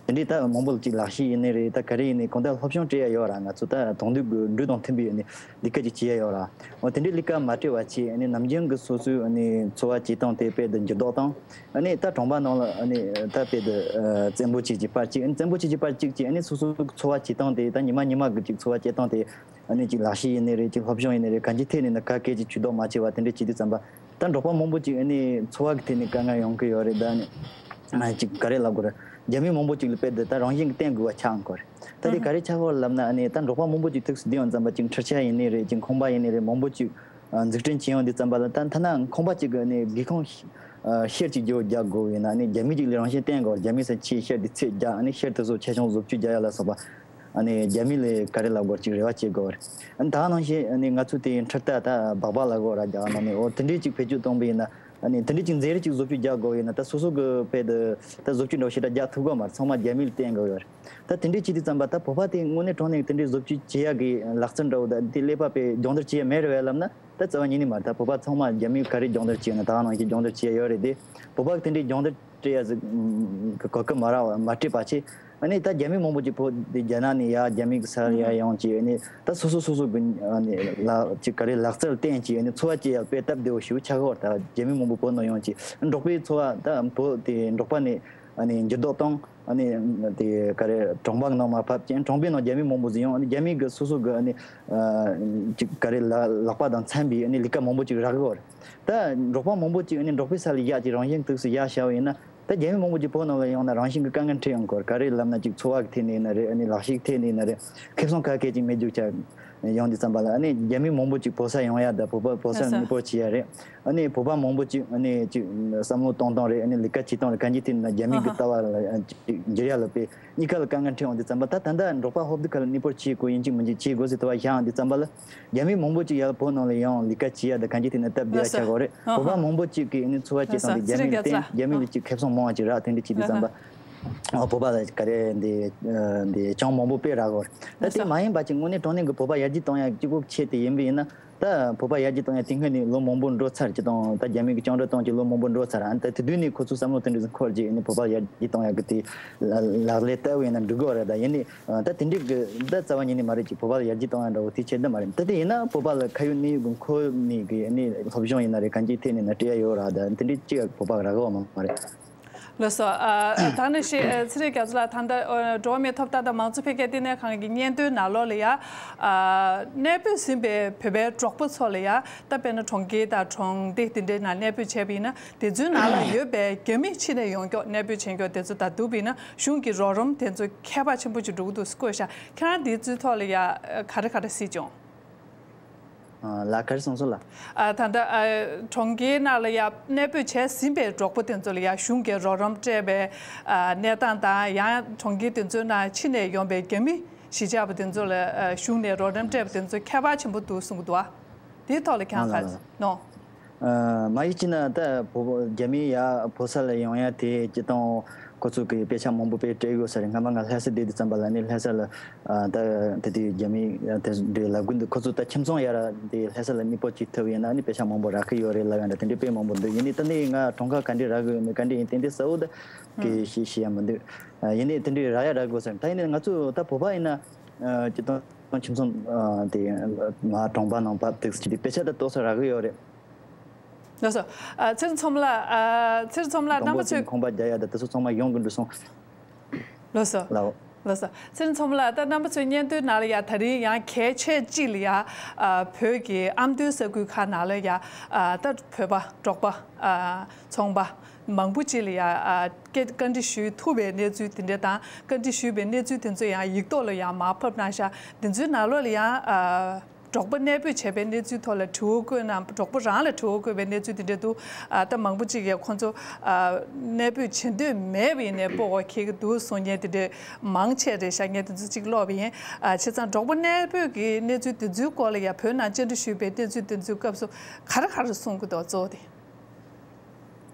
དེ་འདྲའི་ད་མང་པོ་ཅིག་ལག་ཤེས་ཡིན་ནའི་རེད། ད་ག་རེ་ཡིན་ནའི་གང་ལྟར་སློབ་སྦྱོང་སྤྲད་ཡ་ཡོད་ར། ང་ཚོ་ད་དེང་དུས་ཀྱི་འགྲོས་དང་མཐུན་པའི་ནི་ལས་ཀ་ཅིག་བྱེད་ཡ་ཡོད་ར། འོ་དེ་འདྲའི་ལས་ཀ་མ་སྤྲད་པ་བྱས། ཨ་ནི་ནམ་རྒྱུན་གྱི་སོ་སོའི་ཨ་ནི་འཚོ་བ་སྐྱེལ་སྟངས་དེ་དཔེ་དེ་འགྱུར་ལྡོག་བཏང་། ཨ་ནི་ད་གྲོང་པ་ནང་ལ་ཨ་ནི་ད་དཔེ་དེ་ཨ་བཙན་པོ་བྱས་ཀྱི་བར་གཅིག་ཨ་ནི་བཙན་པོ་བྱས་ཀྱི་བར་གཅིག་ཅིག་ཨ་ནི་སོ་སོའི་འཚོ་བ་སྐྱེལ་སྟངས་དེ་ད་ཉི་མ་ཉི་མ་གི་ཅིག་འཚོ་བ་སྐྱེལ་སྟངས་དེ། ཨ་ནི་ཅིག་ལག་ཤེས་ཡིན་ནའི་རེད། ཅིག་སློབ་སྦྱོང་ཡིན་ནའི་རེད། གང་ཅིའི་ཐད་ནས་ནི་ག་གེ་ཅིག་ཇུས་གཏོགས་མ་བྱས་པ་དེ་འདྲ་བྱེད་དུས་ཙམ་པ། ད་འབྲོག་པ་མང་པོ་ཅིག་ཨ་ནི་འཚོ་བ་གི་ཐད་ནས་དཀའ་ངལ་ཡོང་གི་ཡོད་རེད། ད་ཨ་ནི་ཨ་ཅིག་ག་རེ་ལབ་དགོས་རེད། རྒྱ་མི་མང་པོ་ཅིག་ལ་དཔེ་དེ་ད་རང་བཞིན་གྱི་བརྟེན་དགོས་པ་ཆགས་འགྲོ་གི་རེད། ད་དེ་ག་རེ་ཆགས་ཀྱི་ཡོད་ལབ་ན། ཨ་ནི་ད་འབྲོག་པ་མང་པོ་ཅིག་ཐུག་སུ་བསྡད་ཡོང་ཙམ་པ་ཅིག་འཕྲུལ་ཆས་ཡིན་ནའི་རེད། ཅིག་ཁང་པ་ཡིན་ནའི་རེད། མང་པོ་ཅིག་ འཛུགས་སྐྲུན་བྱེད་ཡོང་དུས་ཙམ་པ་ལ། ད་ཐ་ན་ཁང་པ་གཅིག་གི་ནི་སྒེའུ་ཁུང་ཤར་གཅིག་རྒྱུ་རྒྱག་དགོས་ཡིན་ན་ནི་རྒྱ་མི་གཅིག་ལ་རང་བཞིན་བསྟན་དགོས། རྒྱ་མི་ས་ཆའི་ཤར་དེ་ཚད་རྒྱག་ནི་ཤར་དེ་ཚོ་ཆེ་ཆུང་བཟོ་བཅོས་རྒྱག་ཡ་ལ་སོགས་པ། ཨ་ནི་རྒྱ་མི་ལས་ག་རེ་ལབ་དགོས་ཅིག་རེ་བ་བྱེད་དགོས་རེད། ཨ་ནི་ད་ནང་བཞིན་ཨ་ནི་ང་ཚོ་དེ་འཕྲུལ་རྟ་ད་སྦག་སྦག་ལབ་དགོས་ར་རྒྱ་གར་ནང་ནས། འོ་དེ་འདྲས་ཅིག་བེད་སྤྱོད་གཏོང་པ་ཡིན་ན། ཨ་ནི་དེ་འདྲས་ཅིག་མཛེས་རིག་ཅིག་བཟོ་བཅོས་རྒྱག་དགོས་ཡིན་ན་ད་སོ་སོ་གི་དཔེ་དེ་ད་བཟོ་བཅོས་འདྲ་བོ་ཞེ་དྲག་རྒྱག་ཐུབ་གི་མ་རེད། ཚང་མ་རྒྱ་མི་ལ་བརྟེན་དགོས་ཡོད་རེད། ད་དེ་འདྲས་བྱེད་དུས་ཙམ་པ་ད་བོད་པ་དེ་དངོས་གནས་དྲང་གནས་དེ་འདྲས་བཟོ་བཅོས་བྱེད་ཡག་གི་ལག་རྩལ་འདྲ་བོ་ད་དེ་ཀླད་པ་དཔེ་སྦྱོང་བརྡར་བྱེད་ཡ་མེད་རེད་བས་ལབ་ན། ད་རྩ་བ་ཉིད་ནས་མ་རེད། ད་བོད་པ་ཚང་མ་རྒྱ་མིས་ག་རེ་སྦྱོང་བརྡར་བྱས་ཡོད་ན་ད་ག་ནང་བཞིན་སྦྱོང་བརྡར་བྱས་ཡོད་རེད་དེ། བོད་པ་གི་དེ་འདྲའི་སྦྱོང་བརྡར་སྤྲད་ཡ་ཟིག་གི་གོ་སྐབས་མ་རག་མ་སྤྲད་པ་བྱས། ཨ་ནི་ད་རྒྱ་མི་མང་པོ་ཅིག་བོད་དེ་རྒྱ་ནག་ནས་ཡ་རྒྱ་མི་གི་ས་ཡ་ཡོང་ཅིག་ཨ་ནི་ད་སོ་སོ་སོ་སོ་གི་ཨ་ནི་ལ་ཅིག་ག་རེ་ལག་རྩལ་བསྟན་ཅིག་ཨ་ནི་འཚོ་བ་སྐྱེལ་ཡ་དཔེ་སྟབས་བདེ་བོ་ཞིག་ཆགས་ཀྱི་ཡོད་རེད། ད་རྒྱ་མི་མང་པོ་བོད་ནང་ཡོང་ཅིག་འབྲོག་པའི་འཚོ་བ་ད་བོད་དེ་འབྲོག་པ་ནས་ཨ་ནི་འགྱུར་ལྡོག་བཏང་། ཨ་ནི་དེ་ག་རེ་གྲོང་པ་ནང་མར་ཕབ་ཅིང་གྲོང་པའི་ནང་རྒྱ་མི་མང་པོ་ཟིག་ཡོང་། ཨ་ནི་རྒྱ་མི་གི་སོ་སོ་གི་ཨ་ནི་ཅིག་ག་རེ་ལ་ལག་པ་དང་འཚམ་པའི་ཨ་ནི་ལས་ཀ་མང་པོ་ཅིག་རག་གི་ཡོད་རེད། ད་འབྲོག་པ་མང་པོ་ཅིག་ཨ་ནི་འབྲོག་པའི་ས་ལ་བཞག་ཅིག་རང་བཞིན་དུས་སུ་བཞག་བཞག་པ་ཡིན་ན། ད་རྒྱ་མི་མང་པོ་ཅིག་བོད་ནང་ལ་ཡོང་ན་རང་བཞིན་གི་དཀའ་ངལ་འཕྲད་ཡོང་གི་ཡོད་རེད། ག་རེ་ལབ་ན་ཅིག་འཚོ་བ་གི་ཐད་ནས་ཡིན་ན་རེད། ཨ་ནི་ལག་ཤེས་ཐད་ནས་ཡིན་ན་རེད། ཁེ་བཟང་ག་གེ་ཅིག་མེད་རྒྱུ་ཆ་ཡོང་དུས་ཙམ་པ་ལ། ཨ་ནི་རྒྱ་མི་མང་པོ་ཅིག་བོད་ས་ཡོང་ཡ་ད་བོད་པ་བོད་སར་གནས་སྤོར་བྱེད་ཡ་རེད། ཨ་ནི་བོད་པ་མང་པོ་ཅིག་ཨ་ནི་ཅིག་བསམ་བློ་གཏོང་སྟངས་རེད། ཨ་ནི་ལས་ཀ་བྱེད་སྟངས་རེད། གང་ཅིའི་ཐད་ན་རྒྱ་མི་གི་ལྟ་བ་ལ་ཅིག་འགྱུར་ཡ་ལ་དཔེ་གཉིས་ཀ་ལ་དཀའ་ངལ་འཕྲད་ཡོང་དུས་ཙམ་པ། ད་ད་ལྟ་འབྲོག་པ་ཧོབ་ཏེ་ཁ་ལ་གནས་སྤོར་བྱེད་དགོས་ཡིན་གཅིག་མིན་གཅིག་བྱེད་དགོས་ཟེར་དུ་བ་བཞག་ཡོང་དུས་ཙམ་པ་ལ། རྒྱ་མི་མང་པོ་ཅིག་ཡར་བོད་ནང་ལ་ཡོང་ལས་ཀ་བྱེད་ཡ་ད་གང་ཅིའི་ཐད་ན་སྟབས་བདེ་ཡ་ཆགས་ཀྱི་ཡོད་རེད། བོད་པ་མང་པོ་ཅིག་གིས་ཨ་ནི་འཚོ་བ་སྐྱེལ་སྟངས་དེ་རྒྱ་མི་ལ་བརྟེན། རྒྱ་མི་ལ་ཅིག་ཁེ་བཟང་མང་བ་ཅིག་རག་དེ་འདྲ་བྱེད་དུས་ཙམ་པ། ཨ་བོད་པ་ལ་ག་རེ་འདི་འདི་ཅང་མང་པོ་དཔེ་རག་གི་ཡོད་རེད། ད་དེ་མ་ཡིན་པ་ཅིག་དངོས་གནས་དྲང་གནས་ཀྱི་བོད་པ་ཡར་རྒྱས་གཏོང་ཡ་གཅིག་པོ་ཆེད་དུ་ཡིན་པ་ཡིན་ན། ད་བོད་པ་ཡར་རྒྱས་གཏོང་ཡ་དེ་སྔོན་ནས་ལོ་མང་པོ་འགྲོ་ཚར་གྱི་དང་། ད་རྒྱ་མི་གི་བཅིངས་འགྲོལ་གཏོང་གི་ལོ་མང་པོ་འགྲོ་ཚར། ཨ་ནི་ད་དེ་དུས་ནས་ཁོ་ཚོ་བསམ་བློ་དེ་འདྲ་འཁོར་རྗེས་ཨ་ནི་བོད་པ་ཡར་རྒྱས་གཏོང་ཡ་གི་དེ་ལག་ལེན་བསྟར་བ་ཡིན་ན་འགྲིག་གི་རེད། ད་ཡིན་ནའི་ད་དེ་འདྲའི་གི་ད་རྩ་བ་ཉིད་ནས་མ་རེད། ཅིག་བོད་པ་ལ་ཡར་རྒྱས་གཏོང་ཡ་འདྲ་བོ་དེ་ཆེད་དུ་མ་རེད། ད་དེ་ཡིན་ན་བོད་པ་ལ་ཁ་ཡོད་སྣེ་ཡོད་གི་འཁོར་ནས་གི་ཨ་ནི་སློབ་སྦྱོང་ཡིན་ན་རེད། གང་ཅིའི་ཐད་ནས་ན་སྤྲད་ཡ་ཡོད་ར། ད་དེ་འདྲའི་ཅིག་བོད་པ་རག་གི་ཡོད་མ་རེད། ལགས་སོ། ཨ་ད་ནི་ཤི་ཨ་ཚེ་རིང་རྒྱ་མཚོ་ལགས། ད་ལྟ་ཨ་འགྲོ་བ་མིའི་ཐོབ་ཐང་དང་མང་གཙོ་འཕེལ་རྒྱས་ལྟེ་གནས་ཁང་གི་སྙན་ཐོའི་ནང་ལོགས་ལ་ཡ། ཨ་གནས་སྤོས་ཟིན་པའི་བོད་པའི་འབྲོག་པ་ཚོ་ལ་ཡ། ད་དཔེར་ན་གྲོང་ཁྱེར་དང་གྲོང་སྡེ་དེ་འདྲའི་ནང་གནས་སྤོས་བྱས་པ་ཡིན་ན། དེ་ཚོའི་ནང་ལ་ཡོད་པའི་རྒྱ་མི་ཕྱི་ནས་ཡོང་མཁན་གནས་སྤོས་བྱེད་མཁན་དེ་ཚོ་དང་བསྡུར་བ་ཡིན་ན་གཞུང་གི་རོགས་རམ་དེ་ཚོ་ཁྱད་པར་ཆེན་པོ་ཅིག་འགྲོ་གི་འདུག་ཟེར་བཀོད་ཤག་ཁྱེད་རང་དེ་ཚོའི་ཐོག་ལ་ཡ་ག་རེ་ག་རེ་གཟིགས་བྱུང་། ལ་ག་རེ་གསུངས་སོང་ལ། ཨ་ད་ལྟ་ཨ་གྲོང་ཁྱེར་ནང་ལ་ཡ་གནས་སྤོས་བྱས་ཟིན་པའི་འབྲོག་པ་དེ་ཚོ་ལ་ཡ་གཞུང་གིས་རོགས་རམ་སྤྲད་པའི་ཨ་གནས་སྟངས་དང་། ཡང་གྲོང་ཁྱེར་དེ་ཚོའི་ནང་ཕྱི་ནས་ཡོང་པའི་རྒྱ་མི་གཞིས་ཆགས་པ་དེ་ཚོ་ལ་ཨ་གཞུང་ནས་རོགས་རམ་སྤྲད་པ་དེ་ཚོ་ཁྱད་པར་ཆེན་པོ་འདུག་གསུང་གི་འདུག་ཨ། དེའི་ཐོག་ལ་ཁྱེད་རང་ག་རེ་གནང་། ཨ་མ་གཞི་ཅིག་ན་ད་བོད་རྒྱ་མི་ཡ་བོད་ས་ལ་ཡོང་ཡ་དེ་སྤྱིར་བཏང་ཁོ་ཚོ་གི་དཔེ་ཆ་མང་པོ་དཔེ་སྤྲད་ཡོད་ས་རེད། སྔ་མ་ང་ལྷ་ས་བསྡད་དུས་ཙམ་པ་ལ་ནི་ལྷ་ས་ལ་ཨ་ད་དེ་དུས་རྒྱ་མི་དེ་འདྲའི་ལབ་དགོས་འདུག་ཁོ་ཚོ་ད་ཁྱིམ་ཚང་ཡ་ར་དེ་ལྷ་ས་ལ་གནས་སྤོ་བྱེད་ཐུབ་ཡིན་ན་ནི་དཔེ་ཆ་མང་པོ་རག་གི་ཡོད་རེད་ལབ་ཡ་འདྲ་དེ་འདྲའི་དཔེ་མང་པོ་འདུག་ཡིན་ནའི་ད་ནི་ང་གྲངས་ཀ་ག་འདྲ་རག་གི་ཡོད་མེད་ག་འདྲ་ཡིན་ཏན་ཏན་གསལ་བོ་ད་གི་ཤེས་ཤེས་ཡ་མི་འདུག་ཡིན་ནའི་དེ་འདྲའི་རག་ཡ་རག་དགོས་ས་རེད། ད་ཡིན་ནའི་ང་ཚོ་ད་བོད་པ་ཡིན་ན་སྤྱིར་བཏང་ཁྱིམ་ཚང་དེ་མ་གྲོང་པ་ནང་བབས་དུས་ཀྱི་དཔེ་ཆ་ད་ཏོག་ཙམ་རག་གི་ཡོད་རེད། ལགས་སོ། ཨ་ཚེ་རིང་མཚོ་མོ་ལགས། ཨ་ཚེ་རིང་མཚོ་མོ་ལགས། རྣམ་པ་ཚོས་ཁོང་པ་རྒྱག་ཡ་ད་དེ་ཚོ་ཚང་མ་ཡོང་གི་འགྲོ་སོང་། ལགས་སོ། ལའོ། ལགས་སོ། ཚེ་རིང་མཚོ་མོ་ལགས། ད་རྣམ་པ་ཚོའི་སྙན་ཐོའི་ནང་ལ་ཡ་ད་རིང་ཡང་གལ་ཆེ་གཅིག་ལ་ཡ་ཨ་བོད་ཀྱི་ཨ་མདོའི་ས་ཁུལ་ཁག་ནང་ལ་ཡ་ཨ་ད་བོད་པ་འབྲོག་པ་ཨ་ཚོང་པ་མང་པོ་ཅིག་ལ་ཡ་ཨ་བཀའ་བཀའ་འདྲི་ཞུ་ཐུབ་པའི་གནས་ཚུལ་དེ་འདྲ་དང་། བཀའ་འདྲི་ཞུས་པའི་གནས་ཚུལ་དེ་ཚོ་ཡང་ཡིག་ཐོག་ལ་ཡང་མར་ཕབ་གནང་ཤག་དེ་ཚོའི་ནང་ལོགས་ལ་ཡང་ཨ་འབྲོག་པ་གནས་སྤོས་བྱས་པའི་གནས་ཚུལ་ཐོག་ལ་དྲི་བ་བཀོད་ན། འབྲོག་པ་རང་ལ་དྲི་བ་བཀོད་པའི་གནས་ཚུལ་དེ་འདྲ་འདུག་ཨ་ད་མང་པོ་ཅིག་གིས་ཁོང་ཚོ་ཨ་གནས་སྤོས་བྱེད་འདོད་མེད་པ་ཡིན་ནའི་སྤོ་བ་འཁེལ་གྱི་འདུག་གསུང་མཁན་དེ་འདྲ་མང་ཆེ་རེད་ཤག་ངས་དེ་ཚོ་ཅིག་ཀློག་པ་ཡིན། ཨ་བྱས་ཙང་འབྲོག་པ་གནས་སྤོས་ཀྱི་གནས་ཚུལ་དེ་ཚོའི་སྐོར་ལ་ཡང་བོད་ནང་བཅར་འདྲི་ཞུས་པའི་གནས་ཚུལ་དེ་ཚོའི་སྐབས་སུ་ག་རེ་ག་རེ་གསུང་གི་འདུག་གཙོ་བོ་དེ།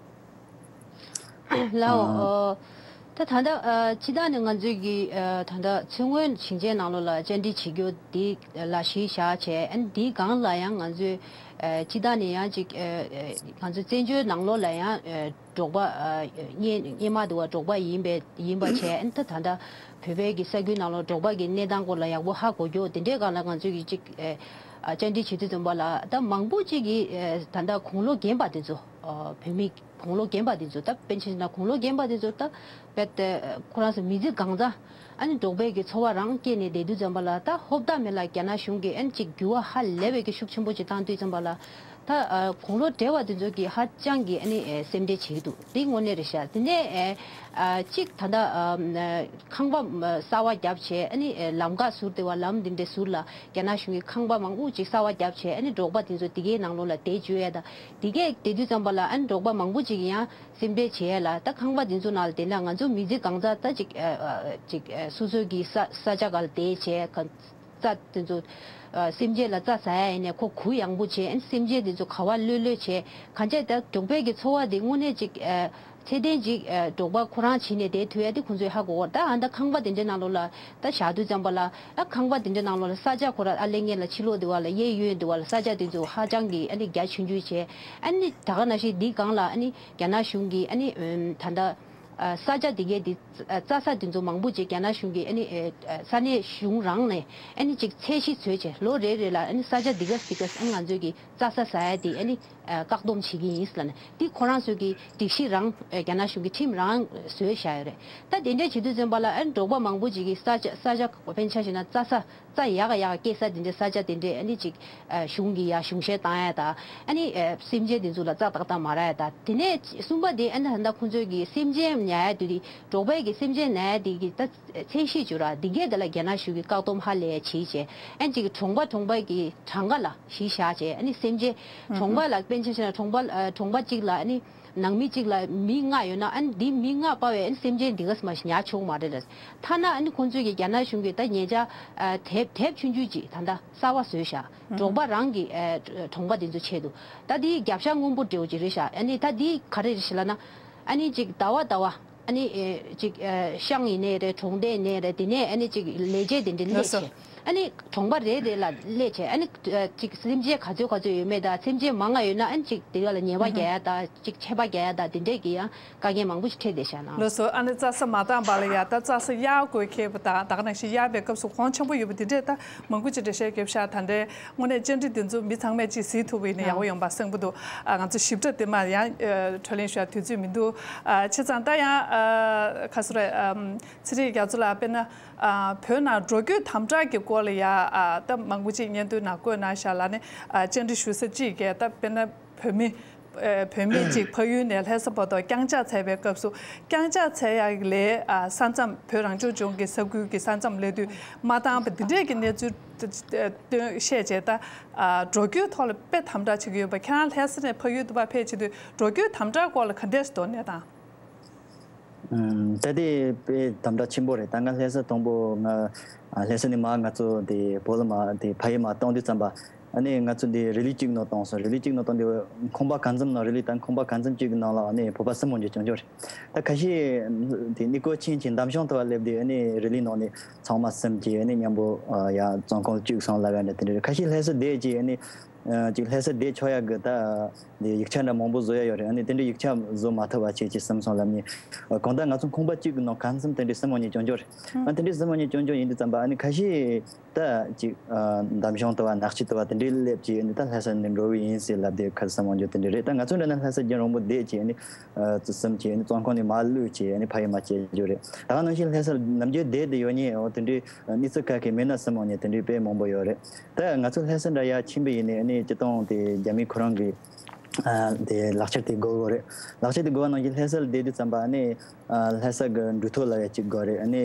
ལའོ། ཨ་ཨོ། ད་ད་ལྟ་ཨ་སྤྱི་བཏང་ནས་ང་ཚོས་ཀྱི་ཨ་ད་ལྟ་མཚོ་སྔོན་ཞིང་ཆེན་ནང་ལོགས་ལ་བཅར་འདྲི་བྱེད་རྒྱུ་འདི་ལ་གཞི་བཞག་བྱས། ཨ་ནི་འདིའི་སྒང་ལ་ཡང་ང་ཚོས་ཨ་སྤྱི་བཏང་ནས་ཡང་ཅིག་ཨ་ཨ་ང་ཚོ་བཙན་བྱོལ་ནང་ལོགས་ལ་ཡང་ཨ་འབྲོག་པ་ཨ་སྔོན་སྔོན་མ་དེ་བ་འབྲོག་པ་ཡིན་པའི་ཡིན་པ་བྱས། ཨ་ནི་ད་ད་ལྟ་བོད་པའི་གི་ས་ཁུལ་ནང་ལོགས་འབྲོག་པ་གི་གནས་སྟངས་སྐོར་ལ་ཡག་པོ་ཧ་གོ་རྒྱུ་དེ་འདྲའི་སྒང་ལ་ང་ཚོས་ཀྱི་ཅིག་ཨ་ཨ་བཅར་འདྲི་བྱེད་དུས་ཙམ་པ་ལ། ད་མང་པོ་ཅིག་གིས་ཨ་ད་ལྟ་དགུང་ལོ་རྒན་པ་དེ་ཚོ་ཨ་བོད་མི། དགུང་ལོ་རྒན་པ་དེ་ཚོ་ད་པཎ་ཆེན་ན་དགུང་ལོ་རྒན་པ་དེ་ཚོ་ད་རྦད་དེ་ཁོ་རང་ཚོ་མི་ཚེ་གང་ཚ་ཨ་ནི་འབྲོག་པའི་གི་འཚོ་བ་རང་སྐྱེལ་ནས་བསྡད་དུས་ཙམ་པ་ལ། ད་ཧོབ་ཏ་མེད་ལ་རྒྱ་ནག་གཞུང་གིས་ཨ་ནི་ཅིག་འགྱུར་བ་ཧ་ལས་པའི་གི་ཤུགས་ཆེན་པོ་ཅིག་བཏང་དུས་ཙམ་པ་ལ། ད་ཨ་དགུང་ལོ་བགྲེས་པ་དེ་ཚོ་གིས་ཧ་ཅང་གི་ཨ་ནི་ཨེ་སེམས་ཁྲལ་བྱེད་ཀྱི་འདུག་འདི་དངོས་གནས་རེད་ཤག་དེ་ནས་ཨེ་ཨ་གཅིག་ད་ལྟ་ཨ་ཁང་པ་གསར་བ་བརྒྱབ་བྱས། ཨ་ནི་ཨེ་ལམ་ཁ་ཟུར་དེ་བ་ལམ་འདི་འདྲ་ཟུར་ལ་རྒྱ་ནག་གཞུང་གིས་ཁང་པ་མང་པོ་ཅིག་གསར་བ་བརྒྱབ་བྱས། ཨ་ནི་འབྲོག་པ་དེ་ཚོ་དེ་གའི་ནང་ལོགས་ལ་བསྡད་བཅུག་ཡས་དང་། དེ་གས་དེ་དུས་ཙམ་པ་ལ་ཨ་ནི་འབྲོག་པ་མང་པོ་ཅིག་ཡང་སེམས་ཁྲལ་བྱེད་ཡས་ལ། ད་ཁང་པ་དེ་ཚོ་ནང་ལ་བསྡད་ན་ང་ཚོ་མི་ཚེ་གང་ཚ་ད་ཅིག་ཨ་ཨ་ཅིག་ཨ་སོ་སོ་གི་ས་ས་ཆ་ག་ལ་བསྡད་བྱས་ག་རྩྭ་དེ་ཚོ་ཨ་སེམས་ཅན་ལ་རྩྭ་ཟ་ཡ་ཡིན་ནས་ཁོ་གུ་ཡངས་པོ་བྱས། ཨ་ནི་སེམས་ཅན་དེ་ཚོ་ག་བ་ལྷོད་ལྷོད་བྱས། གང་བྱས་ད་འབྲོག་པའི་གི་འཚོ་བ་དེ་དངོས་གནས་ཅིག་ཨ་ཚད་ལྡན་ཅིག་ཨ་འབྲོག་པ་ཁོ་རང་བྱས་ནས་བསྡད་ཐུབ་ཡ་དེ་ཁོང་ཚོས་ཧ་གོ་གི་ཡོད་རེད། ད་ཨ་ད་ཁང་པ་དེ་འདྲའི་ནང་ལོགས་ལ་ད་བཞག་དུས་ཙམ་པ་ལ། ཨ་ཁང་པ་དེ་འདྲའི་ནང་ལོགས་ལ་ས་ཆ་ཁོ་ར་ཨ་ལེ་ངེ་ལ་ཕྱི་ལོགས་དེ་བ་ལ་གཡས་གཡོན་དེ་བ་ལ་ས་ཆ་དེ་ཚོ་ཧ་ཅང་གི་ཨ་ནི་རྒྱ་ཆུང་ཆུང་བྱས། ཨ་ནི་ད་ག་ནང་བཞིན་འདི་སྒང་ལ་ཨ་ནི་རྒྱ་ནག་གཞུང་གིས་ཨ་ནི་ཨམ་ད་ལྟ་ཨ་ས་ཆ་དེ་གའི་དེ་ཨ་རྩྭ་ས་དེ་ཚོ་མང་པོ་ཅིག་རྒྱ་ནག་གཞུང་གིས་ཨ་ནི་ཨ་ས་གནས་གཞུང་རང་ནས་ཨ་ནི་ཅིག་ཚད་གཞི་བཟོས་བྱས། ལོ་རེ་རེ་ལ་ཨ་ནི་ས་ཆ་འདི་ག་འདི་ག་ཨ་ང་ཚོས་ཀྱི་རྩྭ་ས་ཟ་ཡ་དེ་ཨ་ནི་ཨ་བཀག་སྡོམ་བྱེད་ཀྱི་ཡིན་ལབ་ནས། འདི་ཁོ་རང་ཚོས་ཀྱི་སྒྲིག་གཞི་རང་ཨ་རྒྱ་ནག་གཞུང་གི་ཁྲིམས་རང་བཟོས་བཞག་ཡོད་རེད། ད་དེ་འདྲ་བྱེད་དུས་ཙམ་པ་ལ་ཨ་ནི་འབྲོག་པ་མང་པོ་ཅིག་གི་ས་ཆ་ས་ཆ་དཔེར་ན་ཆ་བཞག་ན་རྩྭ་ས་རྩྭ་ཡག་ག་ཡག་ག་སྐྱེ་ས་དེ་འདྲའི་ས་ཆ་དེ་འདྲའི་ཨ་ནི་ཅིག་ཨ་གཞུང་གིས་ཡ་གཞུང་བཞེས་བཏང་ཡ་དང་། ཨ་ནི་ཨ་སེམས་ཅན་དེ་ཚོ་ལ་རྩྭ་ཏག་ཏག་མ་རག་ཡ་དང་། དེ་ནས་གསུམ་པ་དེ་ཨ་ནི་ད་ལྟ་ཁོང་ཚོས་ཀྱི་སེམས་ཅན་ཉར་ཡ་དེ་དེ་འབྲོག་པའི་གི་སེམས་ཅན་ཉར་ཡ་དེ་གི་ད་ཚད་གཞི་བཅུ་ར་དེ་གས་དེ་ལ་རྒྱ་ནག་གཞུང་གིས་བཀག་སྡོམ་ཧ་ལས་བྱེད་བྱས། ཨ་ནི་ཅིག་གྲོང་པ་གྲོང་པ་གི་གྲངས་ཀ་ལ་གཞི་བཞག་བྱས། ཨ་ནི་སེམས་ཅན་གྲོང་པ་ལ་དཔེར་ན་ཆ་བཞག་ན་གྲོང་པ་ཨ་གྲོང་པ་གཅིག་ལ་ཨ་ནི་ནང་མི་གཅིག་ལ་མི་ལྔ་ཡོད་ན། ཨ་ནི་འདི་མི་ལྔ་པ་བས་ཨ་ནི་སེམས་ཅན་འདི་ག་ཙམ་ཞིག་ཉར་ཆོག་མ་རེད་ལ། ཐ་ན་ཨ་ནི་ཁོང་ཚོས་ཀྱི་རྒྱ་ནག་གཞུང་གིས་ད་ཉེ་ཆར་ཨ་དེབ་དེབ་ཆུང་ཆུང་ཅིག་ད་ལྟ་གསར་བ་བཟོས་ཤག་གྲོང་པ་རང་གི་ཨ་གྲོང་པ་འདི་ཚོ་ཆེད་དུ། ད་འདི་རྒྱབ་ཤ་སྔོན་པོ་འདྲ་བོ་ཅིག་རེད་ཤག་ཨ་ནི་ད་འདི་ག་རེ་རེད་ཤག་ལབ་ན། ཨ་ནི་ཅིག་ཟླ་བ་ཟླ་བ་ཨ་ནི་ཨེ་ཅིག་ཨ་ཤང་ཡིན་ནའི་རེད། གྲོང་སྡེ་ཡིན་ནའི་རེད། དེ་ནས་ཨ་ནི་ཅིག་ལས་བྱེད་དེ་འདྲ་སླེབས་བྱས། ཨ་ནི་གྲོང་པ་རེ་རེ་ལ་སླེབས་བྱས། ཨ་ནི་ཨ་ཅིག་སེམས་ཅན་ག་ཚོད་ག་ཚོད་ཡོད་མེད་དང་། སེམས་ཅན་མང་ང་ཡོད་ན་ཨ་ནི་ཅིག་དེ་ག་ལ་ཉེས་པ་རྒྱག་ཡ་དང་། ཅིག་ཆད་པ་རྒྱག་ཡ་དང་། དེ་འདྲས་ཀྱི་ཡང་བཀག་རྒྱ་མང་པོ་ཞིག་འཕྲད་བསྡད་ཤག་ན། ལགས་སོ། ཨ་ནི་རྩྭ་ས་མ་བཏང་བ་ལ་ཡ་ད་རྩྭ་ས་གཡར་དགོས་ཁེལ་བ་དང་། ད་ག་ནང་བཞིན་གཡར་བའི་སྐབས་སུ་གོང་ཆེན་པོ་ཡོད་པ་དེ་འདྲས་ད་མང་པོ་ཅིག་འགྲེལ་བཤད་བརྒྱབ་ཤག་ད་ལྟའི་དངོས་གནས་བཅར་འདྲི་འདི་ཚོ་མི་ཚང་མས་ཅིག་གཟིགས་ཐུབ་པ་ཡིན་ན་ཡག་པོ་ཡོང་པ་བསམ་གྱི་འདུག་ཨ་ང་ཚོ་ཞིབ་ཕྲ་དེ་མར་ཡང་ཨ་འཕྲོ་ལེན་ཞུ་ཡ་དུས་ཚོད་མི་འདུག་ཨ་བྱས་ཙང་ད་ཡང་ཨ་ག་ཟེར་རེད། ཨམ་ཚེ་རིང་རྒྱ་མཚོ་ལགས། དཔེར་ན་ཨ་བོད་ནང་འགྲོ་སྐྱོད་དམ་དྲག་གི་སྐོར་ལ་ཡ་ཨ་ད་མང་པོ་ཅིག་སྙན་ཐོ་ནང་བཀོད་གནང་ཤག་ལ་ནི། ཨ་བཅར་འདྲི་ཞུ་ས་གཅིག་གིས་ད་དཔེར་ན་བོད་མི་ཨ་བོད་མི་གཅིག་ཕ་ཡུལ་ནས་ལྷ་ས་བར་དུ་རྐྱང་ཕྱག་འཚལ་བའི་སྐབས་སུ། རྐྱང་ཕྱག་འཚལ་ཡག་ལས་ཨ་ས་མཚམས་བོད་རང་སྐྱོང་ལྗོངས་ཀྱི་ས་ཁུལ་གྱི་ས་མཚམས་སླེབས་དུས་མ་བཏང་བ་འདི་འདྲས་ཀྱི་གནས་ཚུལ་སྟོན་བཤད་བྱས། ད་ཨ་འགྲོ་སྐྱོད་ཐོག་ལ་དཔེ་དམ་དྲག་བྱེད་ཀྱི་ཡོད་པ། ཁྱེད་རང་ལྷ་ས་ནས་ཕ་ཡུལ་དུ་ཕར་ཕེབས་བྱེད་དུས་འགྲོ་སྐྱོད་དམ་དྲག་སྐོར་ལ་ག་འདྲས་སུ་དོ་གནས་དང་། ཨམ། ད་དེ་དཔེ་དམ་དྲག་ཆེན་པོ་རེད། ད་ང་ལྷ་ས་དང་པོ་ང་ཨ་ལྷ་ས་ནས་མར་ང་ཚོ་དེ་བོད་ལ་མར་དེ་ཕ་ཡུལ་མར་གཏོང་དུས་ཙམ་པ། ཨ་ནི་ང་ཚོ་དེ་རི་ལི་གཅིག་ནང་བཏང་སོང་། རི་ལི་གཅིག་ནང་བཏང་དུས་ཁང་པ་གང་འཚམ་ནང་། རི་ལི་དང་ཁང་པ་གང་འཚམ་གཅིག་གི་ནང་ལ་ཨ་ནི་བོད་པ་སུམ་སྟོང་ཅིག་བྱུང་ཆོག་རེད། ད་ཁ་ཤས་དེ་གནས་སྐོར་ཕྱིན་ཕྱིན་འདམ་གཞུང་དུ་བ་སླེབས་དུས་ཨ་ནི་རི་ལི་ནང་ནས་ཚང་མ་སུམ་གྱིས་ཨ་ནི་མཉམ་པོ་ཨ་ཡར་བཙོན་ཁང་བཅུག་སོང་ལབ་ཡ་འདྲ་དེ་འདྲ་རེད། ཁ་ཤས་ལྷ་ས་བསྡད་ཀྱིས་ཨ་ནི། ཨ་ཅིག་ལྷ་ས་བསྡད་ཆོག་ཡག་གི་ད་འདི་ཡིག་ཆ་འདྲ་མང་པོ་བཟོ་ཡ་ཡོད་རེད། ཨ་ནི་དེ་འདྲའི་ཡིག་ཆ་བཟོ་མ་ཐུབ་པ་བྱས་ཀྱི་སུམ་སོང་ལབ་ནས། ཨ་གང་ལྟར་ང་ཚོ་ཁང་པ་གཅིག་གི་ནང་གང་འཚམ་དེ་འདྲའི་སུམ་སྟོང་ཅིག་བྱུང་ཆོག་རེད། ཨ་དེ་འདྲའི་སུམ་སྟོང་ཅིག་བྱུང་ཆོག་ཡིན་དུས་ཙམ་པ་ཨ་ནི་ཁ་ཤས་ད་ཅིག་ཨ་འདམ་གཞུང་དུ་བ་ནགས་ཚལ་དུ་བ་དེ་འདྲའི་སླེབས་ཀྱིས་ཨ་ནི་ད་ལྷ་ས་ནས་འགྲོ་བའི་ཡིན་ཟེར་ལབ་དུས་ཁ་སུམ་སྟོང་ཅིག་དེ་འདྲའི་རེད། ད་ང་ཚོ་འདྲ་ན་ལྷ་ས་རྒྱུན་རིང་པོ་བསྡད་ཀྱིས་ཨ་ནི། ཨ་ཙི་སུམ་གྱིས་ཨ་ནི་བཙོན་ཁང་ནས་མར་བླུགས་བྱས་ཨ་ནི་ཕ་ཡུལ་མར་བསྐྱལ་རྒྱུ་རེད། ད་ག་ནང་བཞིན་ལྷ་སར་ནམ་རྒྱུན་བསྡད་དེ་ཡོད་མཁན་འོ་དེ་འདྲའི་གནས་ཚུལ་ག་གེ་མེད་ན་སུམ་སྟོང་ནས་དེ་འདྲའི་དཔེ་མང་པོ་ཡོད་རེད། ད་ང་ཚོ་ལྷ་ས་འདྲ་ཡར་ཕྱིན་པ་ཡིན་ནའི་ཨ་ནི་སྤྱིར་བཏང་དེ་རྒྱ་མི་ཁོ་རང་གི་ཨ་དེ་ལག་ཁྱེར་དེ་དགོས་དགོས་རེད། ལག་ཁྱེར་དེ་དགོས་པ་ནང་བཞིན་ལྷ་སར་བསྡད་དུས་ཙམ་པ་ཨ་ནི་ཨ་ལྷ་ས་གི་འགྲུལ་ཐོ་ལབ་ཡ་གཅིག་དགོས་རེད། ཨ་ནི་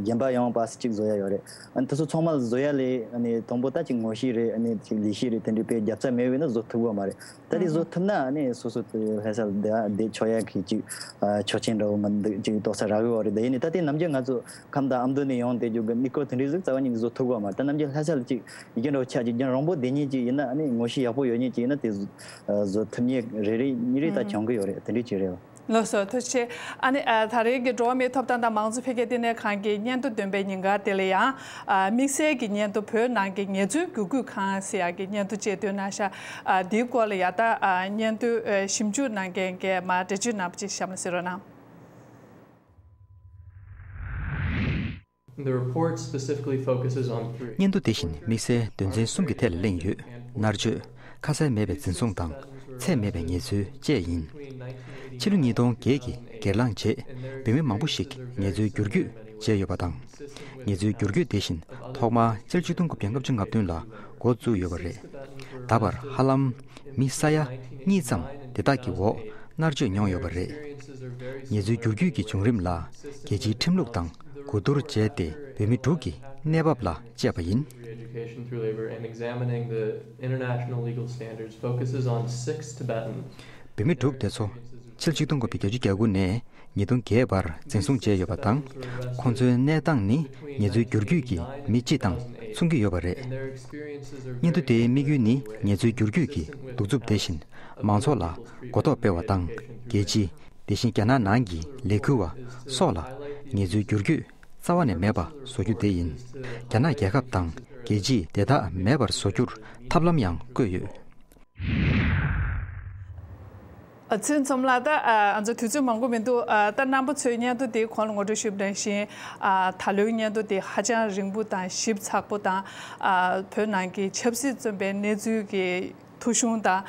གཞན་པ་ཡང་པ་སི་གཅིག་བཟོ་ཡ་ཡོད་རེད། ཨ་ནི་དེ་ཚོ་ཚང་མ་བཟོ་ཡ་ལས་ཨ་ནི་དང་པོ་ད་ཅིག་ངོ་ཤེས་རེད། ཨ་ནི་ཅིག་ལས་ཤེས་རེད། དེ་འདྲའི་དཔེ་རྒྱབ་རྩ་མེད་པས་ན་བཟོ་ཐུབ་ཀྱི་མ་རེད། ད་དེ་བཟོ་ཐུབ་ན་ཨ་ནི་སོ་སོ་དེ་ལྷ་ས་བསྡད་བསྡད་ཆོག་ཡ་གི་ཅིག་ཨ་ཆོག་མཆན་འདྲ་བོ་མི་འདུག་ཅིག་རྟོགས་ས་རག་གི་ཡོད་རེད། ད་ཡིན་ནའི་ད་ལྟའི་ནམ་རྒྱུན་ང་ཚོ་ཁམས་དང་ཨ་མདོ་ནས་ཡོང་བསྡད་རྒྱུ་གི་གནས་སྐོར་དེ་འདྲའི་ཟིག་རྩ་བ་ཉིད་ནས་བཟོ་ཐུབ་ཀྱི་མ་རེད། ད་ནམ་རྒྱུན་ལྷ་ས་ལ་ཅིག་ཡི་གེ་འདྲ་བོ་ཆགས་ཅིག་རྒྱུན་རིང་པོ་བསྡད་མཁན་ཅིག་ཡིན་ན་ཨ་ནི་ངོ་ཤེས་ཡག་པོ་ཡོད་མཁན་ཅིག་ཡིན་ན་དེ་བཟོ་ཨ་བཟོ་ཐུབ་མཁན་རེ་རེ་གཉིས་རེ་ད་བྱུང་གི་ཡོད་རེད། དེ་འདྲའི་ཅིག་རེད་བ། ལགས་སོ། ཐུགས་རྗེ་ཆེ། ཨ་ནི་ཨ་ད་རེས་ཀྱི་འགྲོ་བ་མིའི་ཐོབ་ཐང་དང་མང་གཙོ་འཕེལ་རྒྱས་ལྟེ་གནས་ཁང་གི་སྙན་ཐོ་འདོན་པའི་ཉིན་དཀར་དེ་ལ་ཡང་ཨ་དམིགས་བསལ་གྱི་སྙན་ཐོ། བོད་ནང་གི་ཉེས་འཛུགས་བརྒྱུད་སྐུལ་ཁང་ཟེར་ཡག་གི་སྙན་ཐོ་བཅས་བཏོན་གནང་ཤག་ཨ་འདིའི་སྐོར་ལ་ཡ་ད་ཨ་སྙན་ཐོ་ཨ་ཞིབ་འཇུག་གནང་མཁན་གྱི་མར་འགྲེལ་བརྗོད་གནང་པ་ཅིག་གཤམ་ལ་གསན་རོགས་གནང་། The report specifically focuses on three. སྙན་ཐོ་དེ་བཞིན་དམིགས་བསལ་དོན་ཚན་གསུམ་གྱི་ཐད་ལ་གླེང་ཡོད། མནར་གཅོད། ཁ་གསལ་མེད་པའི་འཛིན་བཟུང་དང་། ཚད་མེད་པའི་ངལ་རྩོལ་བཅས་ཡིན། ཕྱི་ལོ་ཉིས་སྟོང་བརྒྱད་ཀྱི་སྒེར་ལངས་རྗེས་བོད་མི་མང་པོ་ཞིག་ངལ་རྩོལ་བསྒྱུར་བཅོས་བྱས་ཡོད་པ་དང་། ངལ་རྩོལ་བསྒྱུར་བཅོས་དེ་བཞིན་ཐོག་མར་ཕྱི་ལོ་ཆིག་སྟོང་དགུ་བརྒྱ་ལྔ་བཅུ་ང་བདུན་ལ་འགོ་བཙུགས་ཡོད་པ་རེད། ད་བར་ཧ་ལམ་མི་ས་ཡ་གཉིས་ཙམ་དེ་དག་གི་འོག་མནར་གཅོད་མྱོང་ཡོད་པ་རེད། ངལ་རྩོལ་བསྒྱུར་བཅོས་ཀྱི་བྱུང་རིམ་ལ་རྒྱལ་སྤྱིའི་ཁྲིམས་ལུགས་དང་གོ་བསྡུར་བྱས་ཏེ་བོད་མི་དྲུག་གི་གནས་བབ་ལ་དཔྱད་པ་ཡིན། Education through labor and examining the international legal standards focuses on six Tibetan. བོད་མི་དྲུག་དེ་ཚོ་ཕྱི་ལོ་ཆིག་སྟོང་དགུ་བརྒྱ་བརྒྱད་ཅུ་གྱ་དགུ་ནས་ཉིས་སྟོང་བརྒྱད་བར་འཛིན་བཟུང་བྱས་ཡོད་པ་དང་། ཁོང་ཚོའི་གནས་སྟངས་ནི་ངལ་རྩོལ་བསྒྱུར་བཅོས་ཀྱི་མི་སྤྱི་དང་མཚུངས་ཀྱི་ཡོད་པ་རེད། སྙན་ཐོ་དེའི་དམིགས་ཡུལ་ནི་ངལ་རྩོལ་བསྒྱུར་བཅོས་ཀྱི་གདུག་རྩུབ་དེ་བཞིན་མང་ཚོགས་ལ་གོ་རྟོགས་སྤེལ་བ་དང་། རྒྱལ་སྤྱི། དེ་བཞིན་རྒྱ་ནག་ནང་གི་ལས་འགུལ་བ་སོགས་ལ་ངལ་རྩོལ་བསྒྱུར་བཅོས་རྩ་བ་ནས་མེད་པ་བཟོ་རྒྱུ་དེ་ཡིན། རྒྱ་ནག་རྒྱལ་ཁབ་དང་རྒྱལ་སྤྱིས་དེ་དག་མེད་པར་བཟོ་རྒྱུར་ཐབས་ལམ་ཡང་བཀོད་ཡོད། ཨ། ཚེ་རིང་མཚོ་མོ་ལགས། ད་ཨ་ང་ཚོ་དུས་ཚོད་མང་པོ་མི་འདུག་ཨ། ད་རྣམ་པ་ཚོས་སྙན་ཐོ་དེ་གོང་ལ་ངོ་སྤྲོད་ཞུས་པ་ནང་བཞིན། ཨ། ད་ལོའི་སྙན་ཐོ་དེ་ཧ་ཅང་རིང་པོ་དང་ཞིབ་ཚགས་པོ་དང་། ཨ། བོད་ནང་གི་ཆབ་སྲིད་བཙོན་པའི་གནས་ཚུལ་གྱི་ཐོ་གཞུང་དང་།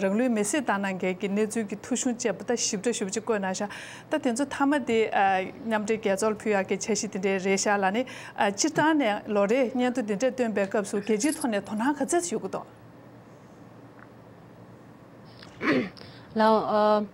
རང་ལུས་མེར་སྲེག་བཏང་གནང་མཁན་གྱི་གནས་ཚུལ་གྱི་ཐོ་གཞུང་བཅས་པ་ད་ཞིབ་ཕྲ་ཞིབ་ཕྲ་ཅིག་བཀོད་གནང་ཤག་ད་དེ་ཚོ་མཐའ་མ་དེ་ཨ་མཉམ་འབྲེལ་རྒྱལ་ཚོགས་ལ་ཕུལ་ཡག་གི་འཆར་གཞི་དེ་འདྲ་རེད་ཤག་ལ་ནི། ཨ། སྤྱིར་བཏང་ནས་ལོ་རེའི་སྙན་ཐོ་དེ་འདྲ་བཏོན་པའི་སྐབས་སུ་རྒྱལ་སྤྱིའི་ཐོག་ནས་དོ་སྣང་ག་ཚད་ཡོད་ཀྱི་འདུག་ལགས། ཨ།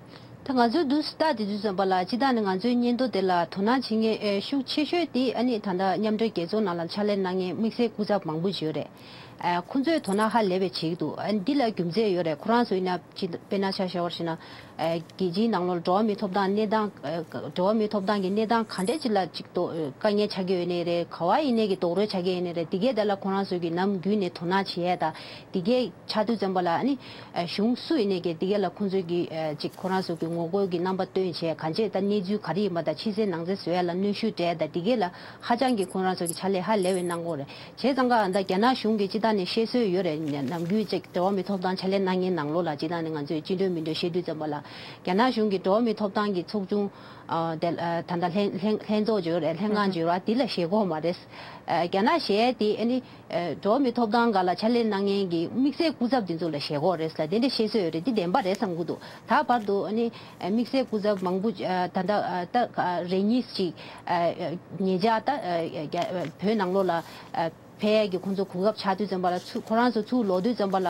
ད་ང་ཚོའི་འདུག་སེ་ལྟ་དེ་དུས་ཙམ་པ་ལ་སྤྱིར་བཏང་ནས་ང་ཚོའི་སྙན་ཐོ་དེ་ལ་དོ་སྣང་བྱེད་མཁན་ཨེ་ཤུགས་ཆེ་ཤོས་དེ་ཨ་ནི་ད་ལྟ་མཉམ་འབྲེལ་རྒྱལ་ཚོགས་ནང་ལ་ཕྱག་ལས་གནང་མཁན་དམིགས་བསལ་སྐུ་ཚབ་མང་པོ་ཅིག་ཡོད་རེད། ཨ། ཁོང་ཚོས་དོ་སྣང་ཧ་ལས་པའི་བྱེད་ཀྱི་འདུག་ཨ། འདི་ལ་རྒྱུ་མཚན་ཡོད་རེད། ཁོ་རང་ཚོ་ཡིན་ན་ཅི་དཔེར་ན་ཆ་བཞག་པར་བྱས་ན། ཨ། རྒྱལ་སྤྱིའི་ནང་ལོགས་ལ་འགྲོ་བ་མིའི་ཐོབ་ཐང་གནས་སྟངས། ཨ། འགྲོ་བ་མིའི་ཐོབ་ཐང་གི་གནས་སྟངས་ག་འདྲས་ཅིག་ལ་ཅིག་དོ་དཀའ་ངལ་ཆགས་ཀྱི་ཡོད་ནའི་རེད། ག་བ་ཡིན་ནའི་གི་རྡོག་རོལ་ཆགས་ཀྱི་ཡོད་ནའི་རེད། འདི་གས་དེ་ལ་ཁོ་རང་ཚོ་གི་ནམ་རྒྱུན་ནས་དོ་སྣང་བྱེད་ཡས་དང་འདི་གས་ཆགས་དུས་ཙམ་པ་ལ་ཨ་ནི། ཨ། གཞུང་སུ་ཡིན་ནའི་གི་འདི་གས་ལ་ཁོང་ཚོ་གི་ཨ་ཅིག་ཁོ་རང་ཚོ་གི་ངོ་རྒོལ་གྱི་རྣམ་པ་སྟོན་བྱས། གང་ཅི་ད་གནས་ཚུལ་ག་རེ་ཡིན་པ་དང་ཕྱི་གསལ་ནང་གསལ་བཟོ་ཡས་ལ་གནོན་ཤུགས་སྤྲད་དང་འདི་གས་ལ་ཧ་ཅང་གི་ཁོ་རང་ཚོ་གི་ཕྱག་ལས་ཧ་ལས་པའི་གནང་གི་ཡོད་རེད། བྱས་ཙང་ཀ་ད་རྒྱ་ནག་གཞུང་གི་སྤྱི་བཏང་ནས་བཤད་སྲོལ་ཡོད་རེད། ནམ་རྒྱུན་ཅིག་འགྲོ་བ་མིའི་ཐོབ་ཐང་ཕྱག་ལས་གནང་མཁན་ནང་ལོགས་ལ་སྤྱི་བཏང་ནས་ང་ཚོས་སྤྱི་འགྲོས་མི་འགྲོས་བཤད་དུས་ཙམ་པ་ལ་རྒྱ་ནག་གཞུང་གི་འགྲོ་བ་མིའི་ཐོབ་ཐང་གི་ཚོགས་ཆུང་། ཨ། དེ་ཨ་ད་ལྟ་ལྷན་ལྷན་ལྷན་ཚོགས་ཅིག་ཡོད་རེད། ལྷན་ཁང་ཅིག་ཡོད་རེད། འདི་ལ་ཞེད་ཁོག་མ་རེད། ཨ། རྒྱ་ནག་ཞེད་དེ་ཨ་ནི་ཨ་འགྲོ་བ་མིའི་ཐོབ་ཐང་སྒང་ལ་ཕྱག་ལས་གནང་མཁན་གྱི་དམིགས་བསལ་སྐུ་ཚབ་དེ་ཚོ་ལ་ཞེད་ཁོག་རེད་ཟེར་དེ་འདྲ་བཤད་སྲོལ་ཡོད་རེད། འདི་བདེན་པ་རེད་བསམ་གྱི་འདུག་ད་བར་དུ་ཨ་ནི་ཨ་དམིགས་བསལ་སྐུ་ཚབ་མང་པོ་ཨ་ད་ལྟ་ཨ་ད་ཨ་རེ་གཉིས་ཅིག་ཨ་ཉེ་ཆར་ད་ཨ་རྒྱ་བོད་ནང་ལོགས་ལ་ཨ་ཕེབས་ཡས་ཀྱི་ཁོང་ཚོ་གོ་སྐབས་ཆགས་དུས་ཙམ་པ་ལ་ཚུར་ཁོ་རང་ཚོ་ཚུར་ལོག་དུས་ཙམ་པ་ལ་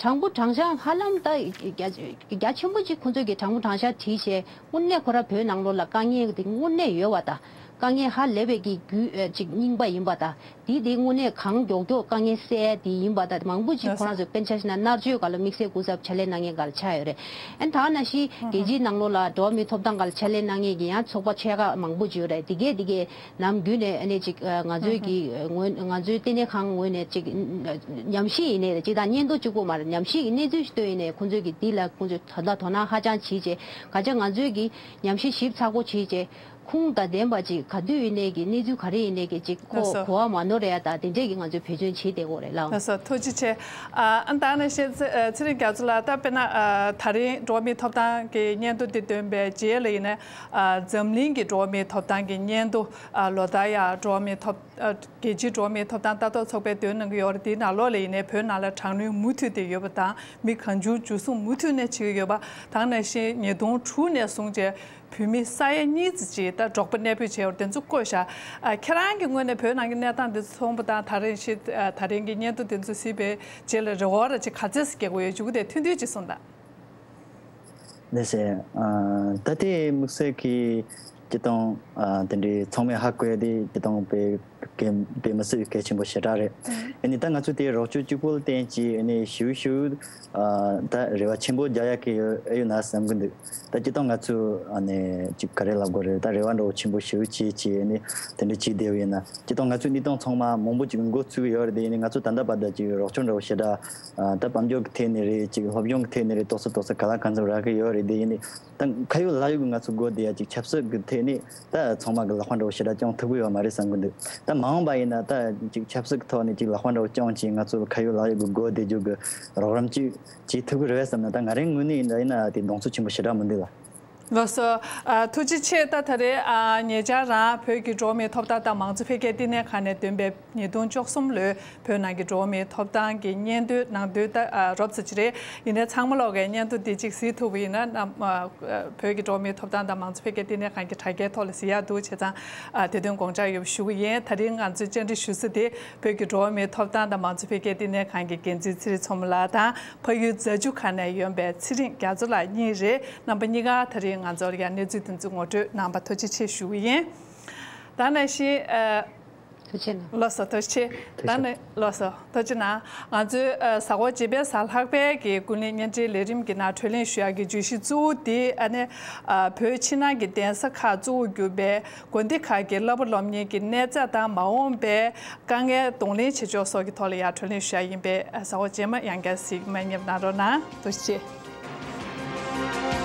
དྲང་པོ་དྲང་གཞག་ཧ་ལམ་ད་རྒྱ་རྒྱ་ཆེན་པོ་ཅིག་ཁོང་ཚོ་གིས་དྲང་པོ་དྲང་གཞག་བྲིས་བྱས་དངོས་གནས་ཁོ་རང་བོད་ནང་ལོགས་ལ་དཀའ་ངལ་དེ་དངོས་གནས་ཡོད་པ་དང་དཀའ་ངལ་ཧ་ལས་པའི་གི་རྒྱུ་ཨ་ཅིག་རྙིང་པ་ཡིན་པ་དང་། དེ་དེ་དངོས་གནས་གང་མགྱོགས་མགྱོགས་དཀའ་ངལ་སེལ་ཡས་དེ་ཡིན་པ་དང་། མང་པོ་ཅིག་ཁོ་རང་ཚོ་དཔེར་ན་ཆ་བཞག་ན་མནར་གཅོད་སྒང་ལ་དམིགས་བསལ་སྐུ་ཚབ་ཕྱག་ལས་གནང་མཁན་སྒང་ལ་ཆགས་ཡོད་རེད། ཨ་ནི་ད་ནང་བཞིན་རྒྱལ་སྤྱིའི་ནང་ལོགས་ལ་འགྲོ་བ་མིའི་ཐོབ་ཐང་སྒང་ལ་ཕྱག་ལས་གནང་མཁན་གྱི་ཡང་ཚོགས་པ་ཆེ་ཁག་མང་པོ་ཅིག་ཡོད་རེད། དེ་གས་དེ་གས་ནམ་རྒྱུན་ནས་ཨ་ནི་ཅིག་ཨ་ང་ཚོའི་གི་ཨ་ངོས་ང་ཚོའི་ལྟེ་གནས་ཁང་ངོས་ནས་ཅིག་ཉམས་ཞིབ་ཡིན་ནའི་རེད། ཅིག་དང་སྙན་ཐོ་གཅིག་པོ་མ་རེད། ཉམས་ཞིབ་ཀྱི་གནས་ཚུལ་ཞིག་བཏོན་ཡིན་ནའི་ཁོང་ཚོས་གི་འདི་ལ་ཁོང་ཚོས་ད་ལྟ་དོ་སྣང་ཧ་ཅང་བྱེད་བྱས། ག་ཅི་ང་ཚོས་གི་ཉམས་ཞིབ་ཞིབ་ཚགས་པོ་བྱེད་བྱས། ཁུངས་དང་ལྡན་པ་ཅིག་ག་དུས་ཡིན་ནའི་གི་གནས་ཚུལ་ག་རེ་ཡིན་ནའི་གི་ཅིག་ཁོ་ལགས་སོ། གོ་བ་མ་ནོར་ཡ་དང་དེ་འདྲས་ཀྱི་ང་ཚོས་བེད་སྤྱོད་བྱེད་བསྡད་ཡོད་རེད་ལགས། ལགས་སོ། ཐུགས་རྗེ་ཆེ། ཨ་ཨ་ད་ནང་བཞིན་ཚེ་ཨ་ཚེ་རིང་རྒྱ་མཚོ་ལགས། ད་དཔེར་ན་ཨ་ད་རིང་འགྲོ་བ་མིའི་ཐོབ་ཐང་གི་སྙན་ཐོ་འདི་བཏོན་པའི་རྗེས་ལ་ཡིན་ནའི་ཨ་འཛམ་གླིང་གི་འགྲོ་བ་མིའི་ཐོབ་ཐང་གི་སྙན་ཐོ། ཨ་ལོ་ལྟར་ཡང་འགྲོ་བ་མིའི་ཐོབ་ཨ་རྒྱལ་སྤྱིའི་འགྲོ་བ་མིའི་ཐོབ་ཐང་ལྟ་རྟོག་ཚོགས་པས་འདོན་གནང་གི་ཡོད་རེད། དེའི་ནང་ལོགས་ལ་ཡིན་ནའི་བོད་ནང་ལ་དྲག་གནོན་མུ་མཐུད་དེ་ཡོད་པ་དང་། མི་གང་བྱུང་འཇུ་བཟུང་མུ་མཐུད་ནས་བྱེད་ཀྱི་ཡོད་པ། ད་ནང་བཞིན་ཉིས་སྟོང་དྲུག་ནས་བཟུང་བྱས། བོད་མི་ས་ཡ་གཉིས་ཙམ་ཅིག་ད་འབྲོག་པ་གནས་སྤོས་བྱས་པ་དེ་ཚོ་བཀོད་བཞག་ཨ་ཁྱེད་རང་གི་ངོས་ནས་བོད་ནང་གི་གནས་སྟངས་དེ་ཚོ་མཐོང་བ་དང་། ད་རེས་ཤི་ཨ་ད་རིང་གི་སྙན་ཐོ་དེ་ཚོ་གཟིགས་པའི་རྗེས་ལ་རེ་བ་ར་ཅིག་ག་ཚད་ཅིག་སྐྱེ་དགོས་ཡོད། མཇུག་དེ་ཐུང་ཐུང་ཅིག་གསུངས་དང་། ལགས་སེ། ཨ་ད་ལྟའི་དམིགས་བསལ་གྱི་སྤྱིར་བཏང་ཨ་དེ་འདྲའི་ཚང་མས་ཧ་གོ་ཡ་དེ་སྤྱིར་བཏང་དཔེ་དཔེ་དཔེ་མི་སྲིད་གལ་ཆེན་པོ་ཞེ་དྲག་རེད། ཨ་ནི་ད་ང་ཚོ་དེ་རོགས་སྐྱོར་གཅིག་པོ་ལ་བརྟེན་གྱིས་ཨ་ནི་ཞུ་ཞུ། ཨ་ད་རེ་བ་ཆེན་པོ་རྒྱག་ཡག་གི་ཡོད་ཨེ་ཡོད་ན་བསམ་གི་འདུག་ད་སྤྱིར་བཏང་ང་ཚོ་ཨ་ནི་ཅིག་ག་རེ་ལབ་དགོས་རེད། ད་རེ་བ་འདྲ་བོ་ཆེན་པོ་ཞེ་པོ་བྱེད་བྱེད་ཨ་ནི་དེ་འདྲ་བྱེད་བསྡད་པ་ཡིན་ན། སྤྱིར་བཏང་ང་ཚོའི་གནས་སྟངས་ཚང་མ་མང་པོ་ཅིག་འགོ་ཚུགས་ཡོད་རེད། དེ་ཡིན་ནའི་ང་ཚོ་ད་ལྟ་བར་དུ་ཅིག་རོགས་སྐྱོར་འདྲ་བོ་ཞེ་དྲག་ཨ་ད་དཔལ་འབྱོར་གྱི་ཐད་ནས་རེད། ཅིག་སློབ་སྦྱོང་གི་ཐད་ནས་རེད། ཏོག་ཙམ་ཏོག་ཙམ་ག་ལ་གང་འཚམ་རག་གི་ཡོད་རེད། དེ་ཡིན་ནའི་ད་ཁ་ཡོད་ལག་ཡོད་ཀྱི་ང་ཚོ་དགོས་བསྡད་ཡ་ཅིག་ཆབ་སྲིད་ཀྱི་ཐད་ནས་ད་ཚང་མ་གི་ལག་པ་འདྲ་བོ་ཞེ་དྲག་བརྐྱང་ཐུབ་ཀྱི་ཡོད་མ་རེད་བསམ་གི་འདུག་ད་མ་འོངས་པ་ཡིན་ན་ད་ཅིག་ཆབ་སྲིད་ཀྱི་ཐོག་ནས་ཅིག་ལག་པ་འདྲ་བོ་བརྐྱངས་བྱས་ང་ཚོ་ཁ་ཡོད་ལག་ཡོད་ཀྱི་དགོས་བསྡད་རྒྱུ་གི་རོགས་རམ་ཅིག་བྱེད་ཐུབ་ཀྱི་རེད་བསམ་ན། ད་ང་རའི་ངོས་ནས་ཡིན་ན་ཡིན་ན་དེ་གདེང་ཚོད་ཆེན་པོ་ཞེ་དྲག་མི་འདུག་ལ། ལགས་སོ། ཨ། ཐུགས་རྗེ་ཆེ། ད་ད་རེས། ཨ། ཉེ་ཆར་རང་བོད་ཀྱི་འགྲོ་བ་མིའི་ཐོབ་ཐང་དང་མང་གཙོ་འཕེལ་རྒྱས་བསྟི་གནས་ཁང་ནས་འདོན་པའི་ཉིས་སྟོང་བཅུ་གསུམ་ལོའི་བོད་ནང་གི་འགྲོ་བ་མིའི་ཐོབ་ཐང་གི་སྙན་ཐོའི་ནང་དོན་ད། ཨ། རོབ་ཙམ་ཅིག་རེད། ཡིན་ནའི་ཚང་མ་ལོག་གིས་སྙན་ཐོ་འདི་གཅིག་གཟིགས་ཐུབ་པ་ཡིན་ན། རྣམ། ཨ། བོད་ཀྱི་འགྲོ་བ་མིའི་ཐོབ་ཐང་དང་མང་གཙོ་འཕེལ་རྒྱས་བསྟི་གནས་ཁང་གི་དྲ་རྒྱའི་ཐོག་ལ་གཟིགས་ཡག་འདུག་བྱས་ཙང་། ཨ། དེ་དོན་དགོངས་འཇགས་ཡོད་པ་ཞུ་གི་ཡིན། ད་རིང་ང་ཚོའི་བཅར་འདྲི་ཞུ་ས་དེ་བོད་ཀྱི་འགྲོ་བ་མིའི་ཐོབ་ཐང་དང་མང་གཙོ་འཕེལ་རྒྱས་བསྟི་གནས་ཁང་གི་འགན་འཛིན་ཚེ་རིང་མཚོ་མོ་ལགས་དང་། འཕགས་ཡུལ་རྫ་ཆུ་ཁ་ནས་ཡོང་པའི་ཚེ་རིང་རྒྱ་མཚོ་ལགས་གཉིས་རེད། རྣམ་པ་གཉིས་ཀ་ད་རིང་ང་ཚོར་ཡང་གནས་ཚུལ་དེ་ཚོ་ངོ་སྤྲོད་གནང་བར་ཐུགས་རྗེ་ཆེ་ཞུ་གི་ཡིན། ད་ནང་བཞིན། ཨ། ཐུགས་རྗེ་གནང་། ལགས་སོ། ཐུགས་རྗེ་ཆེ། ཐུགས་ད་རྗེ་ནང་། ལགས་སོ། ཐུགས་རྗེ་གནང་། ང་ཚོའི། ཨ། གཟའ་འཁོར་རྗེས་མའི་གཟའ་ལྷག་པའི་གི་ཀུན་གླེང་བརྙན་འཕྲིན་ལས་རིམ་གྱི་ནང་བགྲོ་གླེང་ཞུ་ཡག་གི་བརྗོད་གཞི་གཙོ་བོ་དེ། ཨ་ནི། ཨ། བོད་ཕྱི་ནང་གི་གདན་ས་ཁག་གཙོ་བོ་གྱུར་པའི་དགོན་སྡེ་ཁག་གི་བསླབ་པ་སློབ་གཉེར་གྱི་གནས་སྟངས་དང་མ་འོངས་པའི་དཀའ་ངལ་གདོང་ལེན་བྱེད་ཕྱོགས་སོགས་ཀྱི་ཐོག་ལ་ཡང་བགྲོ་གླེང་ཞུ་ཡག་ཡིན་པས། ཨ། གཟའ་འཁོར་རྗེས་མ་ཡང་བསྐྱར་གཟིགས་མ་ཉེས་གནང་རོགས་གནང་། ཐུགས་རྗེ་ཆེ།